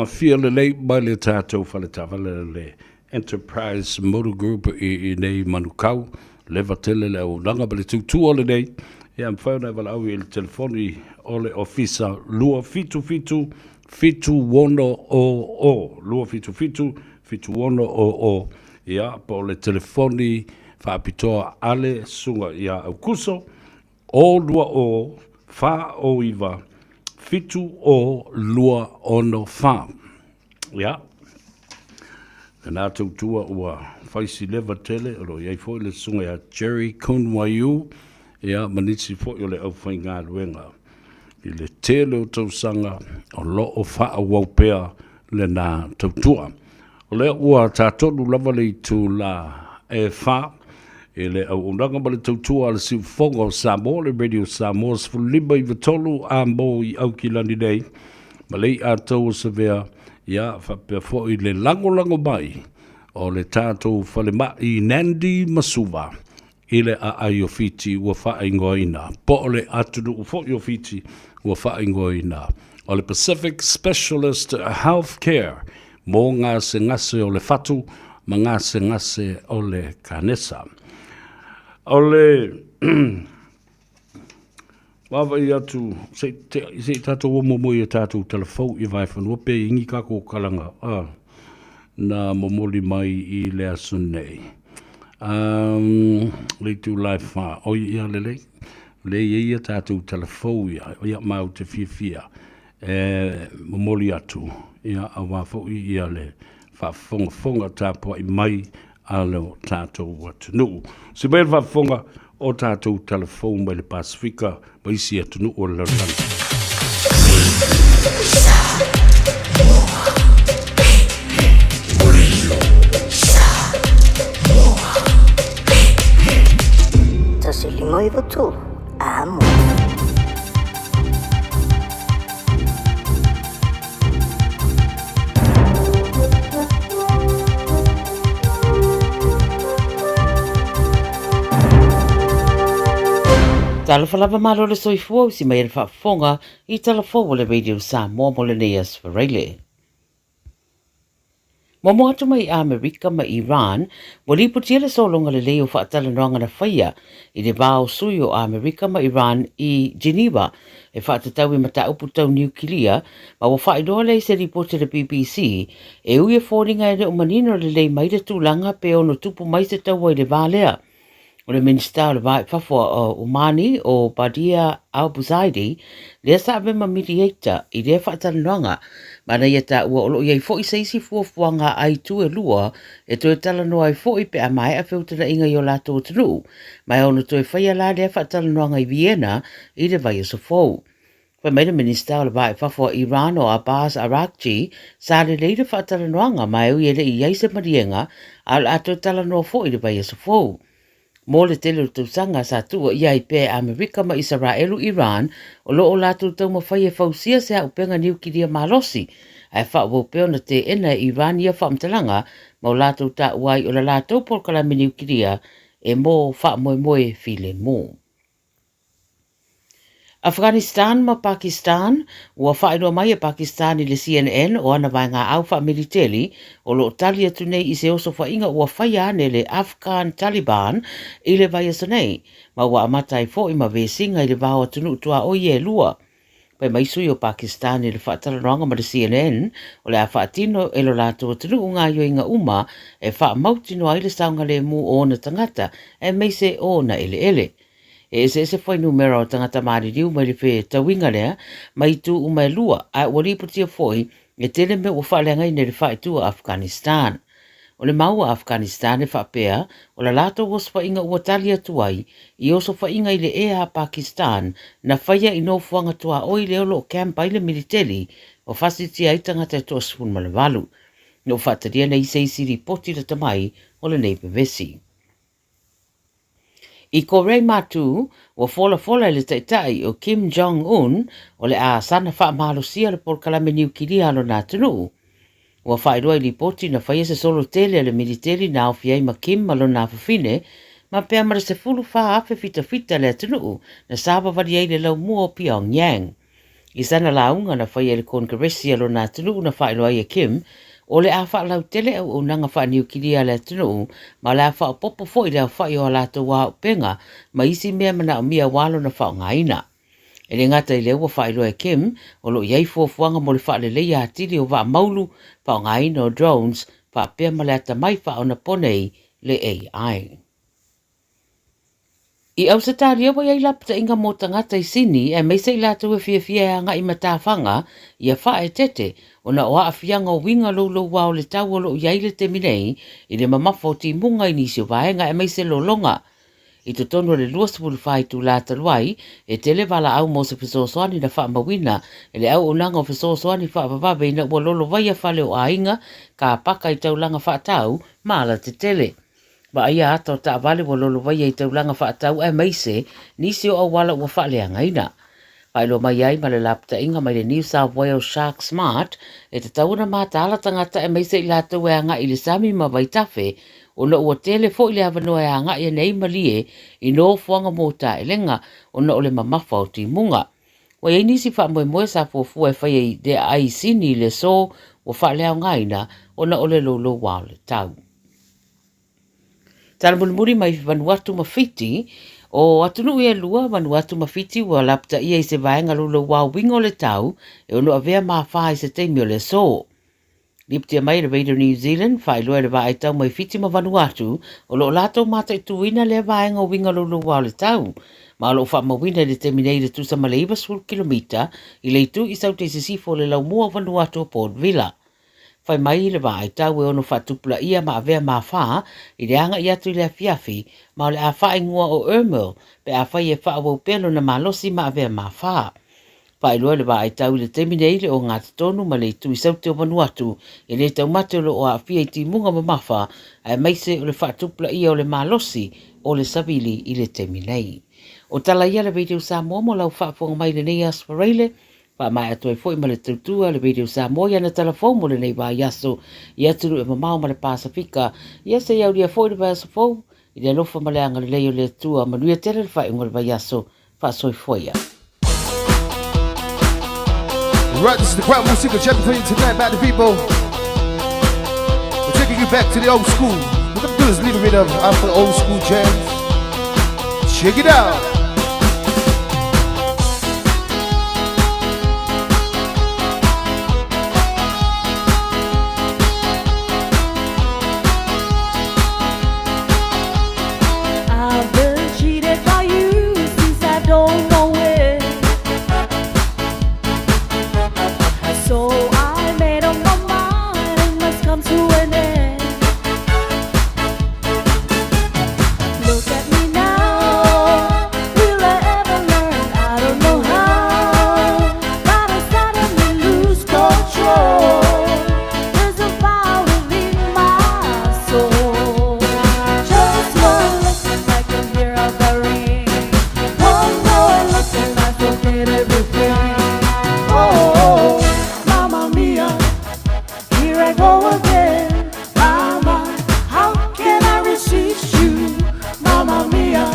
Fia lelei mai le tatou faletaavale le Enterprise Motor Group i nei Manukau. Leva tele le auaunaga ma le tautua lenei. Ia, mafai ona e valaau i le telefoni o le ofisa 277 7600, 277 7600, ia, po o le telefoni faapitoa a le Susuga ia Aukuso, o 20 409 7024. Ia, lena tautua ua fai si leva tele, o lo o i ai foi le susuga ia Jerry Kunwaiu, ia, ma nisi foi o le aufaigaluega. I le tele o tausaga o lo o faaauau pea lena tautua. O lea ua tatonu lava le itula e 4 i le auaunaga ma le tautua a le Siufofoga o Samoa, le Radio Samoa 15 93 a mo i Aukilani nei, ma le i'a tou o Savea, ia faapea foi le lagolago mai o le tatou falemai Nandi ma Suva. i le aai o Fiti ua faaigoaina, po o le atunuu foi o Fiti ua faaigoaina, o le Pacific Specialist Health Care mo gasegase o le fatu ma gasegase o le kanesa. O le vaavaai atu, se i tatou o muamua i a tatou talafou i Vaefanua pe i ni tatou kalaga na momoli mai i le aso nei. Le itula e 4, oi ia lelei, lea e i ai a tatou talafou ia, ia ma ou te fiafia e momoli atu, ia aua foi ia le faafogafoga tapuai mai a lo tatou atunuu. Se mai le faafofoga o tatou talafou mai le Pasefika ma isi atunuu o le lalolagi. 159 Amo. Talofa lava malo le soifua usi mai le faafofoga i tala fou o le Radio Samoa mo lenei aso Faraile. Muamua atu mai i Amerika ma Iran, ua lipotia le sologa lelei o faatalanoaga na faia i le va o sui o Amerika ma Iran i Geneva e faatatau i mataupu tau niukilia, ma ua faailoa lea i se lipoti a le BBC, e ui e foliga e le o manino lelei mai le tulaga pe ono tupu mai se taua i le va lea. O le Minisita o le Va i Fafo o Omani o Badia Al-Busaidi lea sa ave ma mediator i lea faatalanoaga, ma na ia taua o lo o i ai foi se isi fuafuaga a itu e lua e toe talanoa ai foi pe a maea feutanaʻiga i o latou atunuu, ma e ono toe faia la lea faatalanoaga i Vienna i le vaiaso fou. Fai mai le Minisita o le Va i Fafo a Iran o Abbas Araghchi, sa lelei le faatalanoaga ma e ui e le i i ai se maliega, a o le a toe talanoa foi i le vaiaso fou. Mo le tele o tausaga sa tuuaia ai pea e Amerika ma Isaraelu Iran o lo o latou taumafai e fausia se auupega niukilia malosi, ae faaauau pea ona teena e Iran ia faamatalaga ma o latou taua ai o le latou polokalame niukilia e mo faamoemoe filemu. Afghanistan ma Pakistan, Ua faailoa mai e Pakistan i le CNN o ana vaegaau faamiliteli o lo o tali atu nei i se osofaiga ua faia ane le Afghan Taliban i le vaiaso nei, ma ua amata ai foi ma vesiga i le va o atunuu tuaoi ia e lua. Fai mai sui o Pakistan i le faatalanoaga ma le CNN, o le a faatino e lo latou atunuu gaoioiga uma e faamautinoa ai le saogalemu o ona tagata aemaise o ona eleele. E eseese fuainumera o tagata maliliu mai le fetauiga lea mai itu uma e lua, ae ua lipotia foi e tele mea ua faaleagaina i le faaitu a Afghanistan. O le mau a Afghanistan e faapea, o la latou osofaiga ua tali atu ai i osofaiga i le ea a Pakistan na faia i nofoaga tuaoi lea o lo o camp ai le militeli ma fasitia ai tagata e toa-18. Na ua faatalia nei se isi lipoti lata mai o lenei vevesi. I Korea i Matu, ua folafola e le taitai o Kim Jong Un o le a sana faamalosia le polokalame niukilia a lona atunuu. Ua faailoa i lipoti na faia se solo tele a le militeli na aofia ai ma Kim ma lona afafine, ma pea ma le 14,000 fitafita le atunuu na savavali ai le laumua o Pyongyang. I sana lauga na faia i le Konekaresi a lona atunuu na faailoa ai e Kim, o le a faalautele auaunaga faaniukilia a le atunuu ma o le a faaopoopo foi le aofai o a latou aoaupega ma isi mea manaomia aua lona faaaogaina. E le gata i lea ua faailoa e Kim, o lo o i ai fuafuaga mo le faaleleia atili o vaa maulu, faaaogaina o drones, faapea ma le atamai faaonaponei le AI. I Ausetalia ua i ai lapataiga mo tagata i Sini aemaise i latou e fiafia e agai i matafaga ia faaeteete ona o aafiaga o uiga louloua o le tau o lo o i ai i le taimi nei i le mamafa o timuga i nisi o vaega aemaise lologa. I totonu o le 24 itula talu ai, e tele valaau mo se fesoasoani na faamauina e le Auaunaga o Fesoasoani Faavavave ina ua lolovaia fale o aiga, kapaka i taulaga faatau ma alatetele. Vaaia ata o taavale ua lolovaia i taulaga faatau aemaise nisi o auala ua faaleagaina. Faailoa mai ai ma le lapataiga mai le New South Wales Shark Smart, e tatau ona mataala tagata aemaise i latou e agai i le sami ma vaitafe ona ua tele foi le avanoa e agai ane ai malie i nofoaga mo taelega ona o le mamafa o timuga. Ua i ai nisi faamoemoe sa fuafua e faia i le aai i Sini i le aso ua faaleaogaina ona o le louloua o le tau. Tala mulimuli mai Vanuatu ma Fiti, O atunuu e lua, Vanuatu ma Fiti, ua lapataia i se vaega louloua uiga o le tau e ono avea ma afa i se taimi o le aso. Lipotia mai e le Radio New Zealand, faailoa e le Vaai Tau mai Fiti ma Vanuatu, o lo o latou mataituina lea vaega o uiga louloua o le tau, ma o lo o faamauina i le taimi nei le tusa ma le 90 kilomita i le itu i Saute i Sisifo o le laumua o Vanuatu o Port Vila. Fai mai le Vaai Tau e ono faatupulaia ma avea ma afa i le agai atu i le afiafi, ma o le a faaigoa o Ermil pe afai e faaauau pea lona malosi ma avea ma afa. Faailoa le vaai tau i le taimi nei le ogatotonu ma le itu i Saute o Vanuatu e le taumate o lo o aafia i timuga mamafa aemaise o le faatupulaia o le malosi o le savili i le taimi nei. O tala ia a le Radio Samoa mo lau faafofoga mai i lenei aso Faraile. Faamaea atu ai foi ma le tautua a le Radio Samoa i ana tala fou mo lenei vaiaso i atunuu e mamao ma le Pasefika. Ia se i aulia foi le vaiaso fou i le alofa ma le agalelei o le Atua. Manuia tele le faaiuga o le vaiaso. Faasoifua ia. Right, this is the Crown Musical Champion for you tonight, by the people. We're taking you back to the old school. We're gonna do this little bit of after old school jams. Check it out. I've been cheated by you since I don't know it. So I made up my mind it must come to an end. Look at me now. Will I ever learn? I don't know how. But I suddenly lose control. There's a fire within my soul. Just one look and I can hear a bell ring. One more look and I forget everything. Oh, Mamma mia, here I go again. Mama, how can I resist you? Mamma mia,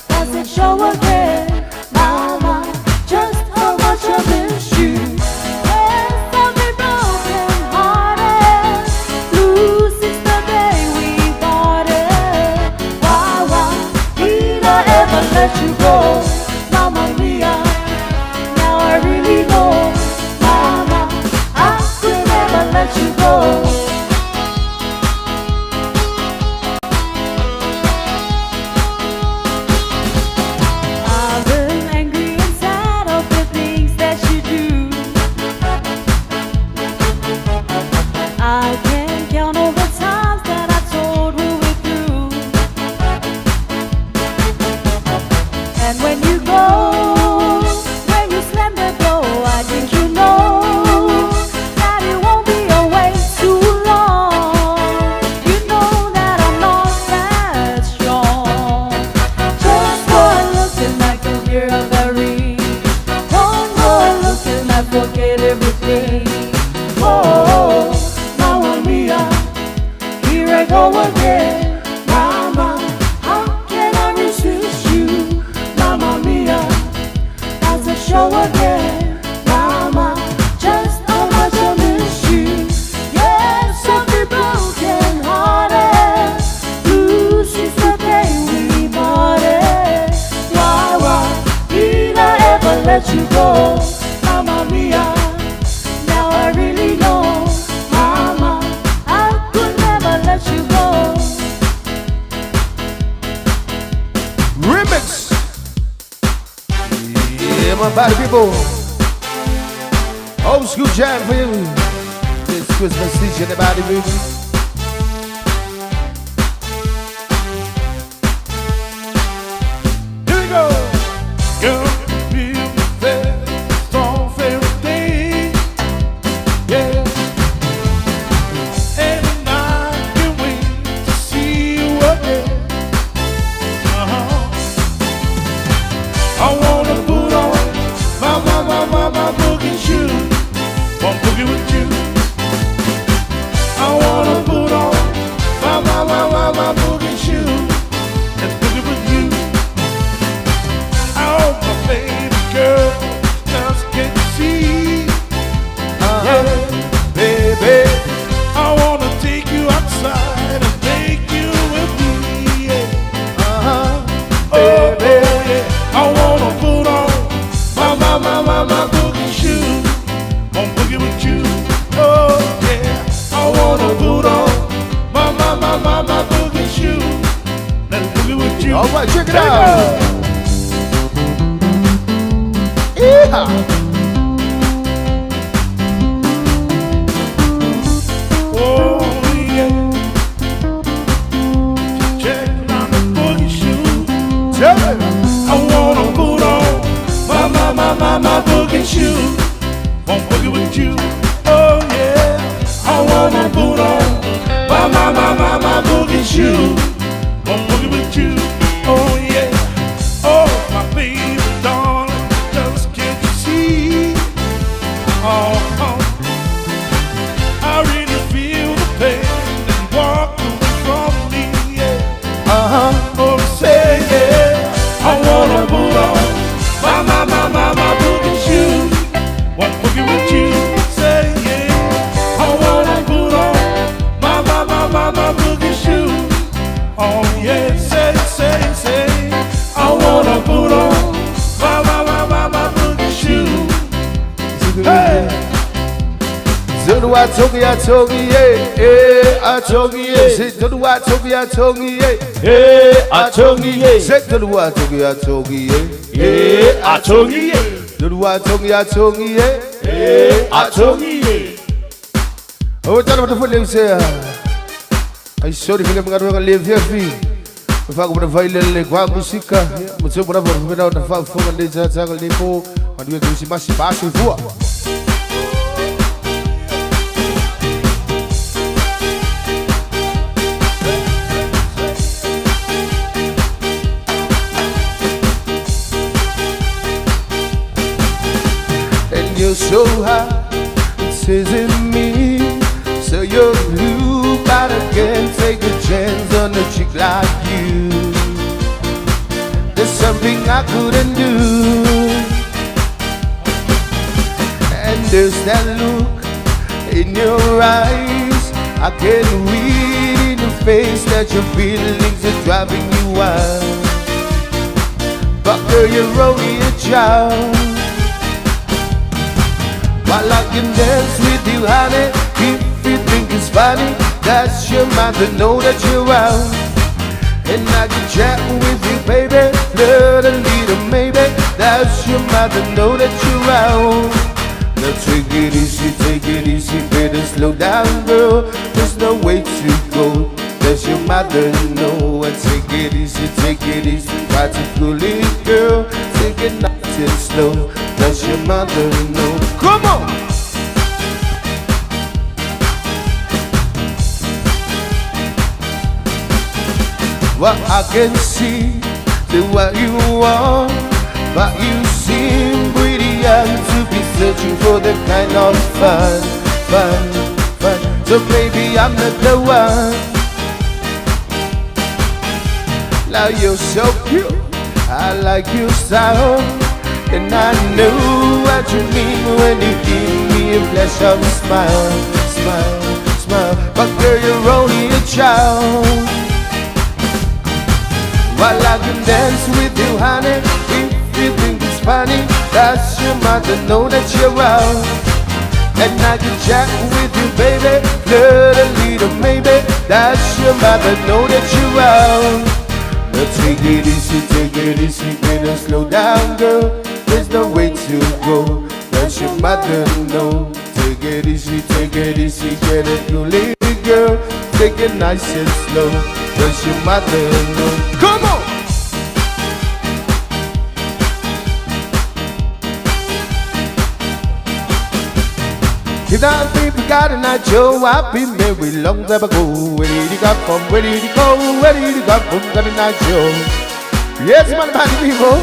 does it show again? Mama, just how much I miss you. Yes, I've been broken hearted, blue since the day we parted. Why did I ever let you go? Mamma mia, now I really know. Mama, I could never let you go. I've been angry and sad of the things that you do. I can't count all the times that I told we were through. And when you go, when you slam the door, I think you know that it won't be away too long. You know that I'm not that strong. Just one look and I can hear a bell ring. One more look and I forget everything. Oh, Mamma mia, here I go again. Mama, how can I resist you? Mamma mia, does it show again? Mama, just how much I miss you. Yes, I've been broken hearted. Blue since the day we parted. Why did I ever let you go? Mamma mia, now I really know. Mama, I could never let you go. Remix. Yeah, my body people. Old school jam for you. This Christmas season, the body baby. Here we go. Girl, feel the off every day. Yeah. And I can't wait to see you again. Uh-huh. I wanna put on my boogie shoes. One boogie with you. I wanna Yeehaw! Oh, yeah. Check on the boogie shoe. Tell me. I wanna put on my, my, my, my, my boogie shoe. Won't boogie with you. Oh, yeah. I wanna put on my, my, my, my, my boogie shoe. Won't boogie with you. Oh, yeah. Oh, my baby darling, just can't you see? Oh, oh. I really feel the pain and walk away from me, yeah. Oh, say yeah, I wanna put on my, my, my, my, my boogie shoe. Won't boogie with you, say yeah. I wanna put on my, my, my, my, my boogie shoe. Oh yeah, say, say, say. I wanna put on my, my, my, my, my boogie shoe. Hey! Zulu atogi atogi yeah, eh atogi yeah. Say Zulu atogi atogi yeah, eh atogi yeah. Say Zulu atogi atogi yeah, eh atogi yeah. Zulu atogi atogi yeah, eh atogi yeah. Oh, tell them what the say. I sorry for them got live here fi. Fa ko na faile le kwa musika. Mutse bona for na na fa fo le tsa tsa le po. Mandu ke si masi ba si fua. And you're so high, it's isn't me. So you're blue, but I can't take a chance on a chick like you. There's something I couldn't do. And there's that look in your eyes. I can read in your face that your feelings are driving you wild. But girl, you're only a child. While I can dance with you, honey, if you think it's funny, that's your mind to know that you're out. And I can chat with you, baby, flirt a little, maybe. That's your mind to know that you're out. Now take it easy, take it easy, better slow down, girl. There's no way to go. Does your mother know? And take it easy, take it easy, try to cool it, girl. Take it nice and slow. Does your mother know? Come on! What I can see, the what you want, but you seem pretty young to be searching for the kind of fun, fun, fun. So baby, I'm not the one. Now you're so cute, I like your style, and I know what you mean when you give me a flash of a smile, smile, smile. But girl, you're only a child. While I can dance with you, honey, if you think it's funny, that's your mother know that you're out. And I can chat with you, baby, flirt a little, maybe. That's your mother know that you're out. Now take it easy, take it easy, better slow down, girl. There's no way to go. Let your mother know. Take it easy, take it easy, get it, you little girl. Take it nice and slow. Does your mother know? Come on! If that people got a night show, I've been married long time ago. Where did he come from? Where did he go? Where did he come from? Got a night show. Yes, my party people.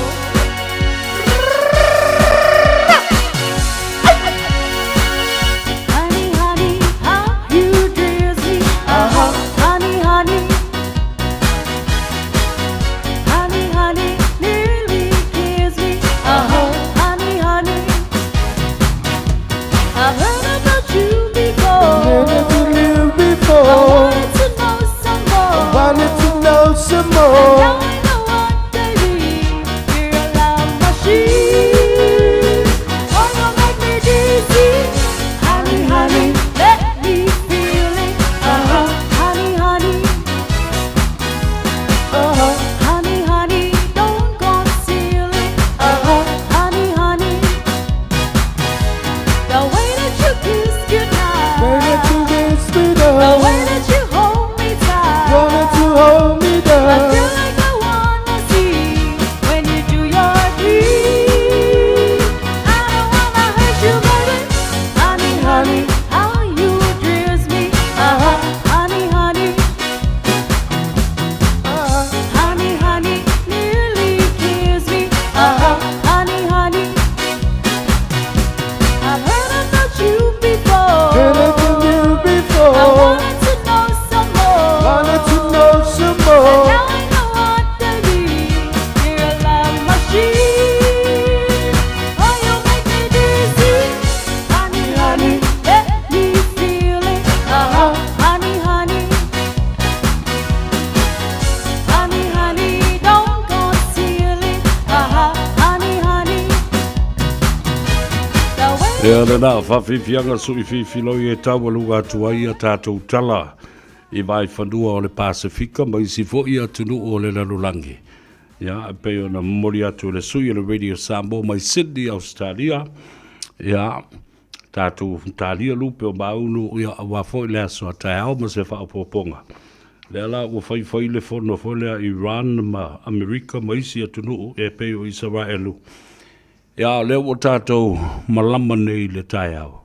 Honey, honey, how you dress me. Honey, honey. Honey, honey, nearly kills me. Honey, honey. I heard about you before. Never before. I wanted to know some more. I wanted to know some more. And now I know what, baby. You're Ia lena faafiafiaga sui fifiloi e taualuga atu ai a tatou tala i vaifanua o le Pasefika ma isi foi atunuu o le lalolagi. Ia, e pei ona momoli atu e le sui o le Radio Samoa mai Sydney, Australia. Ia, tatou talia lupe o Maunu, ia, aua foi le aso a taeao ma se faaopoopoga. Lea la ua faifai le fono foi lea Iran ma Amerika ma isi atunuu e pei o Isaraelu. Ia, o lea ua tatou malama nei i le taeao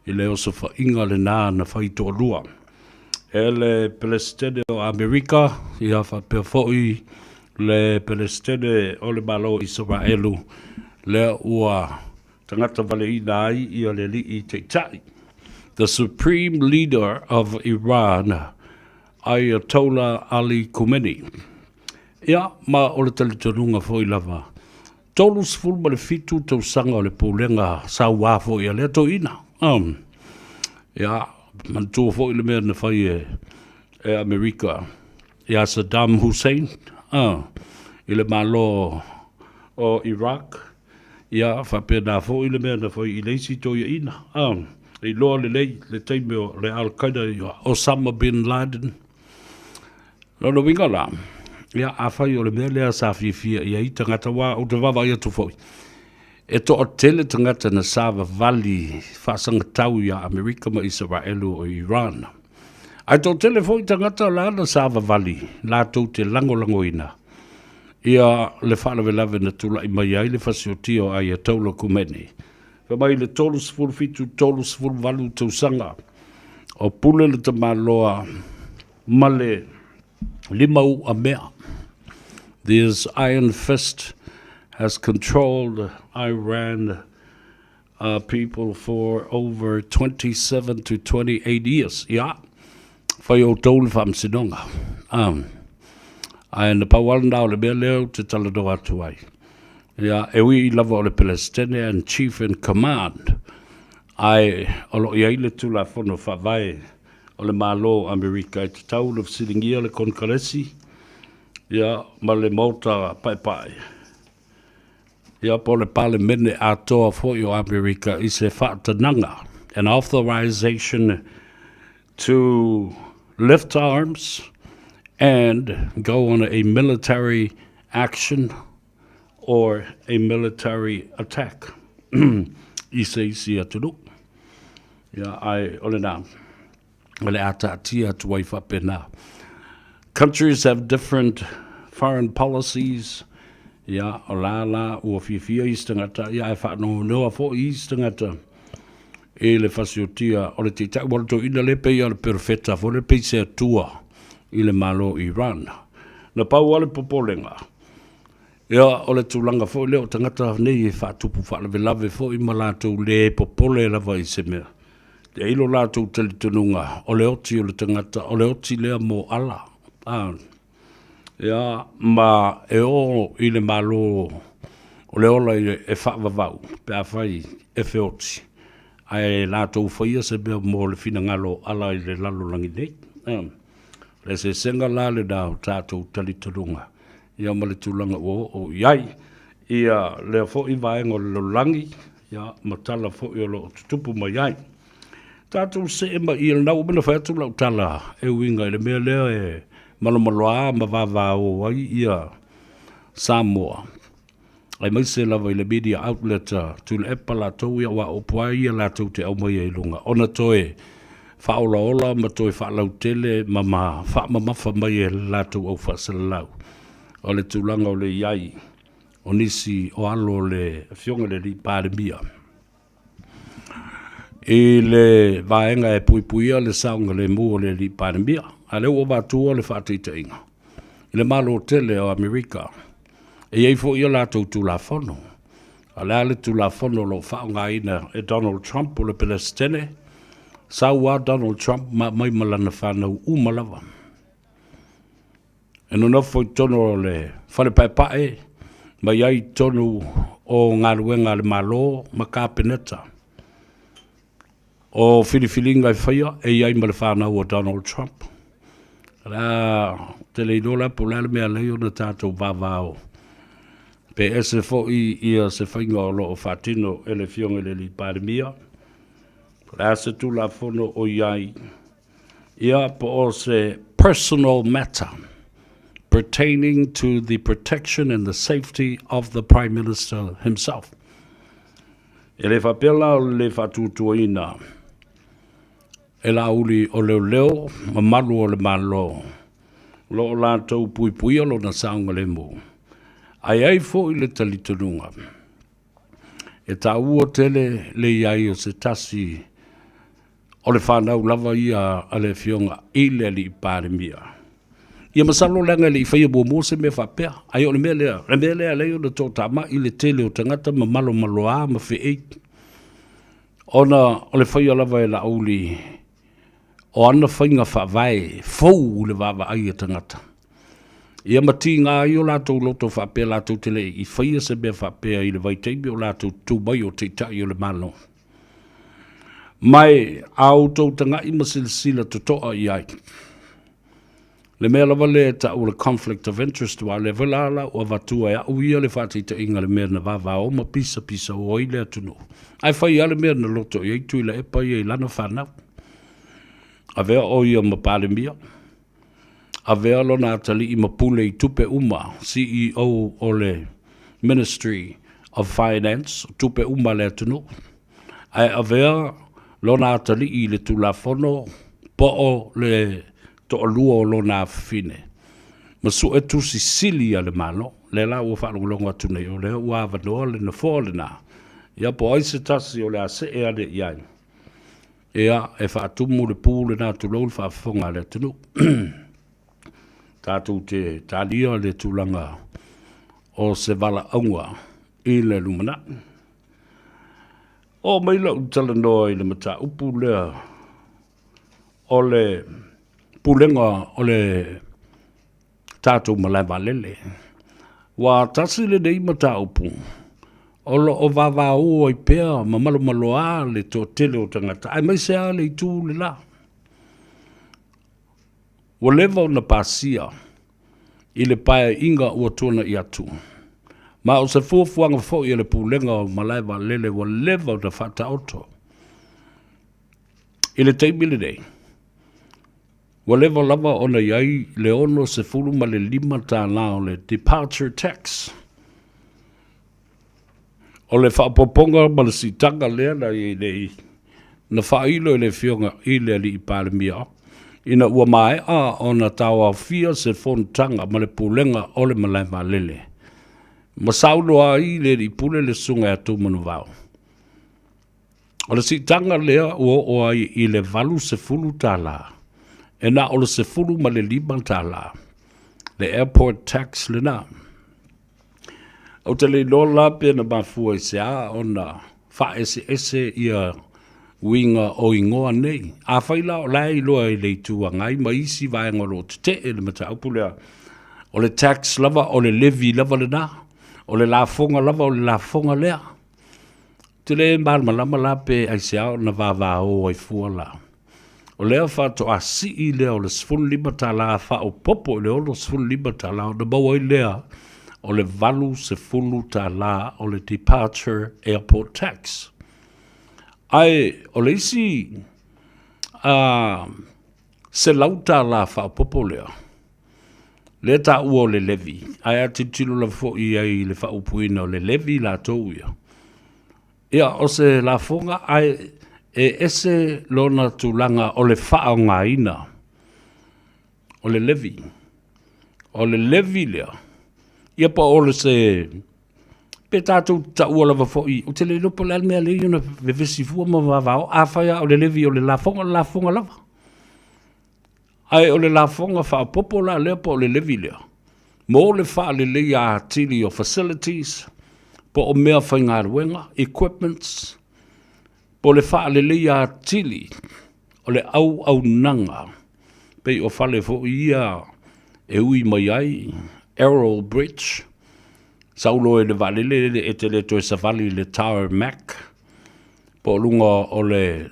i le osofaiga lena na fai toalua e le Peresetene o Amerika, ia faapea foi le Peresetene o le Malo o Isaraelu, lea ua tagata valeina ai ia le alii taitai, the Supreme Leader of Iran, Ayatollah Ali Khomeini. Ia, ma o le talitonuga foi lava, 37 tausaga o le pulega sauā foi a lea toeaina. Um, ia, manatua foi le mea na fai e, e Amerika ia Saddam Hussein uh, i le Malo o Iraq. Ia, faapena foi le mea na fai i le isi toeaina. Uh, e iloa lelei le taimi o le Al-Qaeda ia Osama Bin Laden. Lona uiga la, ia, afai o le mea lea sa fiafia i ai tagata, aua ou te vaavaai atu foi, e toatele tagata na savavali faasagatau ia Amerika ma Isaraelu o Iran. Ae toatele foi tagata la na savavali latou te lagolagoina ia le faalavelave na tulai mai ai le fasiotia o Ayatollah Khomeini. Fai mai le 37, 38 tausaga o pule le tamaloa ma le limau'amea. This iron fist has controlled Iran uh, people for over 27 to 28 years. Ia, fai outou le faamasinoga. Um, ae na pau lava lena o le mea lea ou te talanoa atu ai. Ia, e ui lava o le Pelesitene and Chief in Command, ae o lo o i ai le Tulafono Faavae o le Malo o Amerika e tatau ona fesiligia le Konekaresi ia ma le Maota Paepae ia po o le Palemene atoa foi o Amerika i se faatanaga, an authorization to lift arms and go on a military action or a military attack i se isi atunuu. Ia, ae o lena, o le a taatia atu ai faapena. Countries have different foreign policies, ia, o la la ua fiafia isi tagata, ia ae faanoanoa foi isi tagata i le fasiotia o le taitai ua toeaina le pei o le perofeta foi le pei se Atua i le Malo o Iran. Na pau lava le popolega, Ia, o le tulaga foi lea o tagata nei e faatupu faalavelave foi ma latou le popole lava i se mea. E i lo latou talitonuga, o le oti o le tagata, o le oti lea mo Allah. A, ia, ma e o i le Malo o le ola e faavavau pe afai e feoti, ae latou faia se mea mo le finagalo o Allah i le lalolagi nei. A, o le eseesega la lena o tatou talitonuga. ia ma le tulaga ua oo i ai ia lea foi vaega o le lalolagi, ia ma tala foi o lo o tutupu mai ai. Tatou see mai i lena ua uma ona fai atu lau tala e uiga i le mea lea e malomaloa ma vavao ai ia Samoa, aemaise lava i le media outlet a Tuilaepa latou, ia aua o upu lava ia latou te aumaia i luga, ona toe faaolaola ma toe faalautele ma ma faamamafa mai e le latou au faasalalau o le tulaga o le i ai o nisi o alo o le Afioga i le Alii Palemia i le vaega e puipuia le saogalemu o le Alii Palemia. A o lea ua avatua le faataitaiga i le Malo tele o Amerika, e i ai foi a latou Tulafono. A o le a le Tulafono o lo o faaaogaina e Donald Trump o le Peresetene? Sau lava Donald Trump ma aumai ma lana fanau uma lava. E nonofo i totonu o le fale paepae ma i ai i totonu o galuega a le Malo ma Kapeneta. O filifiliga e faia e i ai ma le fanau a Donald Trump. O le a, ou te le iloa la po o le a le mea e ala ai ona tatou vavao. Pe ese foi ia se faiga o lo o faatino e le Afioga i le Alii Palemia, po o le a se Tulafono o i ai, ia po o se personal matter pertaining to the protection and the safety of the Prime Minister himself. E le faapea la o le le faatuatuaina e Laauli o leoleo ma malu o le Malo o lo o latou puipuia lona saogalemu. Ae i ai foi le talitonuga e taua tele le i ai o se tasi o le fanau lava ia a le Afioga i le Alii Palemia. Ia masalo leaga e le i faia muamua se mea faapea, ae o le mea lea, le mea lea e ala ai ona toatamai le tele o tagata ma malomaloa ma feei, ona o le faia lava e Laauli o ana faiga faavae fou i le vaavaai a tagata. Ia ma tiga ai o latou loto faapea latou te le i faia se mea faapea i le vaitaimi o latou tutū mai o Taitai o le Malo. Ma e a outou taga'i ma silasila toto'a i ai, le mea lava lea e ta'u o le conflict of interest, aua o lea foi la la ua avatua e a'u ia le fa'ataita'iga i le mea na vavao ma pisapisao ai le atunuu, ae fai lava le mea na loto i ai Tuilaepa ia i lana fanau. Avea ʻo ia ma Palemia, avea lona atalii ma pule i tupe uma, CEO o le Ministry of Finance, o tupe uma a le atunuu, ae avea lona atalii i le Tulafono po o le toalua o lona afafine ma suetusi sili a le Malo. Lea la ua faalogologo atu nei, o lea ua avanoa le nofoa lena, ia po o ai se tasi o le a see ane i ai. Ia, e faatumu le pu lena tulou le faafofoga a le atunuu. Tatou te talia le tulaga o se valaauga i le lumanai. Oo mai lau talanoa i le mataupu lea o le pulega o le tatou malae vaalele. Ua tasi lenei mataupu o lo o vavao ai pea ma malomaloa le toatele o tagata, aemaise lava le itu le la. Ua leva ona pasia i le paeaiga ua tuanai atu, ma o se fuafuaga foi a le Pulega o Malae Vaalele ua leva ona faataoto. I le taimi lenei, Ua leva lava ona i ai le $65 o le departure tax. O le faaopoopoga ma le siitaga lea na i ai nei, na faailo e le Afioga i le Alii Palemia ina ua maea ona taoaofia se fonotaga ma le Pulega o le Malae Vaalele, ma saunoa ai le Alii Pule le Susuga ia Tumanuvao. O le siitaga lea ua oo ai i le $80, e na o le $15 le airport tax lena. Ou te le iloa la pe na mafua i se a ona faaeseese ia uiga o igoa nei. Afai la o la e iloa e le Itu Agai ma isi vaega o lo o tetee le mataupu lea, o le tax lava o le levy lava lena, o le lafoga lava o le lafoga lea. Ou te le malamalama la pe aisea ona vavao ai fua la. O lea faatoa sii lea o le $15 faaopoopo i le $65 ona maua ai lea o le $80 o le departure airport tax. Ae o le isi $100 faaopoopo lea, lea e taua o le levy, ae a tilotilo lava foi i ai i le faaupuina o le levy latou ia, ia o se lafoga ae e ese lona tulaga o le faaaogaina o le levy. O le levy lea, ia po o le se pe tatou te taua lava foi, ou te le iloa po o le a le mea e ala ai ona vevesi fua ma vavao, afai lava o le levy o le lafoga, o le lafoga lava. Ae o le lafoga faaopoopo la lea po o le levy lea, mo le faaleleia atili o facilities, po o mea faigaluega, equipments, po o le faaleleia atili o le auaunaga, pei o fale foi ia e ui mai ai Arrow Bridge, sau loa i le vaalele e te le toe savali i le tarmac, po o luga o le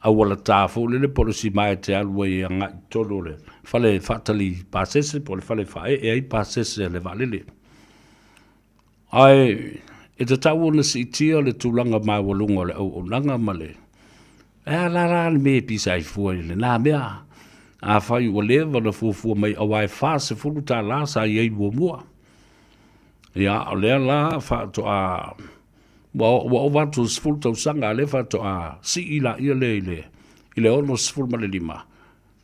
auala ta foi lele po o le sima e te alu ai agai i totonu o le fale faatali pasese po o le fale e faaee ai pasese a le vaalele. Ae e tatau ona siitia le tulaga maualuga o le auaunaga ma le E a la la le mea e pisa ai fua i lena mea? Afai ua leva ona fuafua mai aua e $40 sa i ai muamua. Ia, o lea la faatoa ua, ua ova atu i le 10 tausaga, a o lea faatoa sii laia lea i le, i le 65.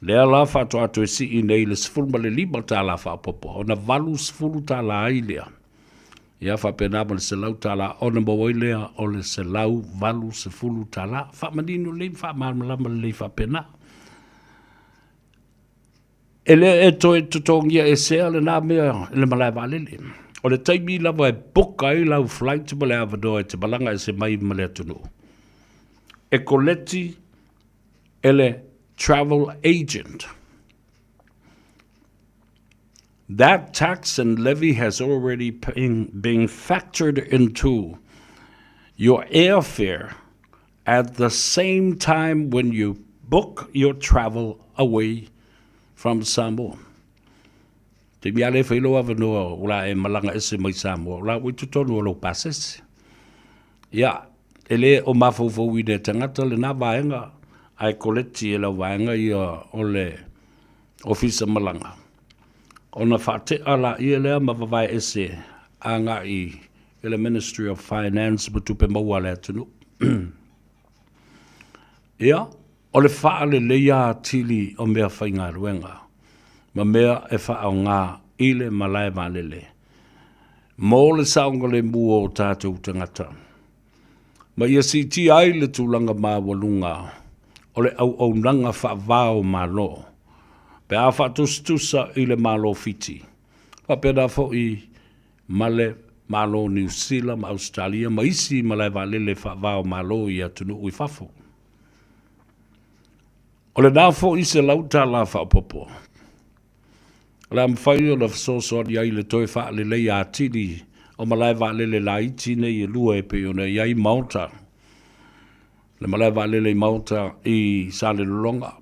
Lea la faatoa toe sii nei i le $15 faaopoopo, ona $80 ai lea. Ia faapena ma le $100 ona maua ai lea o le $180. Faamanino lelei ma faamalamalama lelei faapena. E le e toe totogia esea lena mea i le malae vaalele. O le taimi lava e book ai lau flight ma le avanoa e te malaga ese mai ma le atunuu, e koleti e le travel agent. That tax and levy has already been, been factored into your airfare at the same time when you book your travel away from Samoa. Te mea le whai loa avanoa o la e malanga ese mai Samoa, o la ua i totonu o lou pasese. Ia, e le o mafaufauina e tagata lena vaega, ae koleti e lau vaega ia o le ofisa malaga. Ona faatea laia lea ma vavae ese agai i le Ministry of Finance ma tupe maua a le atunuu. Ia, o le faaleleia atili o mea faigaluega ma mea e faaaoga i le malae vaalele mo le saogalemu o tatou tagata, ma ia siitia ai le tulaga maualuga o le auaunaga faava o Malo pe a faatusatusa i le Malo Fiti, faapena foi ma le Malo o Niu Sila ma Ausetalia ma isi malae vaalele faava o Malo i atunuu i fafo. O lena foi $100 faaopoopo O le a mafai ona fesoasoani ai i le toe faaleleia atili o malae vaalele laiti nei e lua e pei ona i ai Maota, le malae vaalele i Maota i Salelologa,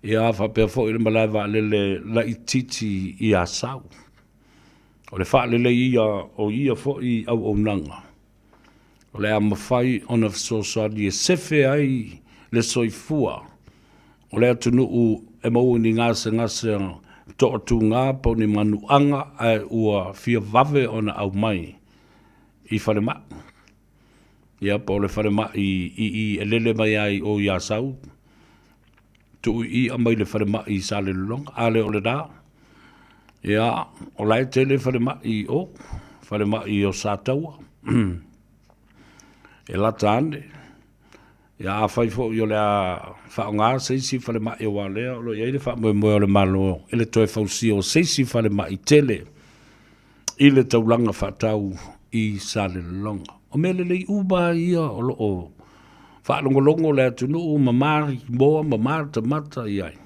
ia faapea foi le malae vaalele laitiiti i Asau. O le faaleleia o ia foi auaunaga, o le a mafai ona fesoasoani e sefe ai le soifua o le atunuu e maua i ni gasegase toatuga po o ni manuaga ae ua fia vave ona aumai i falemai. Ia, po o le falemai i i e lele mai ai o i Asau, tuu i i aumai le falemai i Salelologa, a le o lena, ia, o la e tele falemai i o, falemai o Sataua, e lata ane. Ia, afai foi o le a faaaoga se isi falemai aua o lea o lo o i ai le faamoemoe o le Malo i le toe fausia o se isi falemai tele i le taulaga faatau i Salelologa. O mea lelei uma ia o lo o faalogologo le atunuu ma maimoa ma matamata i ai.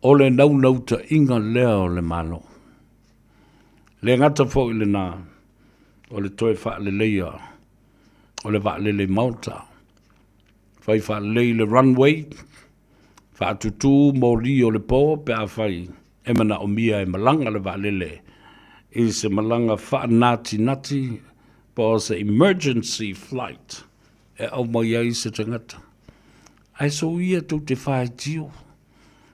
O le naunautaiga lea o le Malo. Le gata foi i lena, o le toe faaleleia o le vaalele i Maota. Fai faalelei le runway, faatutū moli o le po pe afai e manaomia e malaga le vaalele i se malaga faanatinati po o se emergency flight e aumai ai se tagata. Ae soia tou te faitio,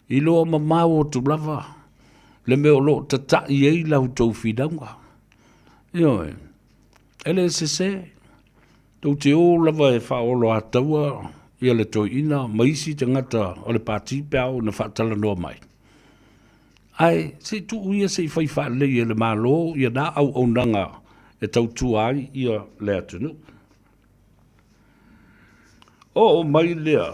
iloa mamao atu lava le mea o lo o tatai ai la outou finauga. Ioe, e le sese. Tou te o lava e faaoloataua ia le toeaina ma isi tagata o le pati pe a oo ina faatalanoa mai. Ae se i tuu ia se i fai faalelei e le Malo ia na auaunaga e tautua ai ia le atunuu. Oo mai lea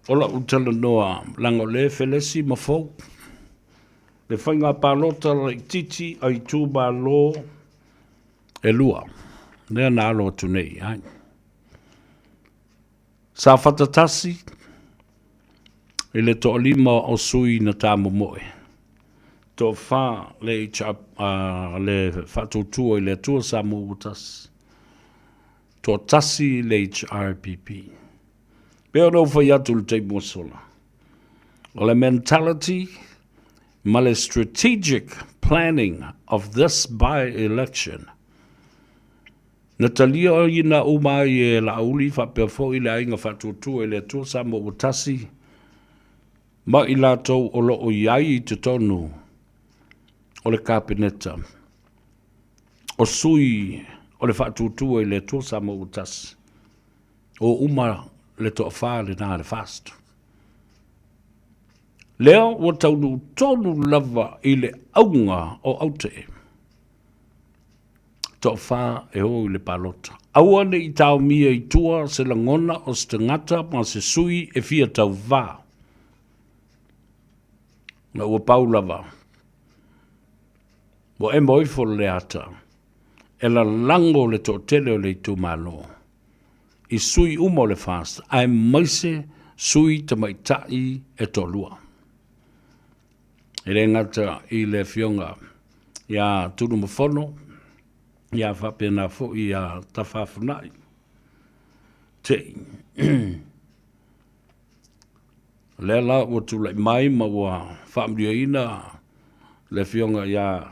o lau talanoa leaga o lea e felesi ma fou le faiga palota laitiiti a itumalo e lua lea na alo atu nei ai. Safata 1 i le toalima o sui na tamomoe, toafa le HR, le Faatuatua i le Atua Samoa ua tasi, toatasi le HRPP. Pei ona ou fai atu i le taimi ua sola, o le mentality. ma le strategic planning of this by-election. Na taliaina uma ai e Laauli faapea foi le Aiga Faatuatua i le Atua Samoa ua Tasi ma i latou o lo o i ai i totonu o le Kapeneta o sui o le Faatuatua i le Atua Samoa ua Tasi. O uma le toafa lena le FAST. Lea ua taunuu tonu lava i le auga o Aute. Toafa e o i le palota. Aua ne i taomia i tua se lagona o se tagata ma se sui e fia tauvā. Na ua pau lava. Ua emo ifo le ata e lalago le toatele o le itumalo i sui uma o le FAST aemaise sui tamaitai e toalua. E le gata i le Afioga ia Tunumafono, ia faapena foi ia Tafafunai Tei. O lea la ua tulai mai ma ua faamanuiaina le Afioga ia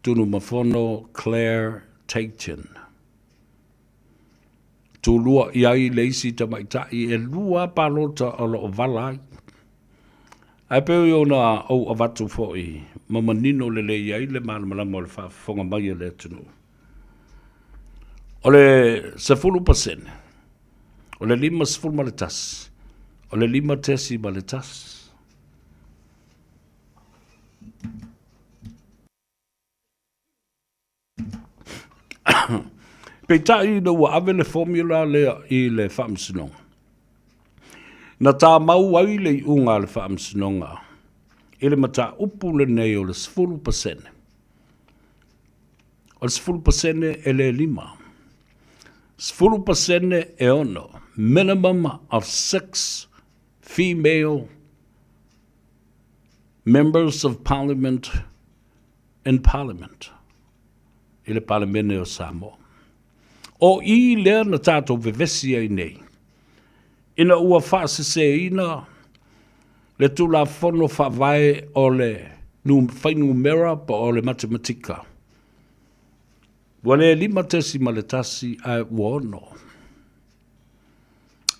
Tunumafono Claire Tayton. Tulua i ai le isi tamaitai e lua palota o lo o vala ai. Ae pei ona ou avatu foi ma manino lelei ai le malamalama o le faafofoga mai a le atunuu. O le 10%, o le 51, o le 5.1. Peitai ina ua ave le formula lea i le Faamasinoga, na tamau ai le iuga a le Faamasinoga i le mataupu lenei o le 10%. O le 10% e le 5. 10% e 6. Minimum of 6 female members of parliament in Parliament, i le Palemene o Samoa. O i lea na tatou vevesi ai nei, ina ua faaseseina le Tulafono Faavae o le fuainumera po o le matematika. Ua le 5.1 ae ua 6.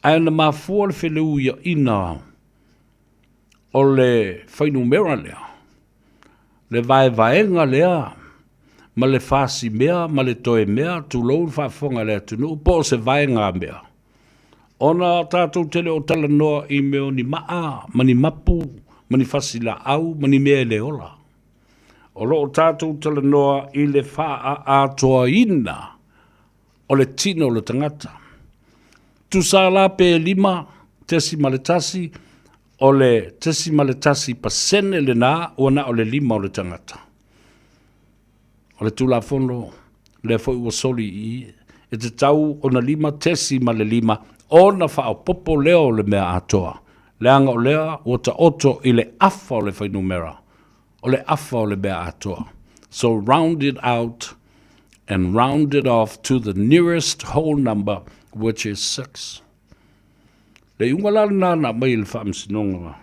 Ae na mafua le feleuiaina o le fuainumera lea, le vaevaega lea ma le fasimea ma le toe mea, tulou le faafofoga a le atunuu, po o se vaegamea, ona tatou te le o talanoa i mea o ni maa ma ni mapu ma ni fasilaau ma ni mea e le ola. O lo o tatou talanoa i le faaatoaina o le tino o le tagata. Tusa la pe 5.1, o le 0.1% lena ua na o le lima o le tagata. O le Tulafono lea foi ua soli i i, e tatau ona 5.5 ona faaopoopo lea o le mea atoa, leaga o lea ua taoto i le afa o le fuainumera, o le afa o le mea atoa. So round it out and round it off to the nearest whole number which is 6. Le iuga la lena na aumai e le Faamasinoga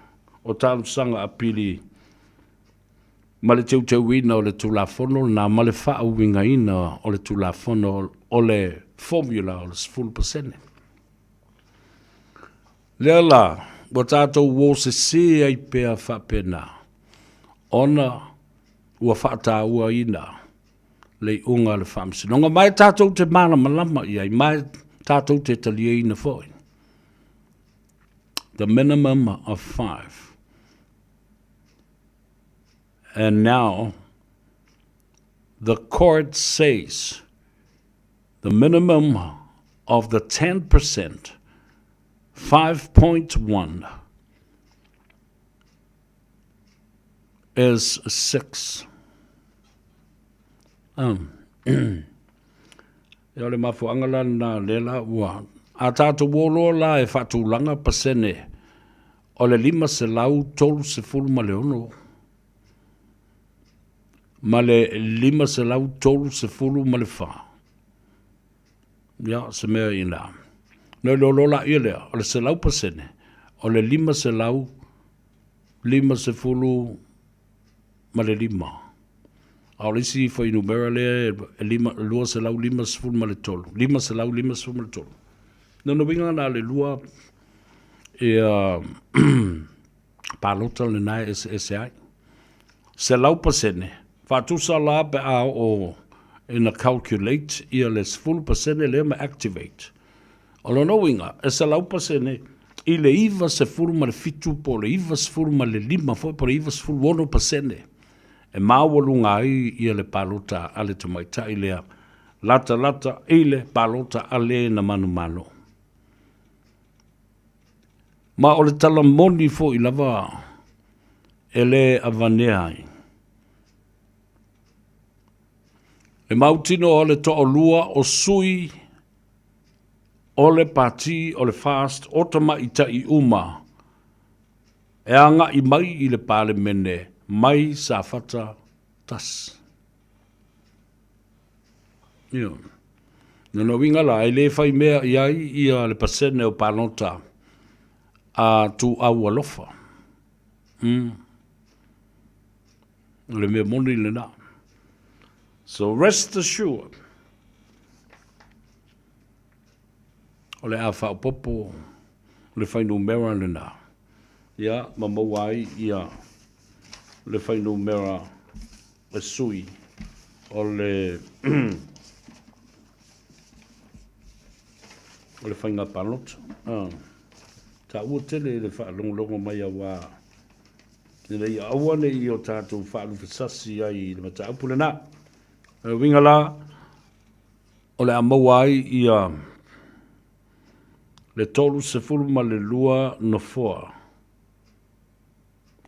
o Talosaga Apili ma le teuteuina o le Tulafono lena ma le faauigaina o le Tulafono o le formula o le 10%. Lea la, ua tatou uo sese ai pea faapena, ona ua faatauaina le iuga a le Faamasinoga, ma e tatou te malamalama i ai, ma e tatou te taliaina foi. The minimum of five. And now, the court says the minimum of the 10%, 5.1, is 6. Um, o le mafuaaga la lena lea la ua a tatou o loa la e faatulaga pasene o le 536 ma le 534. Ia, se mea i ina. Ona iloa loa laia lea, o le 100% o le 556. ma le 5. A o le isi fuainumera lea e 253, 553. Lona uiga na o le lua ia palota lena e eseese ai. 100%, faatusa la pe a oo ina calculate ia le 10% lea ma activate. O lona uiga, e 100% i le 97 po o le 95 foi po o le 96% e maualuga ai ia le palota a le tamaitai lea latalata i le palota a le na manumalo. Ma o le tala moni foi lava e le avanea ai. Le mautinoa o le toalua o sui o le Pati o le FAST o tamaitai uma e agai mai i le Palemene mai Safata 1. Ioe. Lona uiga la, e le fai mea i ai ia le pasene o palota a Tuuau Alofa. O le mea moni lena. So rest assured, o le a faaopoopo le fuainumera lena, ia, ma maua ai ia le fuainumera e sui o le o le faiga palota. Taua tele le faalogologo mai aua ina ia aua ne i o tatou faalufesasi ai i le mataupu lena. O le uiga la, o le a maua ai ia le 32 nofoa,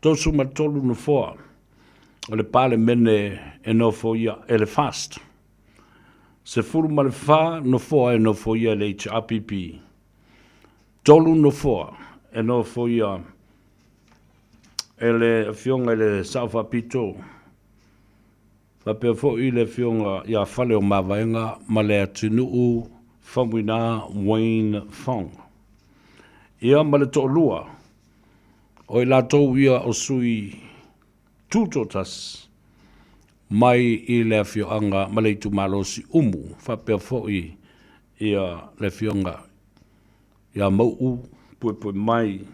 33 nofoa o le Palemene e nofoia e le FAST, 14 nofoa e nofoia e le HRPP, 3 nofoa e nofoia e le Afioga i le Sao Faapito, faapea foi le Afioga ia Faleomavaega ma Leatinuu Faumuina Wayne Fong. Ia ma le toalua o i latou ia o sui tutoatasi mai i le afioaga ma le itumalo Siumu, faapea foi ia le Afioga ia Mauu Puepuemai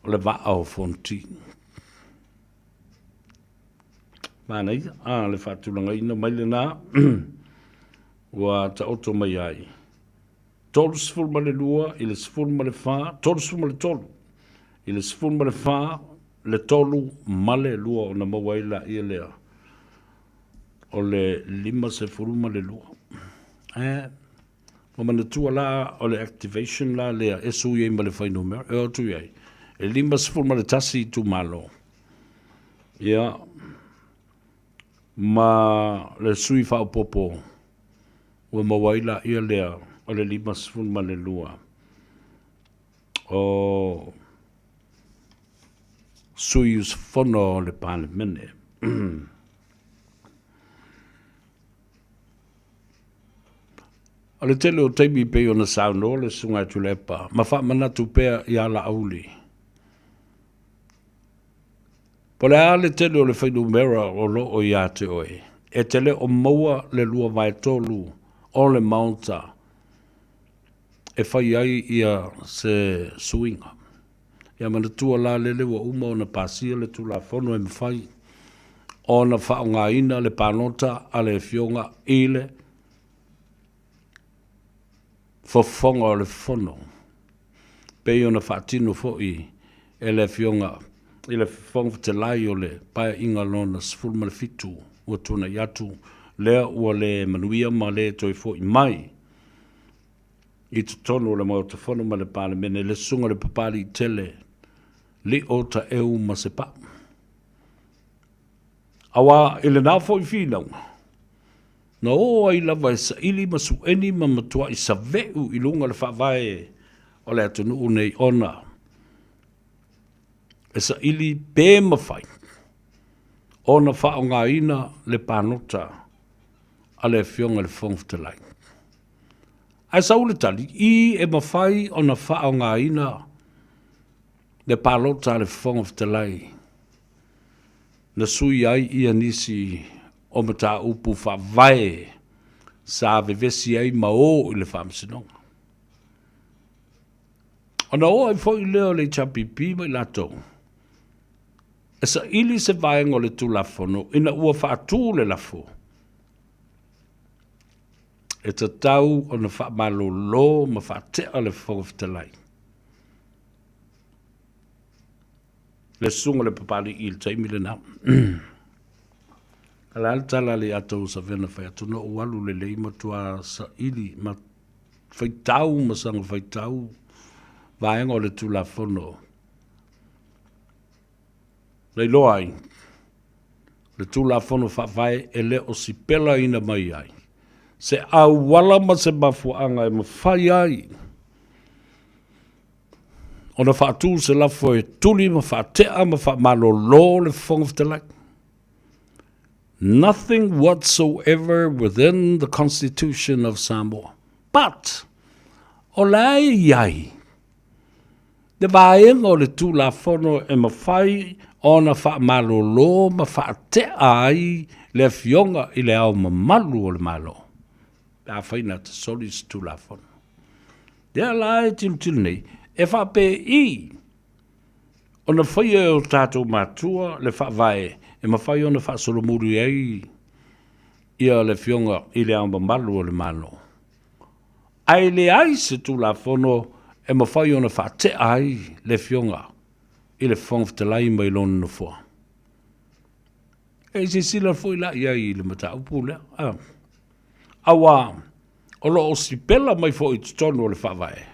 o le Vaa o Fonoti. Manaia, a, le faatulagaina mai lena ua taoto mai ai. 32 i le 14, 33 i le 14, le 3 ma le 2 ona maua ai laia lea o le 52. Eh, ua manatua la o le activation la lea e sui ai ma le fuainumera, e o atu i ai, e 51 itumalo. Ia, ma le sui faaopoopo ua maua ai laia lea o le 52 o sui usufono o le Palemene. O le tele o taimi pei ona saunoa le Susuga ia Tuilaepa ma faamanatu pea ia Laauli, Po o le a le tele o le fuainumera o lo o ia te oe, e te le o maua le 2/3 o le Maota e fai ai ia se suiga. Ia manatua la lele ua uma ona pasia le Tulafono e mafai ona faaaogaina le palota a le Afioga i le Fofoga o le Fono, pei ona faatino foi e le Afioga i le Fofoga Fetalai o le Paeaiga Lona 17 ua tuanai atu, lea ua le manuia ma le toe foi mai i totonu o le Maota Fono ma le Palemene le Susuga i le Papaliitele Lio Taeu Masepau. Aua i lena foi finauga, na o ai lava e saili ma sueni ma matuai save'u i luga le faavae o le atunuu nei ona e saili pe mafai ona faaaogaina le palota a le Afioga i le Fofoga Fetalai. Ae sau le tali, i e mafai ona faaaogaina le palota a le Fofoga Fetalai. na sui ai ia nisi o mataupu faavae sa vevesi ai ma o i le Faamasinoga. Ona oo ai foi lea o le HRPP ma i latou e saili se vaega o le Tulafono ina ua faatu le lafo e tatau ona faamalolo ma faatea le Fofoga Fetalai. Le susuga le Papalii i le taimi lena. A le a le tala a le Atou Savena fai atu, na ou alu lelei matua saili ma faitau ma saga faitau vaega o le Tulafono na iloa ai le Tulafono Faavae e le o sipelaina mai ai se auala ma se mafuaaga e mafai ai ona faatu se lafo e tuli ma faatea ma faamalolo le Fofoga Fetalai. Nothing whatsoever within the Constitution of Samoa. But, o la e i ai le vaega o le Tulafono e mafai ona faamalolo ma faatea ai le Afioga i le Ao Mamalu o le Malo, pe afai na te soli se Tulafono. Lea la e tilotilo nei, e faapei ona faia e o tatou matua le faavae e mafai ona faasolomuli ai ia le Afioga i le Ao Mamalu o le Malo. Ae leai se Tulafono e mafai ona faatea ai le Afioga i le Fofoga Fetalai mai lona nofoa. E silasila foi la i ai i le mataupu lea. Aua o lo o sipela mai foi i totonu o le Faavae,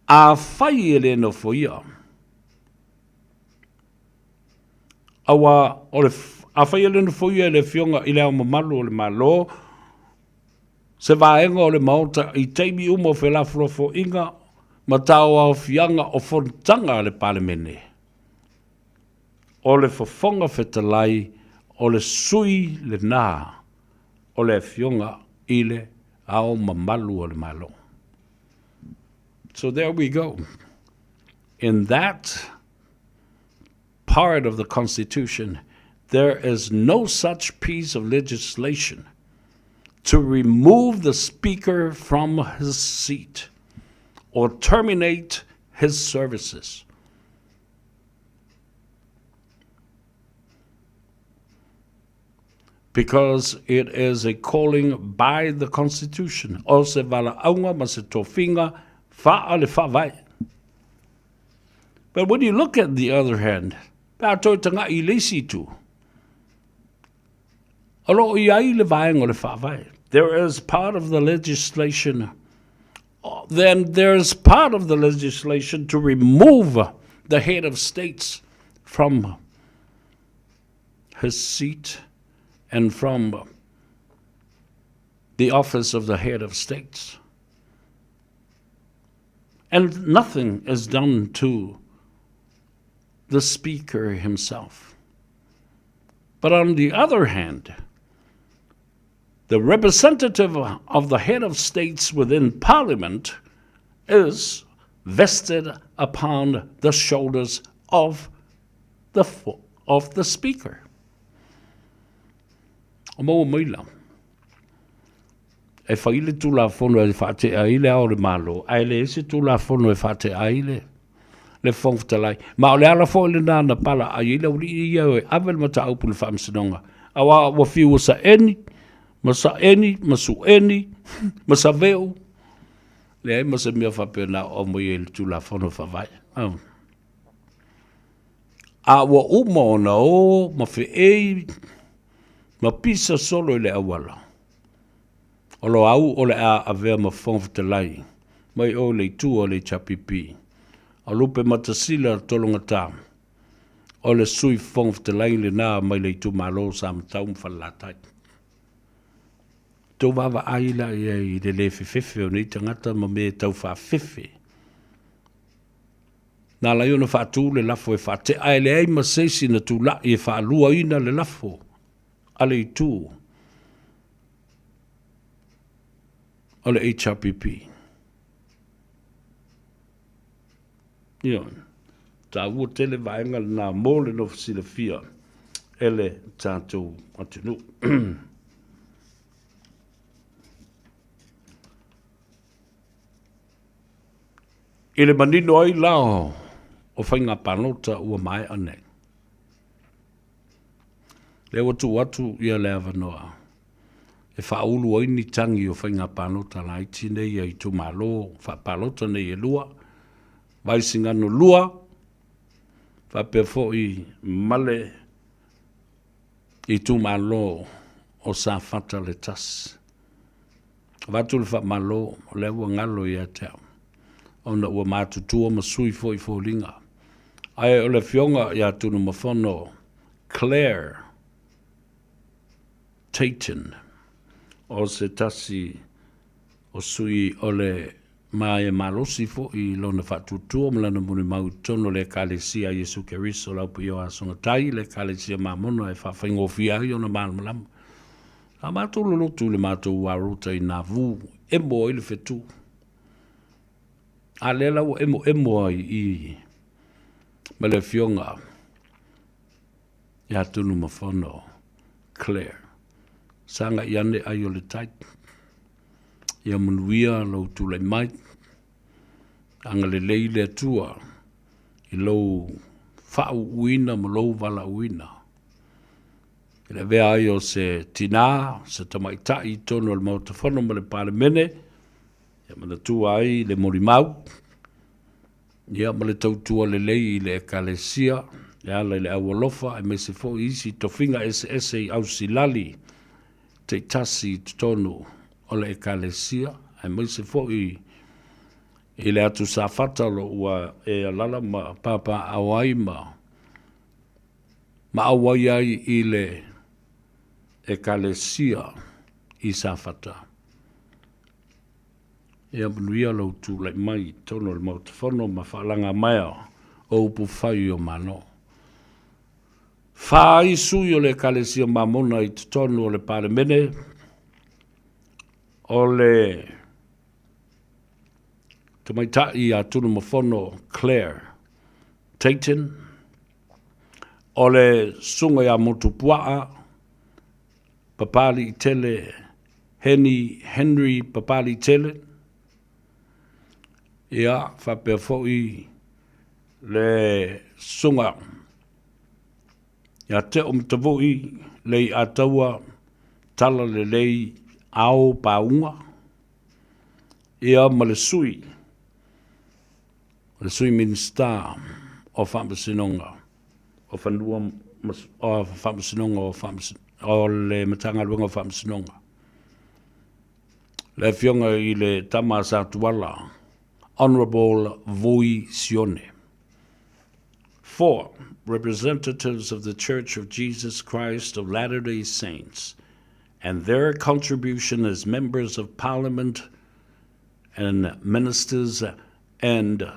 afai e le nofoia, aua o le, afai e le nofoia e le Afioga i le Ao Mamalu o le Malo, se vaega o le Maota i taimi uma o felafolafoaiga ma tauaofiaga o fonotaga a le Palemene, o le Fofoga Fetalai o le sui lena o le Afioga i le Ao Mamalu o le Malo. So there we go. In that part of the Constitution, there is no such piece of legislation to remove the Speaker from his seat or terminate his services. Because it is a calling by the Constitution, o se valaauga ma se tofiga faa le faavae. But when you look at the other hand, pe a toe taga'i i le isi itu, o lo o i ai le vaega o le faavae. There is part of the legislation, then there is part of the legislation to remove the head of states from his seat and from the office of the head of states. And nothing is done to the speaker himself. But on the other hand, the representative of the head of states within parliament is vested upon the shoulders of the, of the speaker. O maua mai la. E whai le tulafono e whaatea ai le ao o le Malo, ae leai se tulafono e whaatea ai le, le Fofoga Fetalai. Ma o le ala foi lena na pala ai ai le aualii ia e ave le mataupu i le Faamasinoga. Aua ua fiu ua saeni, ma saeni, ma sueni, ma saveu, leai ma se mea faapena o aumai ai le Tulafono Faavae. A ua uma ona o ma feei ma pisa solo i le auala. O Loau o le a avea ma Fofoga Fetalai mai o i le itu o le HRPP. O Lupematasila Tologata o le Sui Fofoga Fetalai lena mai le itumalo o Samatau ma Falelatai. Tou vaavaai la i ai i le le fefefe o nei tagata ma mea e tau faafefe. Na ala ai ona faatu le lafo e faatea ae leai ma se isi na tulai e faaluaina le lafo a le itu o le HRPP. Ioe. Taua tele vaega lena mo le nofo silafia. e le tatou atunuu. I le manino ai la o faiga palota ua maea nei, lea ua tuu atu ia le avanoa e faaulu ai ni tagi o faiga palota laiti nei a itumalo faapalota nei e lua, Vaisigano 2, faapea foi ma le itumalo o Safata le 1. Avatu le faamalo, o lea ua galo ia te au, ona ua matutua ma sui foi foliga. Ae o le afioga ia Tunumafono Claire Tayton, o se tasi o sui o le ma e malosi foi i lona faatuatua ma lana molimau i totonu o le Ekalesia a Iesu Keriso o le Aupaia o Asogatai, le Ekalesia Mamona e faafaigofie ai ona malamalama. A matou lolotu i le matou uarota i Navu, emo ai le fetu. A lea la ua emoemo ai i ma le afioga ia Tunumafono Claire. Sagai ane ai o le tai. Ia manuia lou tulai mai. Agalelei le Atua i lou faauuina ma lou valaauina. I le avea ai o se tinā, se tamaitai i totonu o le Maota Fono ma le Palemene, ia manatua ai le molimau, ia ma le tautua lelei i le Ekalesia, e ala i le aualofa aemaise foi isi tofiga eseese i ausilali taitasi i totonu o le Ekalesia, aemaise foi i le atu Safata o lo o ua e alaala ma papaaao ai ma ma auai ai i le Ekalesia i Safata. Ia manuia lou tulai mai i totonu o le Maota Fono ma faalagamaea o upu fai o Malo. Fa ai sui o le Ekalesia Mamona i totonu o le Palemene, o le Tamaitai ia Tunumafono Claire Tayton, o le Susuga ia Motupuaa Papaliitele Heni Henry Papaliitele, ia faapea foi le Susuga ia Teo Matavui Leiataua Talalelei Ao Pauga, ia ma le sui, le Sui Minisita o Faamasinoga o Fanua o Faamasinoga o o le Matagaluega o Faamasinoga, le Afioga i le Tama a Satuala, Honourable Vui Sione. 4. Representatives of the Church of Jesus Christ of Latter-day Saints and their contribution as members of parliament and ministers and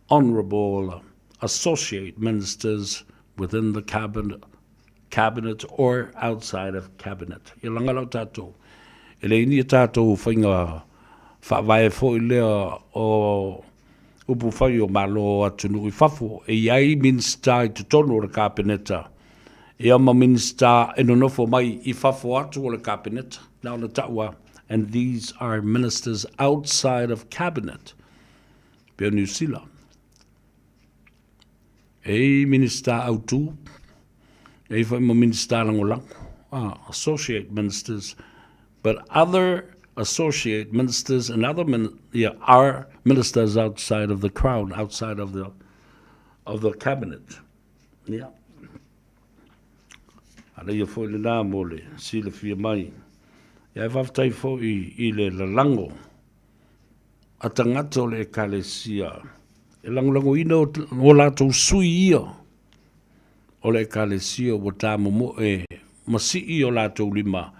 honorable associate ministers within the cabinet, cabinet or outside of cabinet. Ia langa lau tātou. E le ini e tātou whainga whaavae foi lea o upu whai o malo atunuu i fafo. E iai minista i totonu o le kapeneta. Ia ma minista e nonofo mai i fafo atu o le kapeneta. Na ona taua. And these are ministers outside of cabinet. Pea New Zealand. E i minista autū, e i whai ma minista lagolago, ah, associate ministers, but other associate ministers and other min yeah, are ministers outside of the crown, outside of the of the cabinet. Yeah. A leia foi le nā mo le silafia mai. Ia e whawhetai foi i le lalango a tangata o le ekalesia e lagolagoina o latou sui ia o le ekalesia ua tāmomoe ma sii o latou lima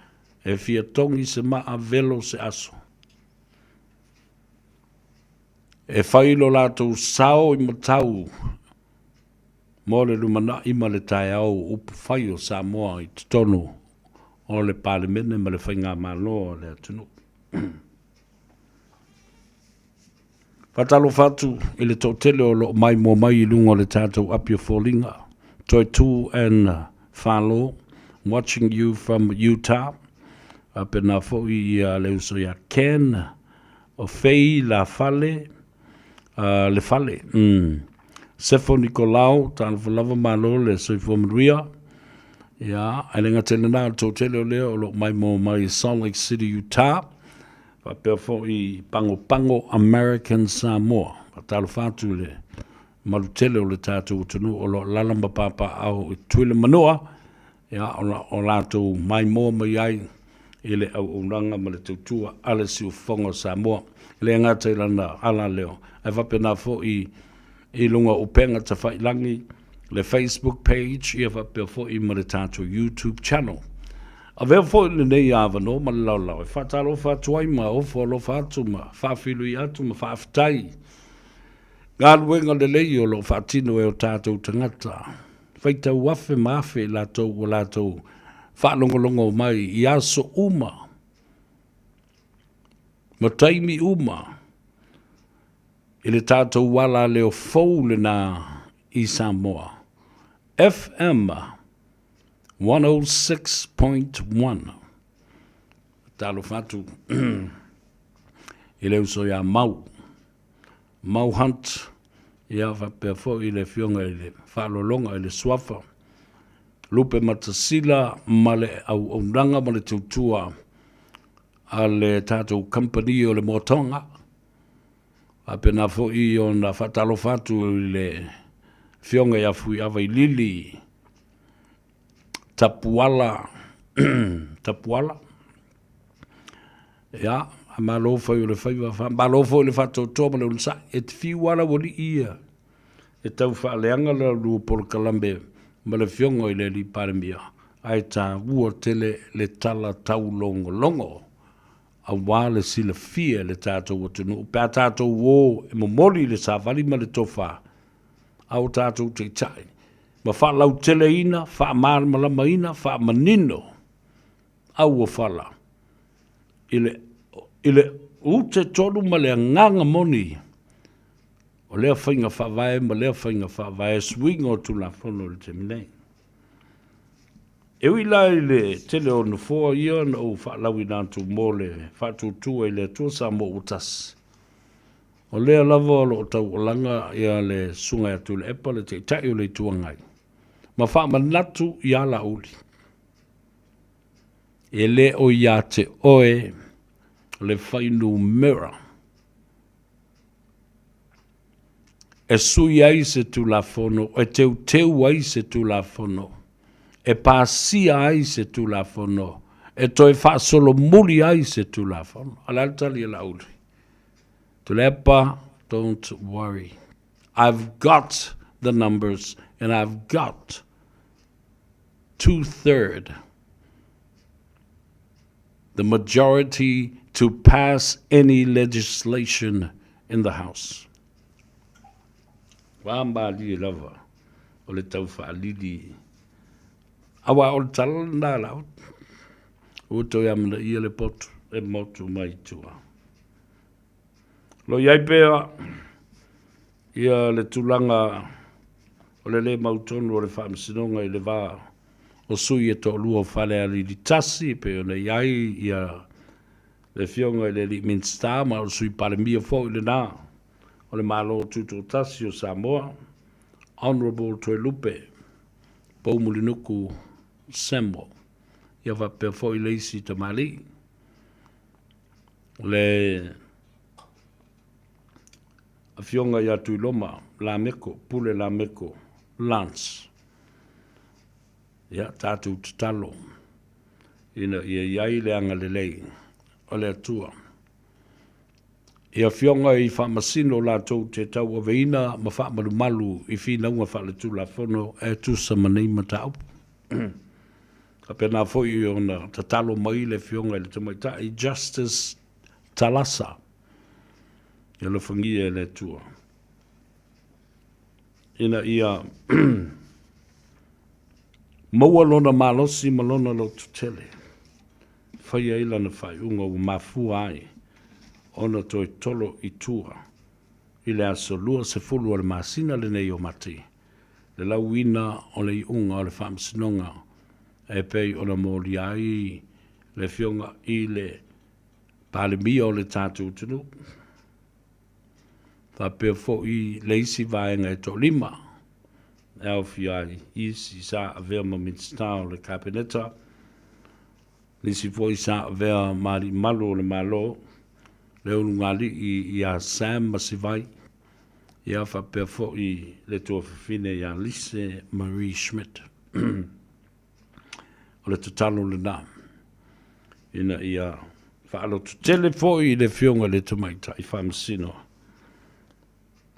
e fia togi se maa velo se aso. E fai lo latou sao i matau mo le lumanai ma le taeao o upu fai o Samoa i totonu o le Palemene ma le Faigamalo a le atunuu. Faatalofa atu i le toatele o lo o maimoa mai i luga o le tatou api o foliga, Toitū and. Falo, watching you from Utah. Faapena foi ia le uso ia Ken o Fei La Fale, Le Fale. Sefo Nikolao, talofa lava malo le soifua manuia. Ia, ae le gata i lena, o le toatele o lea o lo o maimoa mai i Salt Lake City, Utah. Faapea foi Pago Pago American Samoa. Faatalofa atu i le malu tele o le tatou atunuu o lo o alaala ma papaaao i Tutuila ma Manua, ia, o latou maimoa mai ai i le auaunaga ma le tautua a le siufofoga o Samoa. E le gata i lana alaleo, ae faapena foi i luga o upega tafailagi, le Facebook page, ia faapea foi ma le tatou YouTube channel. Avea foi lenei avanoa ma le laolao e faatalofa atu ai ma ofo alofa atu ma faafilui atu ma faafetai galuega lelei o lo o faatino e o tatou tagata. Faitau afe ma afe i latou ua latou faalogologo mai i aso uma ma taimi uma i le tatou alaleo fou lena i Samoa. FM 106.1. Talofa atu i le uso ia Mau. Mau Hunt, ia faapea foi le afioga i le Faalologa i le Suafa, Lupe Matasila ma le auaunaga ma le tautua a le tatou kamupani o le Moatoga. Faapena foi ona faatalofa atu i le afioga ia Fuiavailili Tapuala, Tapuala. Ia, malo fai o le faiva, malo foi le faatoatoa ma le onosai. E te fiu lava lau alii ia e tau faaleaga la lua polokalame ma le afioga i le alii Palemia, ae taua tele le tala taulogologo aua le silafia e le tatou atunuu pe a tatou o e momoli le savali ma le tofa a o tatou taitai ma faalauteleina, faamalamalamaina, faamanino auofala i le, i le ute tonu ma le agaga moni o lea faiga faavae ma lea faiga faavae suiga o Tulafono i le taimi nei. E ui la i le tele o nofoa ia na ou faalauina atu mo le faatuatua i le Atua Samoa ua tasi, o lea lava o lo o taualaga ia le Susuga ia Tuilaepa le Taitai o le Itu Agai ma faamanatu iā Laauli, e le o ia te oe le fuainumera e sui ai se Tulafono, e teuteu ai se Tulafono, e pasia ai se Tulafono, e toe faasolomuli ai se Tulafono. A o le a le tali a Laauli? Tuilaepa, don't worry. I've got the numbers and I've got two-third the majority to pass any legislation in the House. Wā mālie lava o le tau faalili. Aua o le tala lena a Laauli. Ua toe amanaia le potu e motu mai tua. Lo i ai pea ia le tulaga o le le mautonu o le Faamasinoga i le va o sui e toalua o Falealili 1 e pei ona i ai ia le Afioga i le Alii Minisita ma o le Sui Palemia foi lena o le Malo Tutoatasi o Samoa, Honourable Toelupe Poumulinuku Samuel, ia faapea foi le isi tamalii le Afioga ia Tuiloma Lameko, Pule Lameko Lance. Ia, tatou tatalo ina ia i ai le agalelei o le Atua i afioga i faamasino latou te tauaveina ma faamalumalu i finauga faaletulafono e tusa ma nei mataupu. Faapena foi ona tatalo mai le afioga i le Tamaitai Justice Talasa, ia alofagia e le Atua ina ia maua lona malosi ma lona lototele, faia ai lana faaiuga ua mafua ai ona toe tolo i tua i le aso 20 o le masina lenei o Mati, le lauina o le iuga o le Faamasinoga. E pei ona molia ai le Afioga i le Palemia o le tatou atunuu, faapea foi le isi vaega e toalima e aofia ai isi sa avea ma Minisita o le Kapeneta, nisi foi sa avea ma alii malu o le Malo, le ulugalii ia Sam Masivai, ia faapea foi le tuafafine ia Lise Marie Schmidt. O le tatalo lena ina ia faalototele foi i le Afioga i le Tamaitai Faamasino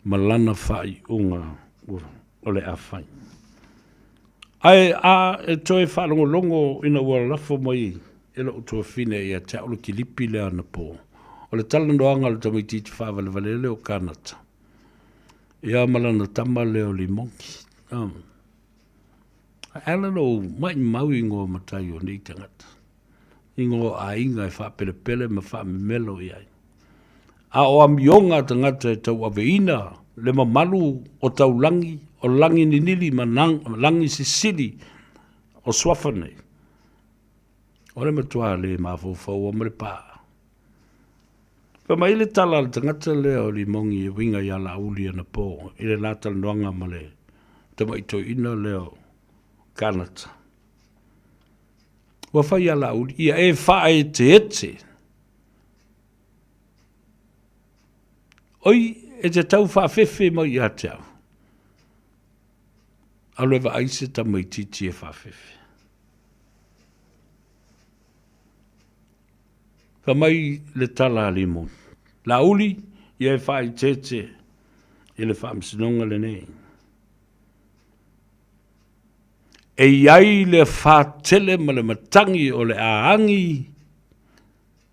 ma lana faaiuga o le a fai. Ae a e toe faalogologo ina ua lafo mai e lou tuafine ia te au le kilipi lea anapo, o le talanoaga a le tamaitiiti faavalevalea lea o Kanata, ia ma lana tama lea o Limogi. Ae ala lou maimau i ingoa matai o nei tagata, ingoa o aiga e faapelepele ma faamemelo i ai. A o amioga a tagata e tauaveina le mamalu o taulagi, o lagi ninili ma lagi sisili o suafa nei, o le matua le mafaufau ma le pā. Fai mai le tala a le tagata lea o Limogi e uiga iā Laauli anapo i le la talanoaga ma le tamai toeaina lea o Kanata. Ua fai iā Laauli, ia e faaeteete. Oi, e te tau faafefe mai ia te au. Alu e vaai se tamaitiiti e faafefe. Fai mai le tala a Limoni, Laauli, ia e faaeteete i le faamasinoga lenei. E i ai le afā tele ma le matagi o le a agi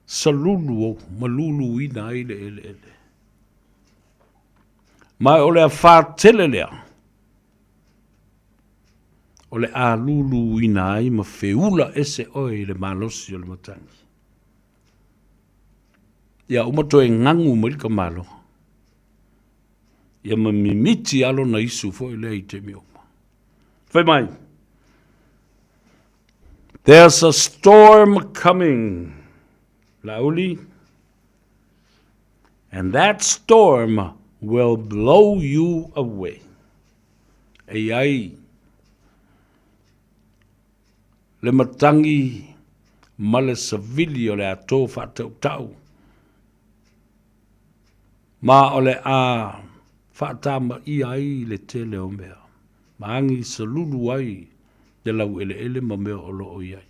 salulu ou ma luluina ai le eleele. Ma o le afā tele lea, o le a luluina ai ma feula ese oe i le malosi o le matagi. Ia uma toe gagu mai le tamaloa. Ia ma mimiti lava lona isu foi lea i taimi uma. Fai mai, There's a storm coming, Laauli, and that storm will blow you away. E i ai le matagi ma le savili o le ato faatautau, ma o le a faatamaia ai le tele o mea, ma agi salulu ai le laueleele ma mea o lo o i ai.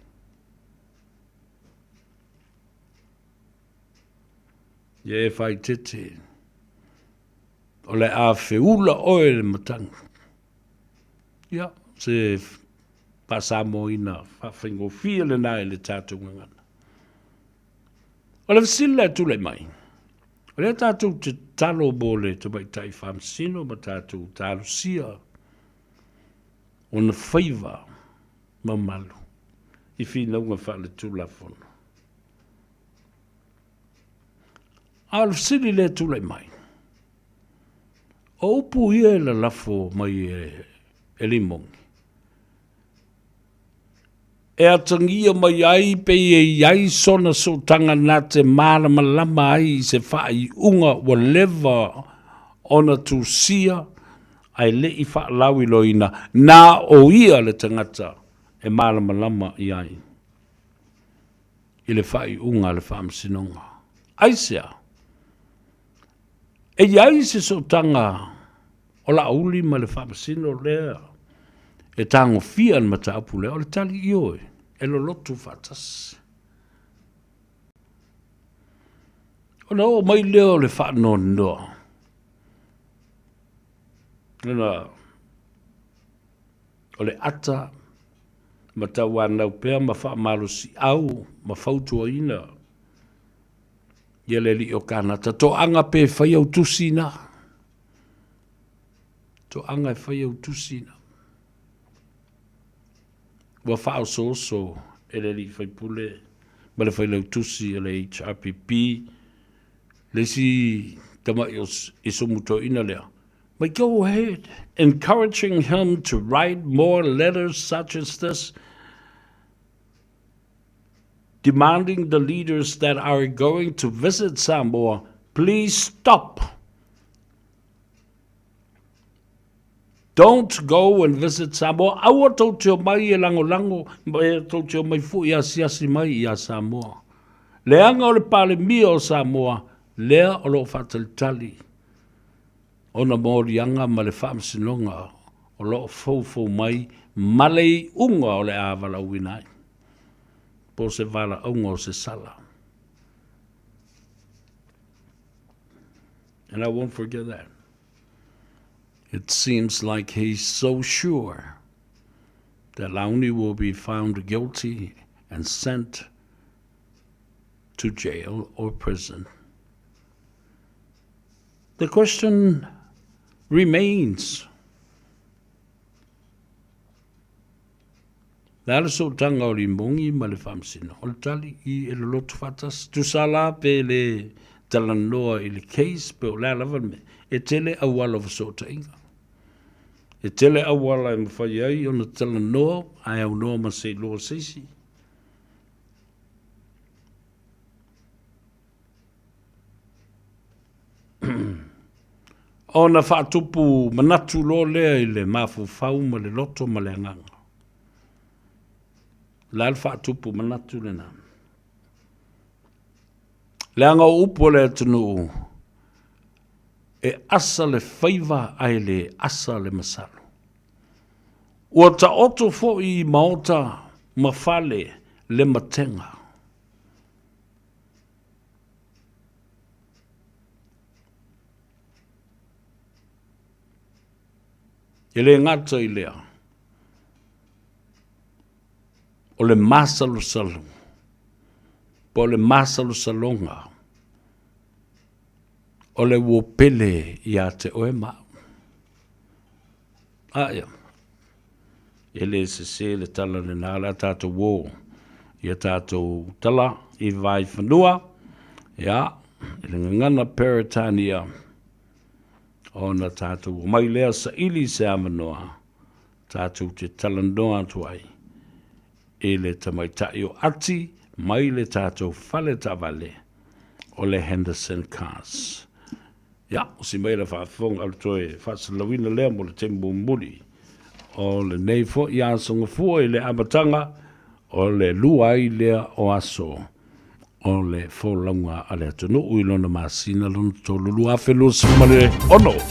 Ia e faaeteete. O le a feula oe i le matagi. Ia, se faasamoaina faafaigofie lena i le tatou gagana. O le fesili lea e tulai mai, o lea tatou te tatalo mo le tamaitai faamasino ma tatou talosia ona faiva mamalu i finauga faaletulafono. A o le fesili lea e tulai mai, o upu ia e lalafo mai e Limogi, e atagia mai ai pei e i ai sona sootaga na te malamalama ai i se faaiuga ua leva ona tusia ae le i faalauiloaina, na o ia le tagata e malamalama i ai. i le faaiuga a le Faamasinoga. Aisea? E i ai se sootaga o Laauli ma le Faamasino lea e tagofia le mataupu lea? O le tali, ioe, e lolotu faatasi. Ona oo mai lea o le faanoanoa, ona o le ata ma tauanau pea ma faamalosiau ma fautuaina ia le alii o Kanata. Toaga pe fai au tusi na. Toaga e fai au tusi na. Ua faaosooso e le alii faipule ma le failautusi o le HRPP le isi tamai o Isumu Toeaina lea. But go ahead, encouraging him to write more letters such as this. demanding the leaders that are going to visit Samoa please stop. Don't go and visit Samoa. Aua tou te omai e lagolago, e tou te omai foi e asiasi mai ia Samoa. Leaga o le Palemia o Samoa, lea o lo o faatalitali ona moliaga ma le faamasinoga o lo o foufou mai ma le iuga o le a valaauina ai, po o se valaauga o se sala. And I won't forget that. It seems like he's so sure that Launi will be found guilty and sent to jail or prison. The question remains. Le a le sootaga o Limogi ma le Faamasino? O le tali i e loloto faatasi. Tusa la pe le talanoa i le case pe o le a lava le mea, e tele auala o fesootaiga. E tele auala e mafai ai ona talanoa ae aunoa ma se iloa se isi. Ona faatupu manatu loa lea i le mafaufau ma le loto ma le agaga. O le a le faatupu manatu lena? Leaga o upu a le atunuu, e asa le faiva ae le asa le masalo. Ua taoto foi i maota ma fale le matega. E le gata i lea, o le masalosalo, po o le masalosaloga, o le uo pele ia te oe ma au. A ia, e le sese le tala lena o le a tatou o i a tatou tala i Vaifanua, ia, i le gagana Peretania, ona tatou omai lea saili se avanoa tatou te talanoa atu ai i le tamaitai o Ati mai le tatou fale taavale o le Henderson Cars. Ia, osi mai le faafofoga o le toe faasalalauina lea mo le taimi mulimuli o lenei foi aso gafua i le amataga o le lua ai lea o aso o le folauga a le atunuu i lona masina lona tolu 2026.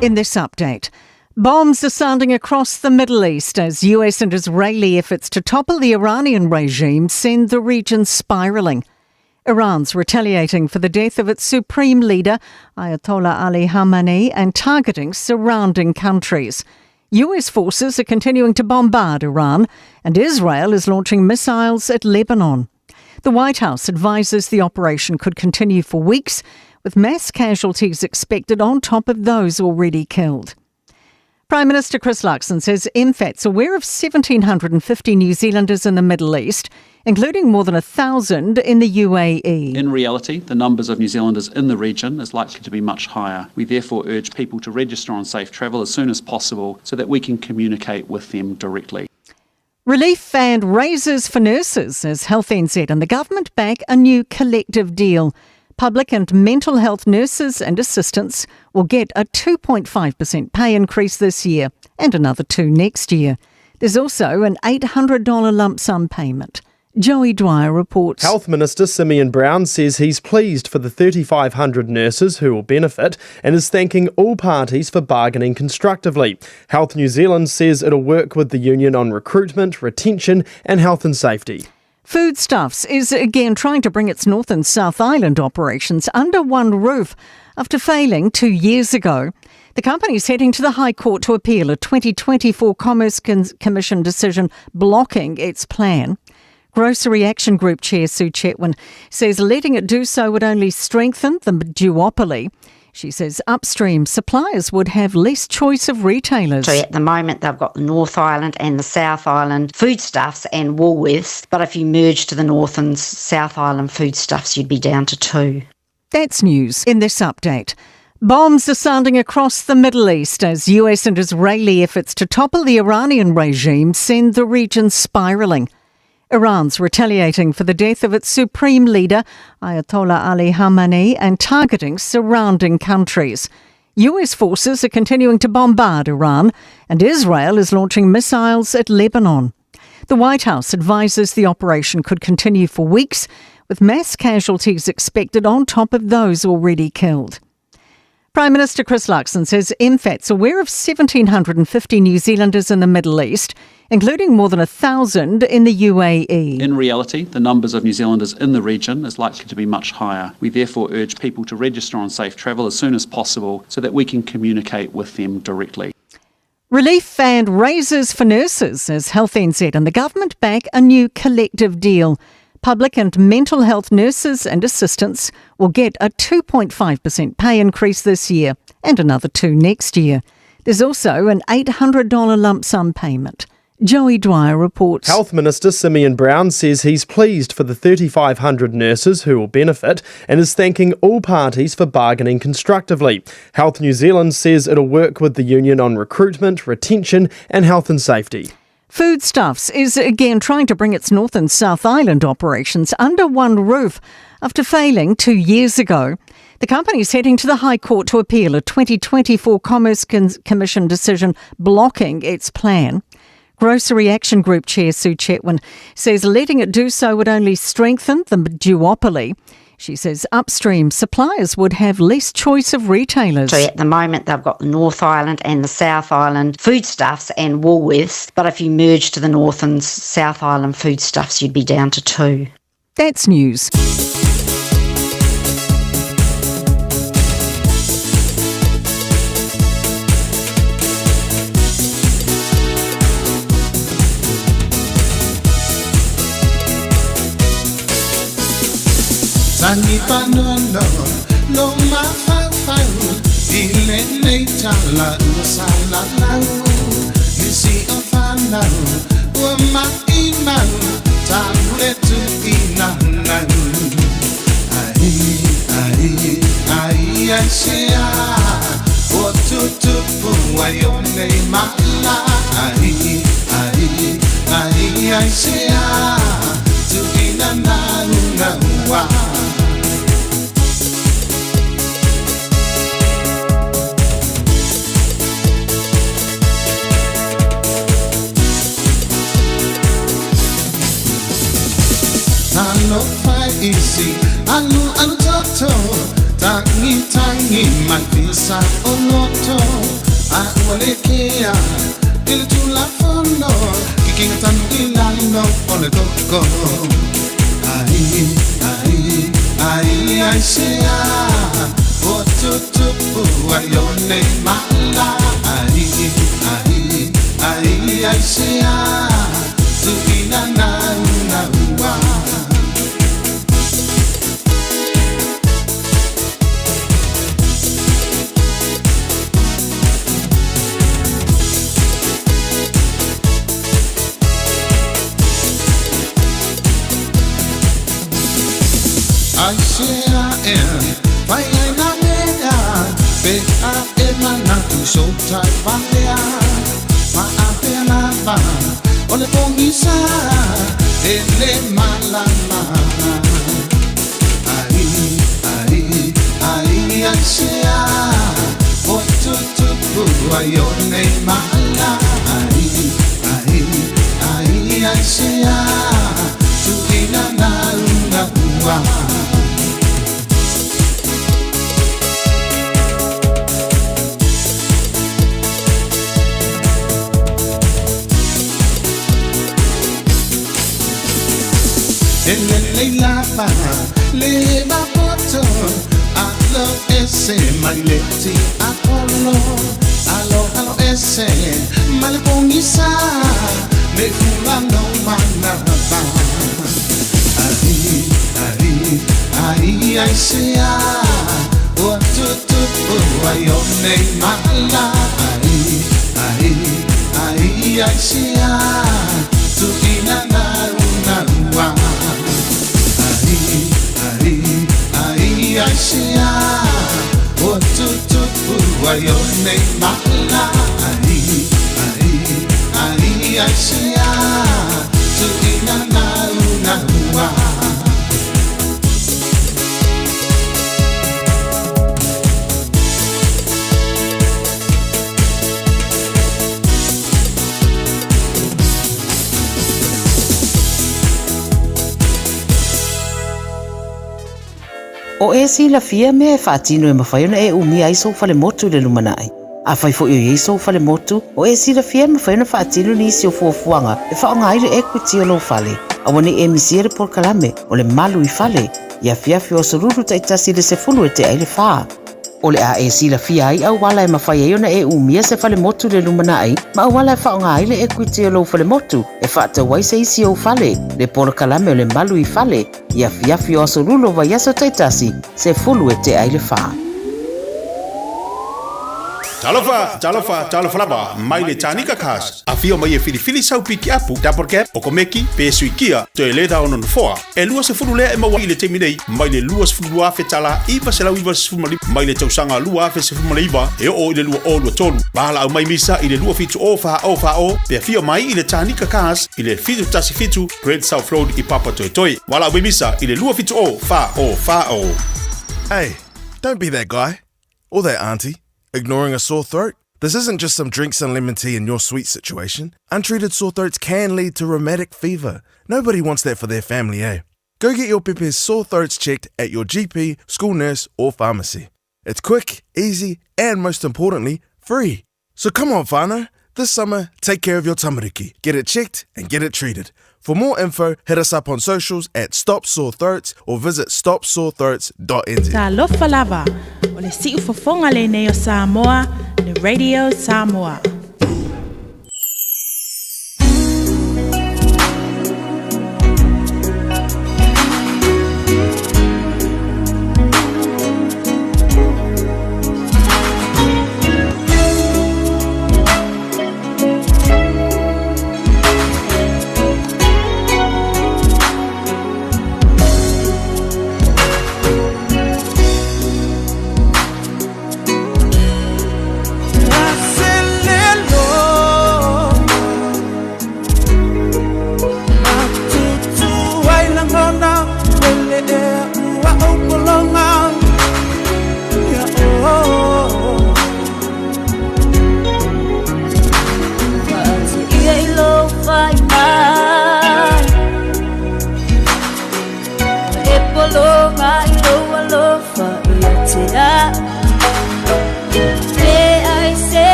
In this update, bombs are sounding across the Middle East as US and Israeli efforts to topple the Iranian regime send the region spiraling. Iran's retaliating for the death of its supreme leader, Ayatollah Ali Khamenei, and targeting surrounding countries. US forces are continuing to bombard Iran, and Israel is launching missiles at Lebanon. The White House advises the operation could continue for weeks, with mass casualties expected on top of those already killed. Prime Minister Chris Luxon says MFAT's aware of 1,750 New Zealanders in the Middle East, including more than 1,000 in the UAE. In reality, the numbers of New Zealanders in the region is likely to be much higher. We therefore urge people to register on Safe Travel as soon as possible so that we can communicate with them directly. Relief and raises for nurses as Health NZ and the government back a new collective deal. Public and mental health nurses and assistants will get a 2.5% pay increase this year and another two next year. There's also an $800 lump sum payment. Joey Dwyer reports. Health Minister Simeon Brown says he's pleased for the 3,500 nurses who will benefit and is thanking all parties for bargaining constructively. Health New Zealand says it'll work with the union on recruitment, retention and health and safety. Foodstuffs is again trying to bring its North and South Island operations under one roof after failing 2 years ago. The company is heading to the High Court to appeal a 2024 Commerce Commission decision blocking its plan. Grocery Action Group Chair Sue Chetwin says letting it do so would only strengthen the duopoly. She says upstream suppliers would have less choice of retailers. So at the moment, they've got the North Island and the South Island foodstuffs and Woolworths, but if you merge to the North and South Island foodstuffs, you'd be down to two. That's news in this update. Bombs are sounding across the Middle East as US and Israeli efforts to topple the Iranian regime send the region spiralling. Iran's retaliating for the death of its supreme leader, Ayatollah Ali Khamenei, and targeting surrounding countries. US forces are continuing to bombard Iran, and Israel is launching missiles at Lebanon. The White House advises the operation could continue for weeks, with mass casualties expected on top of those already killed. Prime Minister Chris Luxon says MFAT's aware of 1,750 New Zealanders in the Middle East, including more than 1,000 in the UAE. In reality, the numbers of New Zealanders in the region is likely to be much higher. We therefore urge people to register on Safe Travel as soon as possible so that we can communicate with them directly. Relief and raises for nurses as Health NZ and the government back a new collective deal. Public and mental health nurses and assistants will get a 2.5% pay increase this year and another 2 next year. There's also an $800 lump sum payment. Joey Dwyer reports. Health Minister Simeon Brown says he's pleased for the 3,500 nurses who will benefit and is thanking all parties for bargaining constructively. Health New Zealand says it'll work with the union on recruitment, retention and health and safety. Foodstuffs is again trying to bring its North and South Island operations under one roof after failing 2 years ago. The company is heading to the High Court to appeal a 2024 Commerce Commission decision blocking its plan. Grocery Action Group Chair Sue Chetwin says letting it do so would only strengthen the duopoly. She says upstream suppliers would have less choice of retailers. So at the moment they've got the North Island and the South Island foodstuffs and Woolworths, but if you merge to the North and South Island foodstuffs, you'd be down to two. That's news. Tangi panono, lo mafau, ile nei tala ua sala lau, nisi o whanau, ua mai mau, tāmure tu i nānau. Ai, ai, ai, ai se a, o tutupu ai o nei mala. Ai, ai, ai, ai se a, tu i nānau nāua. Isi alu alu toto tangi tangi mai visa oloto a ua kea ile tula fono kikinga tanu ilalo ole koko ai ai ai ai sea o tutupu ai one mala ai ai ai ai sea tuina na na ua. I say I am, vai ai na mea, pe a e mana tu so tai valea, ma a pe lava, o le pongisa, e le malama. Ai, ai, ai, ai se a, o tutupu ai o nei mala. Ai, ai, ai, ai se a, tu ina na una ua. Ele lava, le mapoto, alo ese, maleti apollo, alo alo ese, malepongisa, me fula no manava. Ai, ai, ai, ai se a, o tutu tupu ai o nei mala ai ai ai ai sia tuina na una ua ai ai ai ai sia o tupu ai o nei mala ai ai ai ai sia tuina na una ua. O e silafia mea e faatino e mafai ona e umia ai sou falemotu i le lumanai. Afai foi o i ai sou falemotu, o e silafia e mafai ona faatino nisi o fuafuaga e faaaoga ai le equity o lou fale. Aua ne i e misia le polokalame o le Malu i Fale i afiafi o aso Lulu taitasi i le 10 e tea i le 4. O le a e silafia ai auala e mafai ai ona e umia se falemotu i le lumanai ma auala e faaaoga ai le equity o lou falemotu e faatau ai se isi ou fale, le polokalame o le Malu i Fale i afiafi o aso Lulu o vaiaso taitasi, 10 e tea i le 4. Talofa, talofa, talofa lava, mai le Tanika Cars. Afio mai e filifili sau pikiapu, double cab, okomeki, pe sui kia, toe leda o nonofoa. E 20 lea e maua i le taimi nei, mai le 22,000 tala 995 mai le tausaga 2019 e oo i le 2023. Valaau mai misa i le 27 o 4 o 4 o, pe afio mai i le Tanika Cars i le 717 Great South Road i Papatoetoe. Valaau mai misa i le 27 o 4 o 4 o. Hey, don't be that guy. Or that auntie, ignoring a sore throat. This isn't just some drinks and lemon tea in your sweet situation. Untreated sore throats can lead to rheumatic fever. Nobody wants that for their family, eh? Go get your pepe's sore throats checked at your GP, school nurse, or pharmacy. It's quick, easy, and most importantly, free. So come on, whānau. This summer, take care of your tamariki. Get it checked and get it treated. For more info, hit us up on socials at Stop Sore Throats or visit stopsorethroats.nz. Talofa lava, o le siufofoga lenei o Samoa, le Radio Samoa.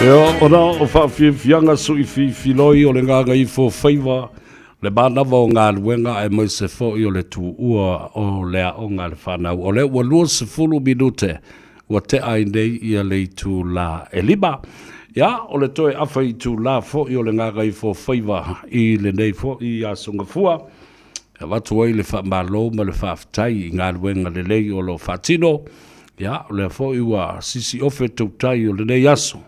Ia, ona o faafiafiaga suifiifiloi o le gagaifo faiva, le manava o galuega aemaise foi o le tuua o le aoga a le fanau. O lea ua 20 minute ua tea ai nei ia le itula e 5. Ia, o le toe afa itula foi o le gagaifo faiva i lenei foi aso Gafua, e avatu ai le faamalo ma le faafetai i galuega lelei o lo o faatino. Ia, o lea foi ua sisiofe tautai o lenei aso,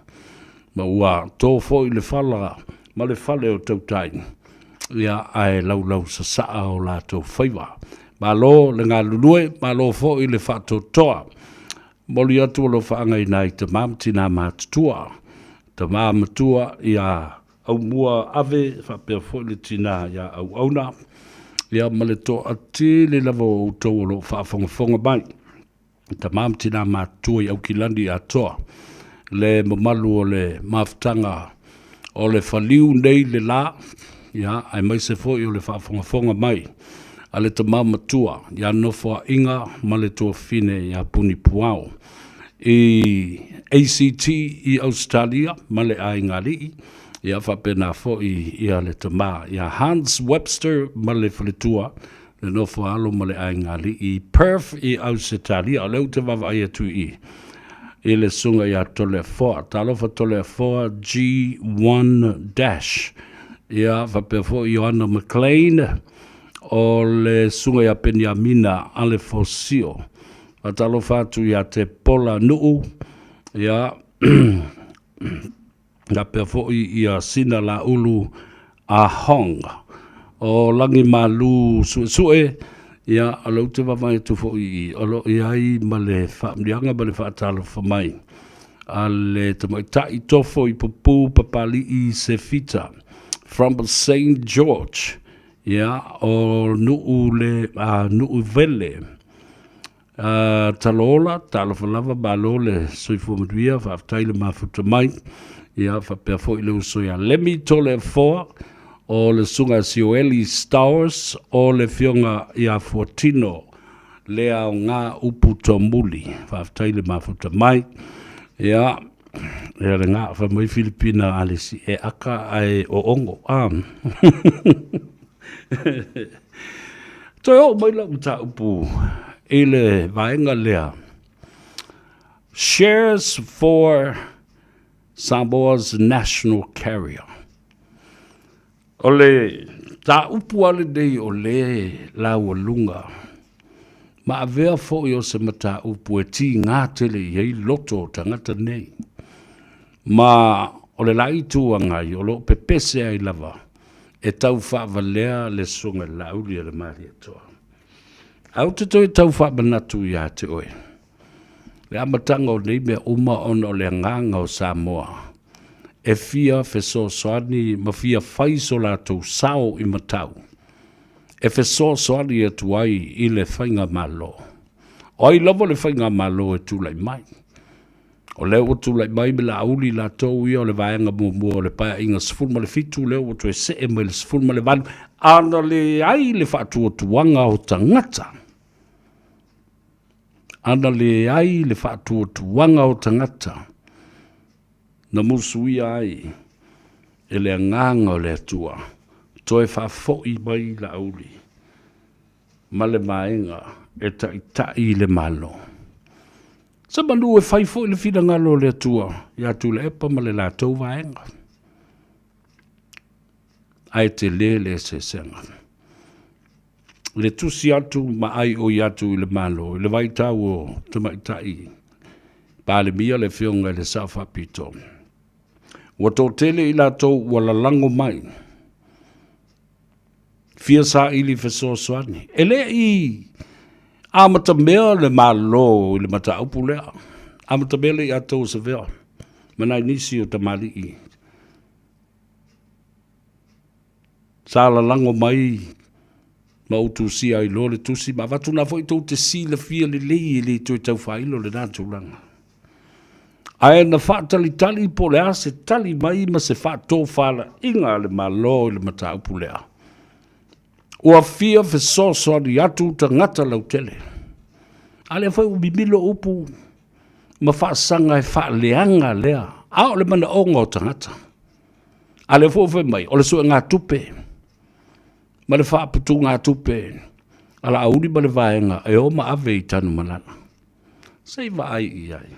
ma ua to foi le fala ma le fale o tautai, ia, ae laulau sasaa o latou faiva. Malo le galulue, malo foi le faatoatoa. Momoli atu alofaaga i nai tama ma tina matutua, tama matua ia Aumua Ave faapea foi le tina ia Auauna, ia ma le toatele lava o outou o lo o faafogafoga mai, tama ma tina matutua i Aukilani atoa, le mamalu o le mafutaga o le faliu nei le la, ia, aemaise foi o le faafogafoga mai a le tama matua ia Nofoaiga ma le tuafafine ia Punipuao i ACT i Ausetalia ma le aiga alii, ia faapena foi ia le tama ia Hans Webster ma le faletua, le nofo a alo ma le aiga alii i Perth i Ausetalia. O lea ou te vaavaai atu i i i le susuga ia Toleafoa. Talofa Toleafoa G1 dash. Ia faapea foi Ioana McLean o le susuga ia Peniamina Alefosio. Faatalofa atu ia Tepola Nuu, ia faapea foi ia Sina Laulu a Hong. O Lagimalu Suesue, ia o lea ou te vaavaai atu foi i i, o lo o i ai ma le faamanuiaga ma le faatalofa mai a le tamaitai tofo i Pupu Papali'i Sefita from Saint George, ia, o Nuu le, a, Nuuvele. Talola, talofa lava, malo le soifua manuia, faafetai le mafuta mai. Ia, faapea foi le uso ia Lemi Toleafoa, o le susuga ia Sioeli Stowers, o le afioga ia Fuatino Leaoga Upu Tomuli. Faafetai le mafuta mai. Ia, ia le ga, fai mai Filipina Alesi, e aka ae oogo. Ah. Toe oo mai lau mataupu i le vaega lea, Shares for Samoa's National Carrier. O le mataupu lava lenei o le laualuga ma avea foi o se mataupu e tiga tele i ai loto o tagata nei. Ma o le la Itu Agai o lo o pepese ai lava e tau faavalea le Susuga i le Laauli a le Malietoa. Ae ou te toe tau faamanatu ia te oe, le amataga o nei mea uma ona o le agaga o Samoa e fia fesoasoani ma fia fai so latou sao i matau e fesoasoani atu ai i le faigamalo. O ai lava le faigamalo e tulai mai? O lea ua tulai mai me Laauli latou ia o le vaega muamua o le Paeaiga 17, lea ua toe see mai le 18, ana leai le faatuatuaga o tagata, ana leai le faatuatuaga o tagata, na musuia ai e le Agaga o le Atua, toe faafoi mai Laauli ma le vaega e taitai i le Malo. Se manu e fai foi le finagalo o le Atua ia Tuilaepa ma le latou vaega. Ae tele le eseesega. Le tusi atu ma aioi atu i le Malo i le vaitau o Tamaitai Palemia le Afioga i le Sao Faapito. Ua toatele i latou ua lalago mai fia saili fesoasoani. E le i amatamea le Malo i le mataupu lea. Amatamea le ia tou Savea ma nai nisi o tamalii. Sa lalago mai ma ou tusia ai loa le tusi ma avatu na foi tou te silafia lelei e le toe tau faailo lena tulaga. Ae na faatalitali po o le a se tali mai ma se faatofalaiga a le Malo i le mataupu lea. Ua fia fesoasoani atu tagata lautele. A lea foi ua mimilo upu. ma faasaga e faaleaga lea, a o le manaoga o tagata. A lea foi ua fai mai, o le suegatupe ma le faaputugatupe a Laauli ma le vaega e o ma ave i Tanumalala. Se i vaai i ai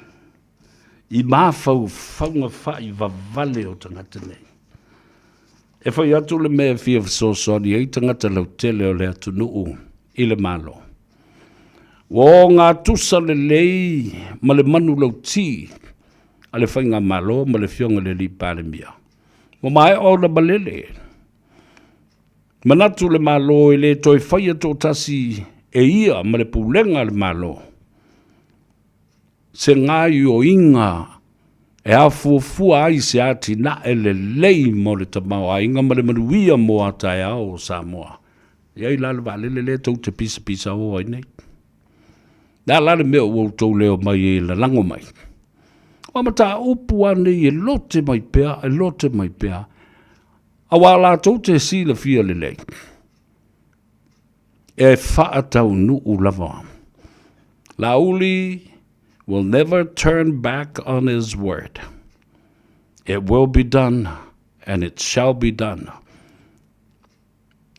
i mafaufauga faivavale o tagata nei. E fai atu le mea e fia fesoasoani ai tagata lautele o le atunuu i le Malo. Ua ogatusa lelei ma le manulauti a le Faigamalo ma le Afioga i le Alii Palemia. Ua maea ona malele. Manatu le Malo e le toe faia toatasi e ia ma le pulega a le Malo se gaoioiga e afuafua ai se atinae lelei mo le tamaoaiga ma le manuia mo a taeao o Samoa. E i ai la le vaalele lea tou te pisapisao ai nei. Le a la le mea ua outou le omai ai e lalago mai? Aua mataupu lava nei e lote mai pea, e lote mai pea, aua latou te silafia lelei, e faataunuu lava. Laauli will never turn back on his word. It will be done and it shall be done.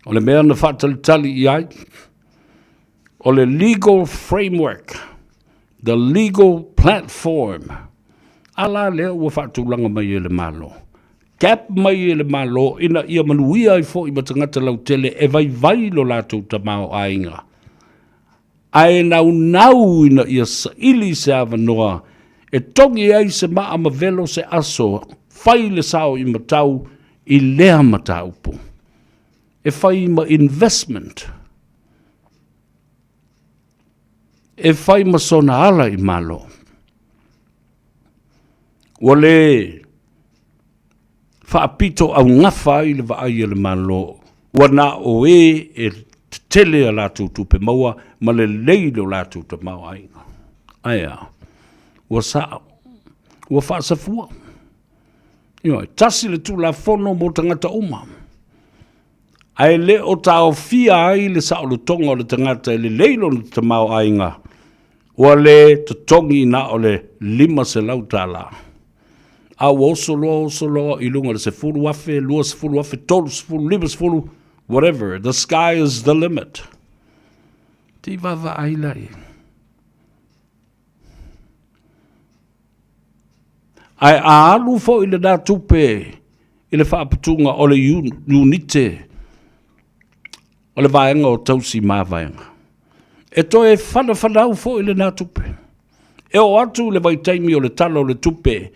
O le mea na faatalitali i ai, o le legal framework, the legal platform, a la lea ua faatulaga mai e le Malo. Gap mai e le Malo ina ia manuia ai foi ma tagata lautele e vaivai lo latou tamaoaiga. Ae naunau ina ia saili se avanoa e togi ai se maa ma velo se aso, fai le sao i matau i lea mataupu. E fai ma investment. E fai ma sona ala i Malo. Ua le faapito augafa ai le vaai a le Malo, ua na o e e tetele a latou tupe maua ma lelei lo latou tamaoaiga. Ae a? Ua sao. Ua faasafua. Ioe, tasi le Tulafono mo tagata uma. Ae le o taofia ai le saolotoga o le tagata e lelei lona tamaoaiga, ua le totogi na o le $500. A ua oso loa oso loa i luga o le $10,000, $20,000, $30,000, $50, whatever, the sky is the limit. Te i vaavaai la i. Ae a alu foi lena tupe i le faaputuga o le iunite o le vaega o tausi mavaega, e toe fanafanau foi lena tupe. E oo atu i le vaitaimi o le Tala o le Tupe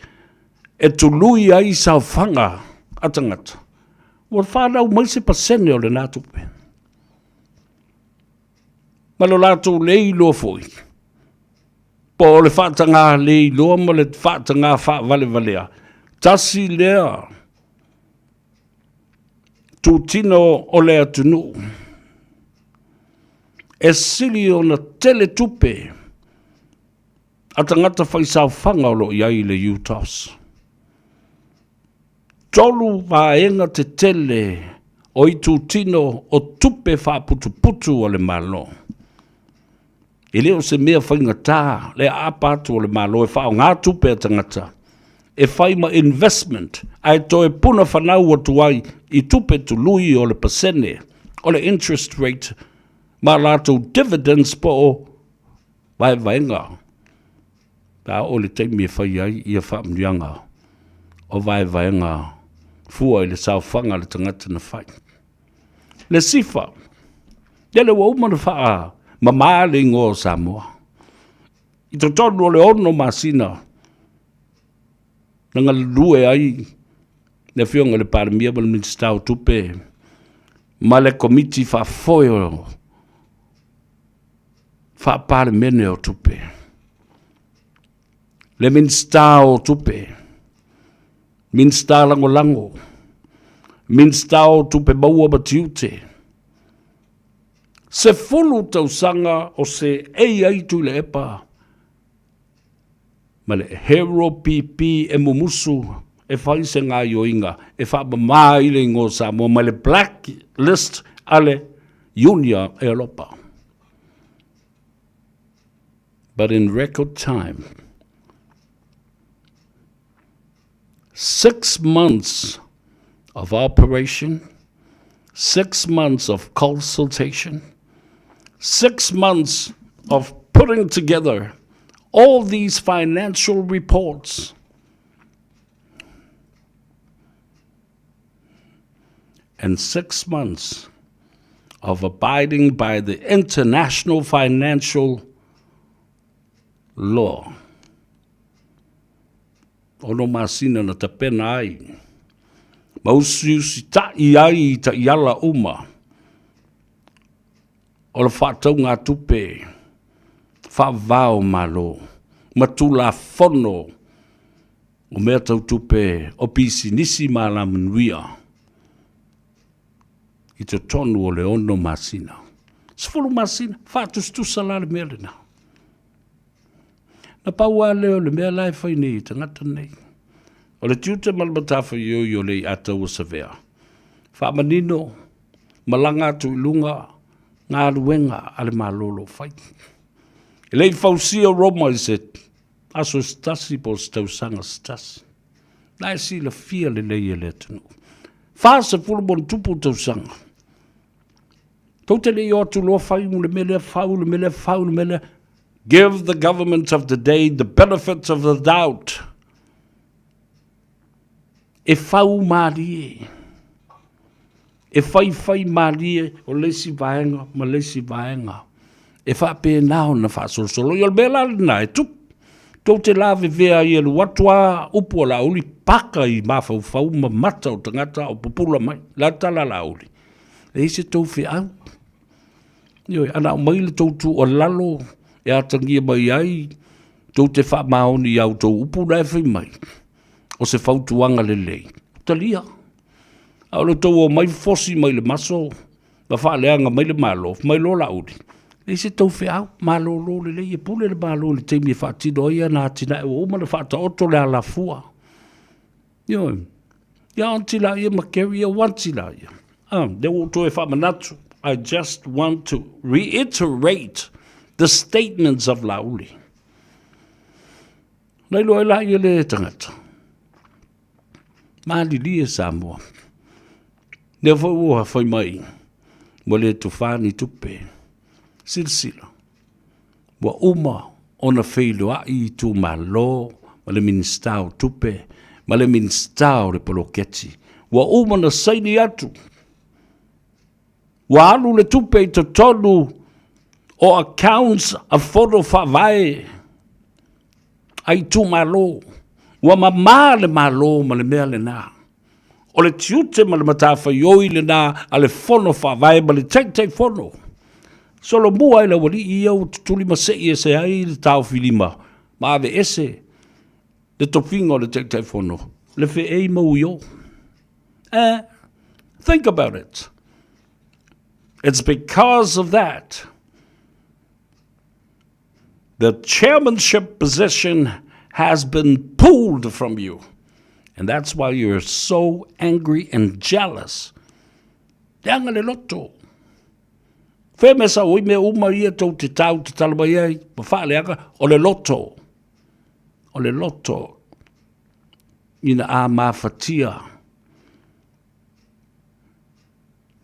e tului ai saofaga a tagata, ua fanau mai se pasene o lena tupe. Ma lo latou le iloa foi, po o le faatagā le iloa ma le faatagā faavalevalea, tasi lea tutino o le atunuu e sili ona tele tupe a tagata faisaofaga o lo o i ai i le UTOS. Tolu vaega tetele o itutino o tupe faaputuputu a le Malo. E le o se mea faigata le aapa atu o le Malo e faaaoga tupe a tagata e fai ma investment ae toe puna fanau atu ai i tupe tului o le pasene o le interest rate ma latou dividends po o vaevaega pe a oo i le taimi e fai ai ia faamanuiaga o vaevaega fua i le saofaga a le tagata na fai. Le sifa, lele ua uma ona faamama le igoa o Samoa. I totonu o le 6 masina na galulue ai le Afioga i le Palemia ma le Minisita o Tupe ma le Komiti Faafoe o Faa-Palemene o Tupe. Le Minisita o Tupe, Minisita Lagolago, Minisita o Tupe Maua ma Tiute, 10 tausaga o seei ai Tuilaepa ma le Hero PP e mumusu e fai se gaoioiga e faamama ai le igoa o Samoa mai le black list a le Iunia Eolopa. But in record time, Six months of operation, six months of consultation, six months of putting together all these financial reports. And six months of abiding by the international financial law. Ono masina na tapena ai. Ma usiusita'i ai i ta'iala uma o le fa'ataugātupe fa'avavao Malo ma Tulafono o mea tau tupe o pisinisi ma alamanuia i totonu o le ono masina. Sefulu masina, fa'atusatusa la le mea lenā. Na pau lava lea o le mea la e fai nei e tagata nei. O le tiute ma le matafaioi o le iata ua savea. Faamanino, malaga atu i luga galuega a le Malo o lo o fai. E le i fausia Roma i se aso se tasi po o se tausaga se tasi. Na e silafia lelei e le atunuu. 40 ma ono tupu tausaga. Tou te le i o atu loa fai le mea lea, fau le mea lea, fau le mea lea. Give the government of the day the benefit of the doubt. E fau malie. E faifai malie o le isi vaega ma le isi vaega. E faapena ona faasolosolo. Ia o le mea la lena e tupu. Tou te lavevea ai e alu atu lava upu a Laauli paka i mafaufau ma mata o tagata o pupula mai. O le a le tala a Laauli? E leai se tou feau. Ioe, ana aumai le tou tuualalo e atagia mai ai tou te faamaoni i a outou upu la e fai mai, o se fautuaga lelei, talia. A o le tou omai fosi mai le maso ma faaleaga mai le Malo, fai mai loa Laauli, leai se tou feau, malolo lelei, e pule le Malo i le taimi e faatino ai ana atinae ua uma ona faataoto le alafua. Ioe. Ia aunty laia ma Kerry, ia uanti laia. Ah, lea ua ou toe faamanatu. I just want to reiterate the statements of Laauli. Na iloa ai laia le tagata. Malilie Samoa. Lea foi ua fai mai, ua le tufā ni tupe. Silasila, ua uma ona feiloai itumalo ma le Minisita o Tupe ma le Minisita o le Poloketi. Ua uma ona saini atu, ua alu le tupe i totonu o accounts a Fono Faavae a itumalo. Ua mamā le Malo ma le mea lena. O le tiute ma le matafaioi lena a le Fono Faavae ma le Taitaifono. Solomua e le aualii ia ua tutuli ma sei ese ai le taofilima ma aveese le tofiga o le Taitaifono, le feei ma uio. Eh, think about it. It's because of that the chairmanship position has been pulled from you. And that's why you're so angry and jealous. Leaga le loto. Fea mea sao ai mea uma ia tou te tau te tala mai ai, ma faaleaga, o le loto. O le loto ina a mafatia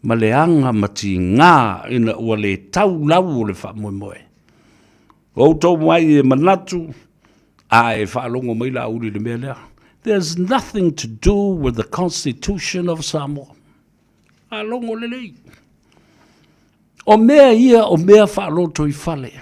ma leaga ma tigā ina ua le tau lau o le faamoemoe. O outou mai e manatu, a e faalogo mai Laauli i le mea lea. There's nothing to do with the Constitution of Samoa. Faalogo lelei. O mea ia o mea faalotoifale.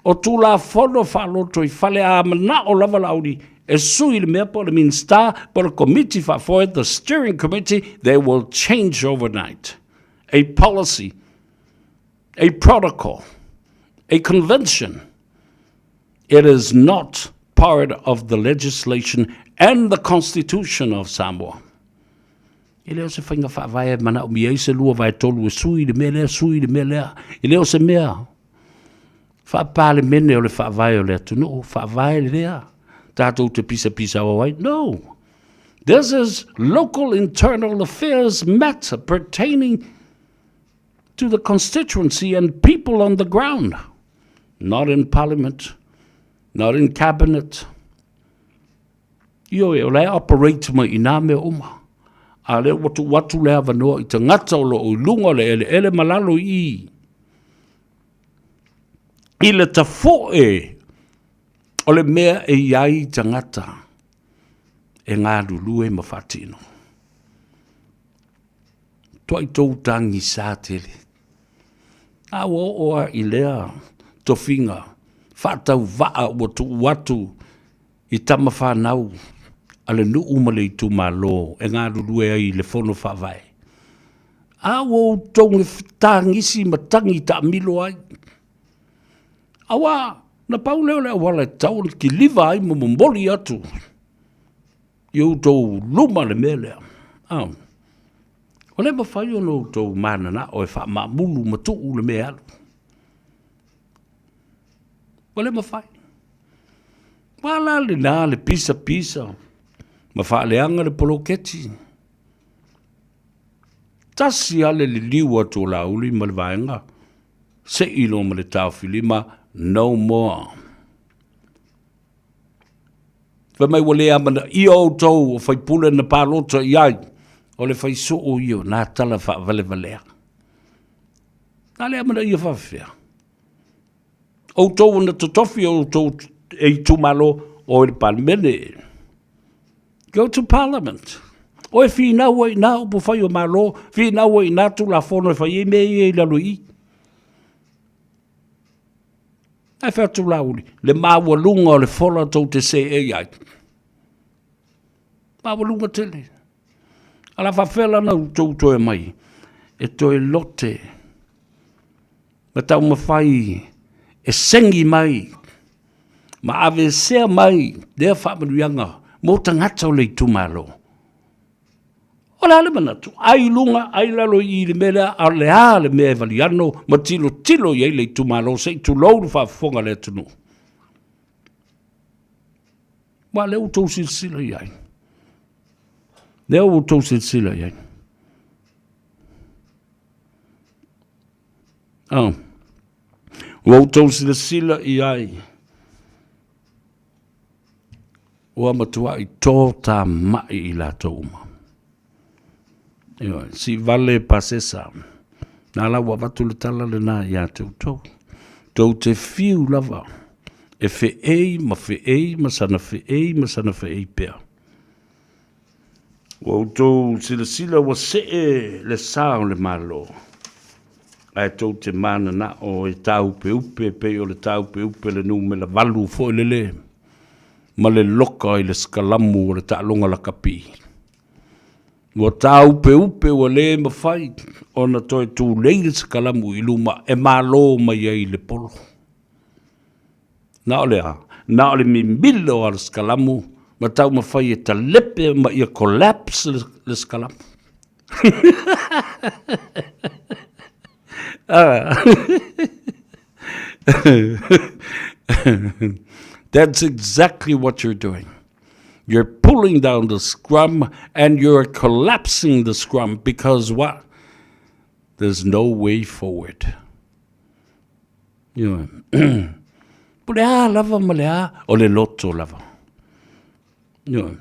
O Tulafono faalotoifale a manao lava Laauli e sui le mea po o le Minisita po o le Komiti Faafoe, the Steering Committee, they will change overnight a policy, a protocol, a convention. It is not part of the legislation and the Constitution of Samoa. E le o se faiga faavae e manaomia ai se lua vae tolu e sui le mea lea, sui le mea lea. E le o se mea faa-Palemene o le faavae o le atunuu, faavae lea tatou te pisapisao ai. No! This is local internal affairs matter pertaining to the constituency and people on the ground, not in parliament, not in cabinet. Ioe, o la e operate mai i nā mea uma. A lea ua tuu atu le avanoa i tagata o lo o i luga o le eleele ma lalo i i, i le tafoe o le mea e i ai tagata e galulue ma faatino. Tuai tou tagisa tele. A ua oo lava i lea tofiga faatauvaa ua tuu atu i tama fanau a le nuu ma le itumalo e galulue ai i le Fono Faavae. A ua outou tagisi ma tagi taamilo ai. Aua na pau lea o le auala e tatau ona kiliva ai ma momoli atu i outou luma le mea lea. Ah. O le mafai ona outou mananao e faamaamulu ma tuu le mea e alu. Ua le mafai. Ua la lena le pisa pisa ma faaleaga le poloketi. Tasi lava le liliu atu o Laauli ma le vaega, sei loa ma le taofilima, no more. Fai mai ua le amanaia outou o faipule na palota i ai, o le fai soo ia o nā tala faavalevalea. Na le amanaia faafefea. Outou na totofi outou e itumalo o i le Palemene. Go to Parliament. O e finau ai i nā upu fai o Malo, finau ai i nā Tulafono e fai ai mea ia i lalo i i. Ae fai atu Laauli, le maualuga o le fola tou te seei ai. Maualuga tele. A la faafefea la ona outou toe mai e toe lote ma taumafai e segi mai ma aveesea mai lea faamanuiaga mo tagata o le itumalo. O le a le manatu? Ai i luga, ai i lalo i i le mea lea, a o le a le mea e valiano ma tilotilo i ai le itumalo se i tulou le faafofoga a le atunuu. Aua o lea ua outou silasila i ai. Lea ua outou silasila i ai. Oh. Ua outou silasila i ai. Ua matuai totamai i latou uma. Ioe, siivale pasesa. Na la ua avatu le tala lena ia te outou. Tou te fiu lava e feei ma feei ma sana feei ma sana feei pea. Ua outou silasila ua see le sa o le Malo, ae tou te mananao e tāupeupe pei o le tāupeupe le numera 8 foi lele ma le loka i le sikalamu o le taaloga lakapi. Ua tāupeupe ua le mafai ona toe tulei le sikalamu i luma e malo mai ai le polo. Na o le a? Na o le mimilo lava o le sikalamu ma taumafai e talepe ma ia collapse le sikalamu. That's exactly what you're doing. You're pulling down the scrum and you're collapsing the scrum because what? There's no way forward. Ioe. Po le a lava ma le a, o le loto lava. Ioe.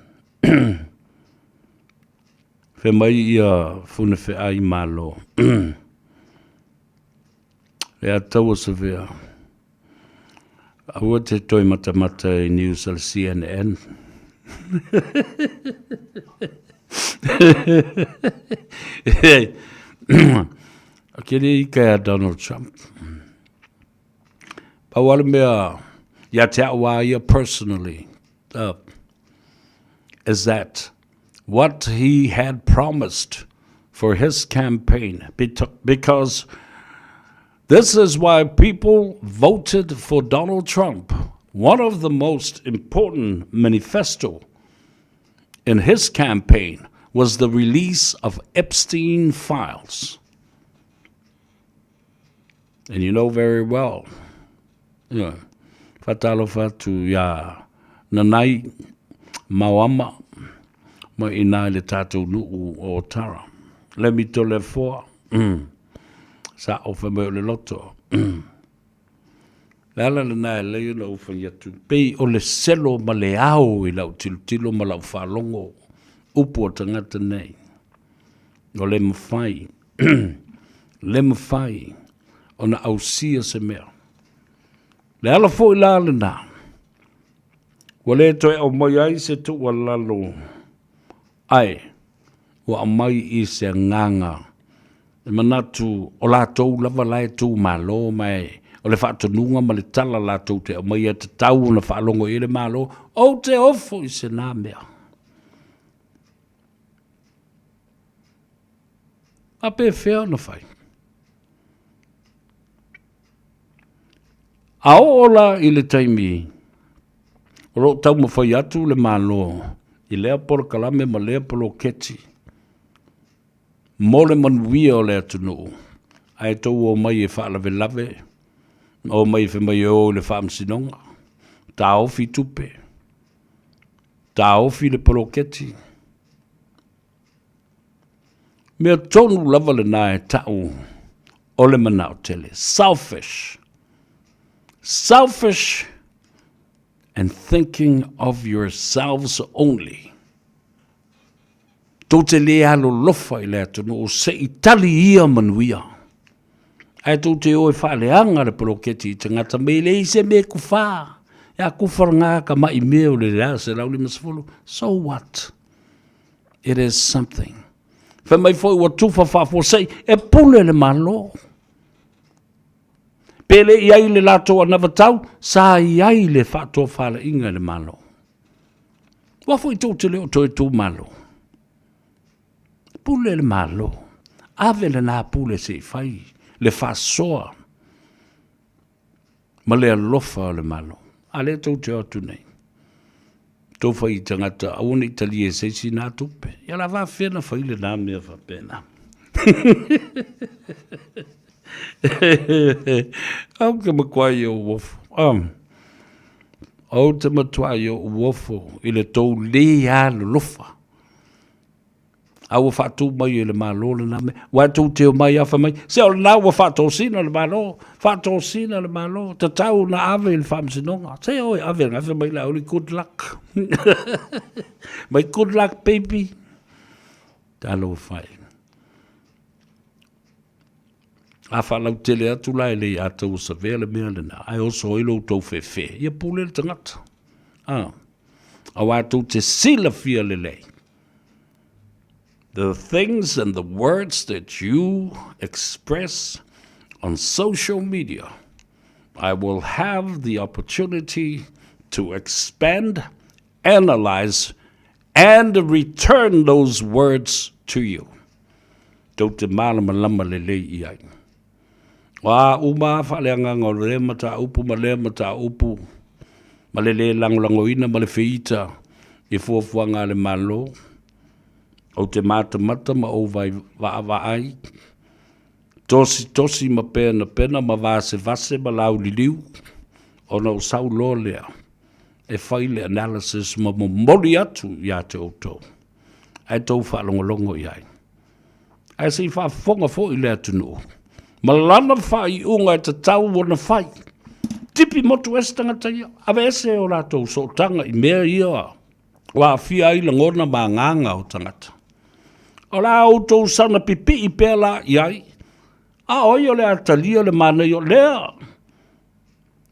Fai mai ia Funefeai Malo. Le Ataua Savea. Aua te toe matamata i news a le CNN. Ke le ika ia Donald Trump. Pau lava le mea ia te au a ia personally is that what he had promised for his campaign because this is why people voted for Donald Trump. One of the most important manifesto in his campaign was the release of Epstein files. And you know very well, yeah, faatalofa atu iā Nanai Maoama ma i ina i le tatou nuu o Otara. Lemi Toleafoa, mm, sa o fai mai o le loto. Mm. Le ala lena e alai ona ou fai atu, pei o le selo ma le ao i lau tilotilo ma lau faalogo upu a tagata nei. O le mafai, le mafai ona ausia se mea. Le ala foi la lena, ua le toe aumai ai se tuualalo, ae ua aumai i se agaga e manatu o latou lava la e tu malo ma e o le faatonuga ma le tala latou te aumaia e tatau ona faalogo i ai le Malo, ou te ofo i se na mea. A pefea ona fai? A oo la i le taimi o lo o taumafai atu le Malo i lea polokalame ma lea poloketi mo le manuia o le atunuu, ae tou omai e faalavelave, omai e fai mai e o i le faamasinoga, taofi tupe, taofi le poloketi. Mea tonu lava lena e ta'u o le mana'o tele, selfish, selfish and thinking of yourselves only. Tou te le alolofa i le atunuu se i tali ia manuia. Ae tou te o e faaleaga le poloketi i tagata me i leai se mea e kufā. E a kufa lena ka ma'i mea o le 150. So what? It is something. Fai mai foi ua tufa faafuasei, e pule le Malo. Pe le i ai le latou anavatau, sa i ai le faatofalaiga i le Malo. Ua foi tou te le o toe tu Malo. Pule le Malo. Ave lena pule se i fai le faasoa ma le alofa o le Malo. A lea tou te o atu nei, tou fai i tagata aua ne i talia e se isi na tupe. Ia la faafefea na fai lena mea faapena. Ou te matuai ou ofo. Ou te matuai ou ofo i le tou le alolofa. A ua faatu mai e le Malo lena mea. Aua tou te omai lava fai mai, se o lena ua faatosina le Malo, faatosina le Malo, tatau ona ave i le Faamasinoga. Se o e ave lena, fai mai Laauli, good luck. Mai good luck baby. Talofa e. A faalautele atu la e le i ata ua savea le mea lena, ae oso ai lo outou fefe, ia pule le tagata. Ah. Aua tou te silafia lelei. The things and the words that you express on social media, I will have the opportunity to expand, analyze, and return those words to you. Tou te malamalama lelei i ai. O a uma a faaleagaga o lea mataupu ma lea mataupu ma le lē lagolagoina ma le feita i fuafuaga a le Malo, ou te matamata ma ou vaavaai, tositosi ma penapena ma vasevase ma lauliliu, ona ou sau loa lea e fai le analysis ma momoli atu ia te outou, ae tou faalogologo i ai. Ae se i faafofoga foi le atunuu ma lana faaiuga e tatau ona fai. Tipi motu ese tagata ia, aveese o latou sootaga i mea ia ua aafia ai lagona ma agaga o tagata. O le a outou saga pipii pea la i ai, a o ai o le a talia le manaia o lea?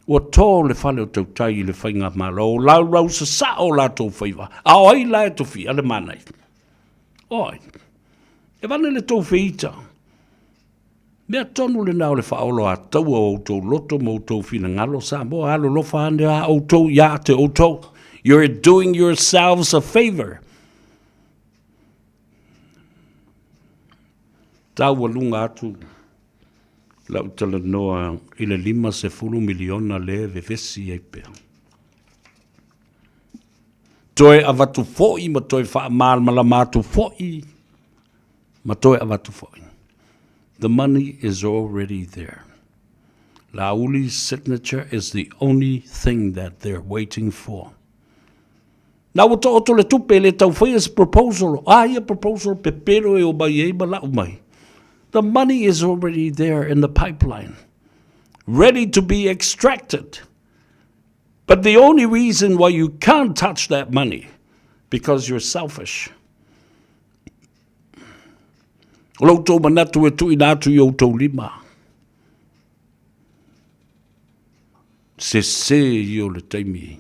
Ua to le fale o tautai i le faigamalo, o laulau sasao o latou faiva, a o ai la e tofia le manaia? O ai? E vane le tou feita. Mea tonu lena o le faaoloataua o outou loto ma outou finagalo, Samoa, alolofa ane a outou ia te outou. You're doing yourselves a favor. Taualuga atu lau talanoa i le 50 miliona lea e vevesi ai pea. Toe avatu foi ma toe faamalamalama atu foi ma toe avatu foi. The money is already there. Lauli's signature is the only thing that they're waiting for. Na ua taoto le tupe e le tau faia se proposal. A ia proposal pepelo e omai ai ma lau mai. The money is already there in the pipeline. ready to be extracted. But the only reason why you can't touch that money, because you're selfish. O lo outou manatu e tuuina atu i outou lima. Sese ia o le taimi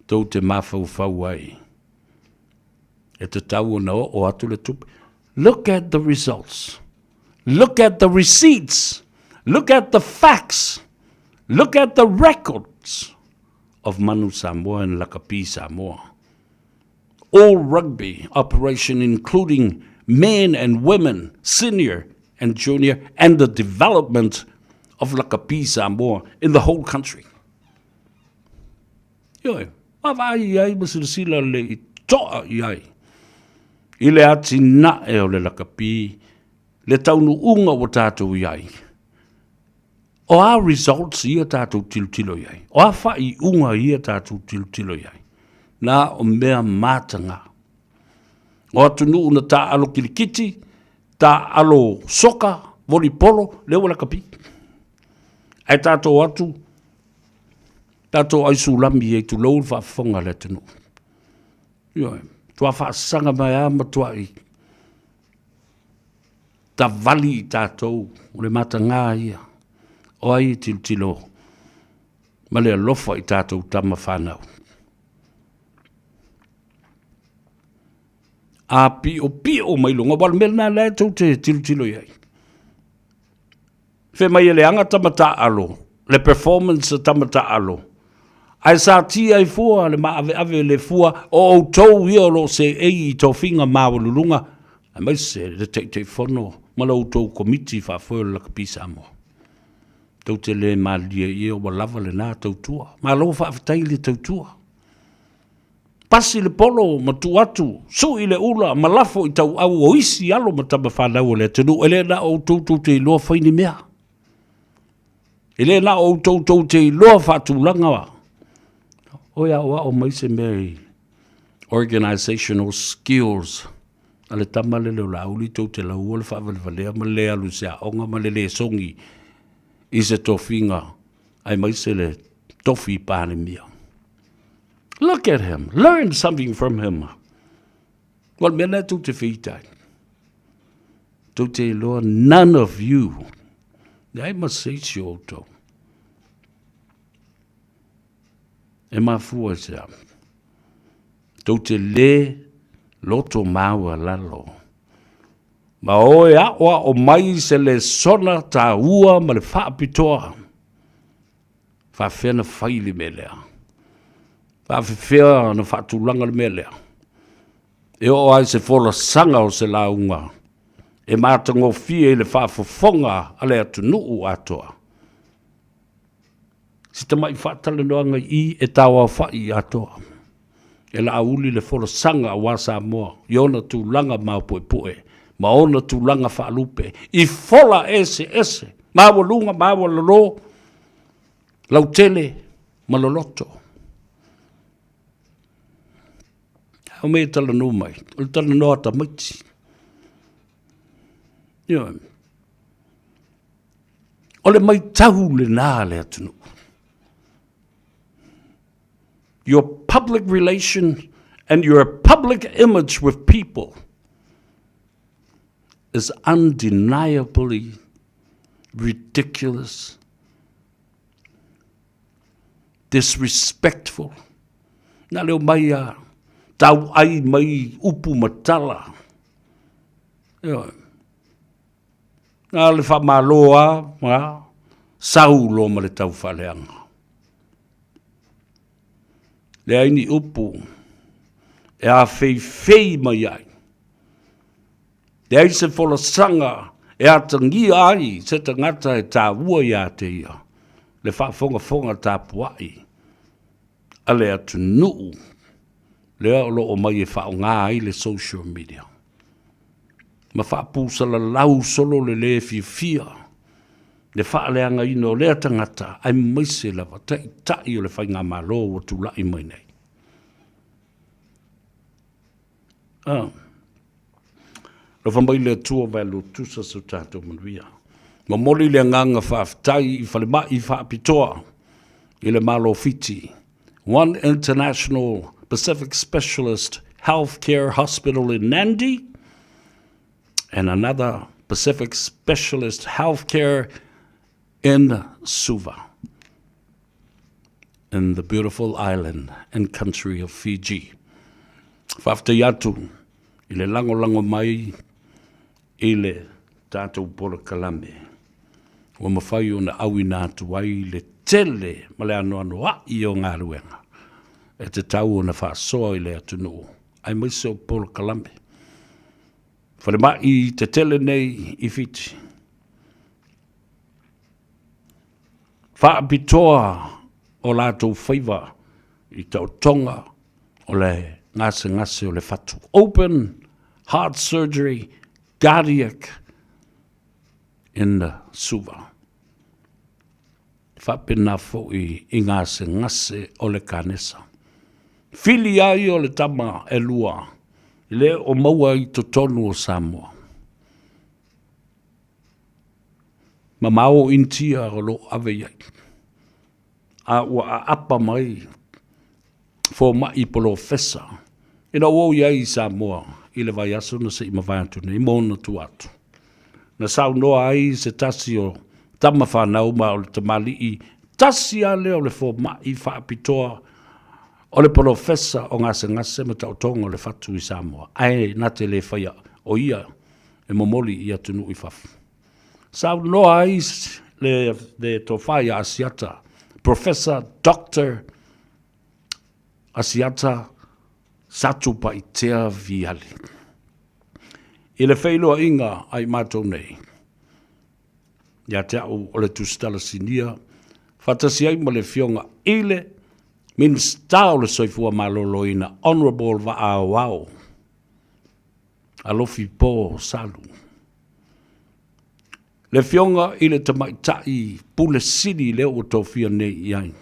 tou te mafaufau ai e tatau ona oo atu le tupe. Look at the results. Look at the receipts. Look at the facts. Look at the records of Manu Samoa and Lakapi Samoa. All rugby operation including men and women, senior and junior, and the development of Lakapi Samoa in the whole country. Ioe, vaavaai i ai ma silasila lelei i toa i ai i le atinae o le lakapi, le taunuuga ua tatou i ai. O a results ia tatou tilotilo i ai? O a faaiuga ia tatou tilotilo i ai? Na o mea mataga. O atunuu na taaalo kilikiti, taaalo soka, volipolo, lea ua lakapi. Ae tatou atu, tatou ai sulami ai tulou le faafofoga a le atunuu. Ioe, matua faasaga mai lava matuai tavali i tatou o le mataga ia. O ai e tilotilo ma le alofa i tatou tama fanau. A piopio mai luga, aua o le mea lena lea tou te tilotilo i ai. Fai mai e leaga tama taaalo, le performance a tama taaalo, ae satia ai fua le maaveave le fua o outou ia o lo o seei i tofiga maualuluga, aemaise le Taitaifono ma la outou Komiti Faafoe o le Lakapi Samoa. Tou te le malilie ia ua lava lena tautua. Malo faafetai le tautua. Pasi le polo ma tuu atu, sui le ula ma lafo i tauau o isi alo ma tama fanau o le atunuu. E le na o outou tou te iloa fai ni mea. E le na o outou tou te iloa faatulaga. Oi aoao mai se mea i organizational skills a le tama lele o Laauli tou te laua le faavalevalea ma le le alu i se aoga ma le le sogi i se tofiga aemaise le tofi Palemia. Look at him, learn something from him. Ua le mea lea tou te feita ai. Tou te iloa, none of you. Leai ma se isi o outou. E mafua i se a. Tou te le loto maualalo. Ma oe aoao mai se lesona taua ma le faapitoa. Faafefea na fai le mea lea? Faafefea na faatulaga le mea lea? E oo ai se folasaga o se lauga e matagofie i le faafofoga a le atunuu atoa. Si tamai faatalanoaga i i e tauaofa'i atoa. E Laauli le folasaga aua Samoa i ona tulaga maopuepue ma ona tulaga faalupe i fola eseese, maualuga, maualalo, lautele ma loloto. A o mea e talanoa mai, o le talanoa a tamaiti. Ioe. O le maitau lena a le atunuu. Your public relation and your public image with people is undeniably ridiculous, disrespectful. Na leo mai a tau ai mai upu ma tala. Ioe. Na le faamalo a, a sau loa ma le tau faaleaga. Leai ni upu e afeifei mai ai. Leai se folasaga e atagia ai se tagata e taua ia te ia le faafogafoga tapuai a le atunuu lea o lo o omai e faaaoga ai le social media. Ma faapusalalau solo le lē fiafia le faaleagaina o lea tagata aemaise lava taitai o le faigamalo ua tulai mai nei. Ah. Alofa mai le Atua vae lotusa so tatou manuia. Momoli le agaga faafetai i falemai faapitoa i le Malo Fiti, One International Pacific Specialist Healthcare Hospital in Nandi, and another Pacific Specialist Healthcare in Suva, in the beautiful island and country of Fiji. Faafetai atu i le lagolago mai i le tatou polokalame ua mafai ona auina atu ai le tele ma le anoanoai o galuega e tatau ona faasoa i le atunuu aemaise o polokalame falemai tetele nei i Fiti. Faapitoa o latou faiva i taotoga o le gasegase o le fatu. Open heart surgery cardiac in the Suva. Faapena foi i gasegase o le kanesa. Fili ai o le tama e lua, le o maua i totonu o Samoa. Mamao Initia o lo o ave i ai, a ua aapa mai fomai polofesa ina ua ou i ai i Samoa i le vaiaso na se i mavae atu nei ma ona tua atu. Na saunoa ai se tasi o tama fanau ma o le tamalii tasi lava lea o le fomai faapitoa o le polofesa o gasegase ma taotoga o le fatu i Samoa, ae na te le faia o ia e momoli i atunuu i fafo. Saunoa ai le, le tofa ia Asiata, Professor Doctor Asiata Satupaitea Viali. I le feiloaiga a i matou nei, ia te au o le Tusitala Sinia, faatasi ai ma le Afioga i le Minisita o le Soifua Maloloina, Honourable Vaaoao Alofi Po Salu. Le Afioga i le Tamaitai Pule Sili lea ua tofia nei i ai.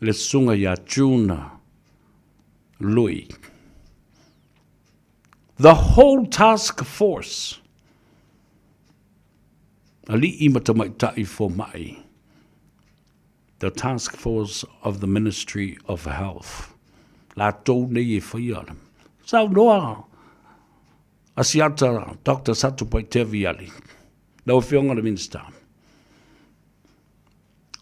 Le Susuga ia June Lui. The whole task force alii ma tamaitai fomai The Task Force of the Ministry of Health, latou nei e faia le saunoa Asiata Doctor Satupaitea Viali, lau Afioga i le Minisita,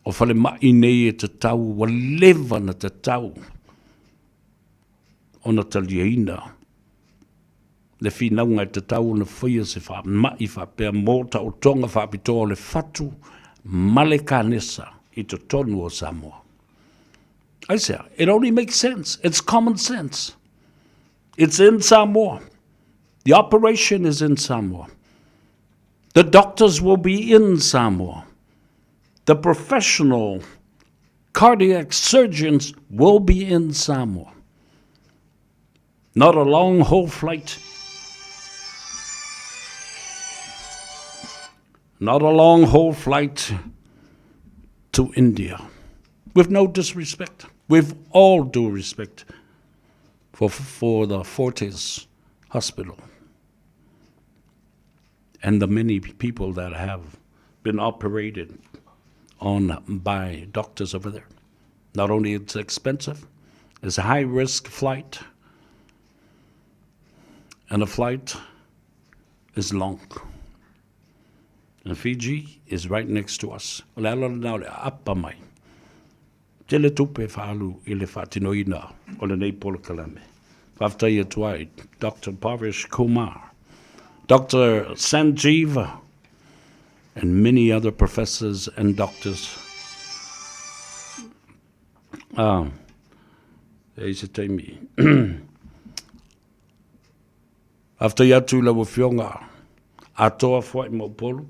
o falemai nei e tatau, ua leva na tatau ona taliaina le finauga e tatau ona faia se faamai faapea mo taotoga faapitoa o le fatu ma le kanesa i totonu o Samoa. Aisea, it only makes sense. It's common sense. It's in Samoa. The operation is in Samoa. The doctors will be in Samoa. The professional cardiac surgeons will be in Samoa. Not a long haul flight. Not a long haul flight to India. With no disrespect, with all due respect for, for the Fortis Hospital and the many people that have been operated on by doctors over there. Not only it's expensive, it's a high risk flight, and the flight is long. And Fiji is right next to us. O le ala lena o le aapa mai. Tele tupe e faaalu i le faatinoina o lenei polokalame. Faafetai atu ai Doctor Parvesh Kumar, Doctor Sanjeev and many other professors and doctors. Ah, e i se taimi. Faafetai atu i lau Afioga Atoa Fuai ma Upolu,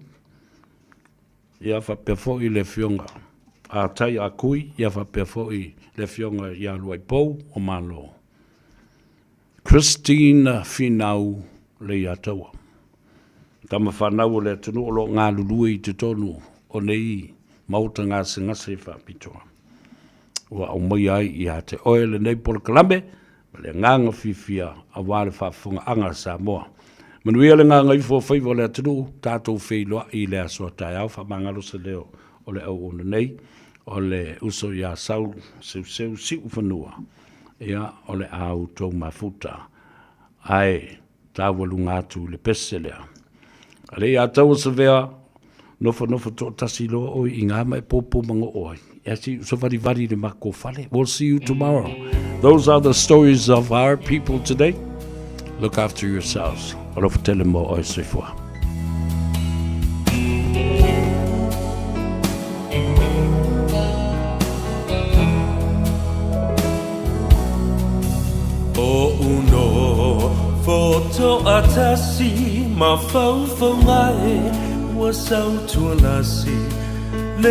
ia faapea foi le Afioga a Tai a Kui, ia faapea foi le Afioga ia Luaipou o Malo. Christine Finau Leiataua. Tama whanau o le atunuu o lo o galulue i totonu o nei maota gasegase faapitoa. Ua aumaia ai ia te oe lenei polokalame ma le agaga fiafia aua le faafofogaaga a Samoa. Manuia le gagaifo o faiva o le atunuu, tatou feiloai i le aso a taeao, faamagalo se leo o le auauna nei, o le uso ia Sau Seuseu Siufanua, ia, o le a outou mafuta, ae taualuga atu i le pese lea. A le ia taua savea, nofonofo toatasi loa oe i gā ma e pōpō mango'o ai. Ea si usavalivali i le mako fale. We'll see you tomorrow. Those are the stories of our people today. Look after yourselves. Alofa tele mo oe soifua. O uno fotoatasi mafaufauga e ua sautualasi.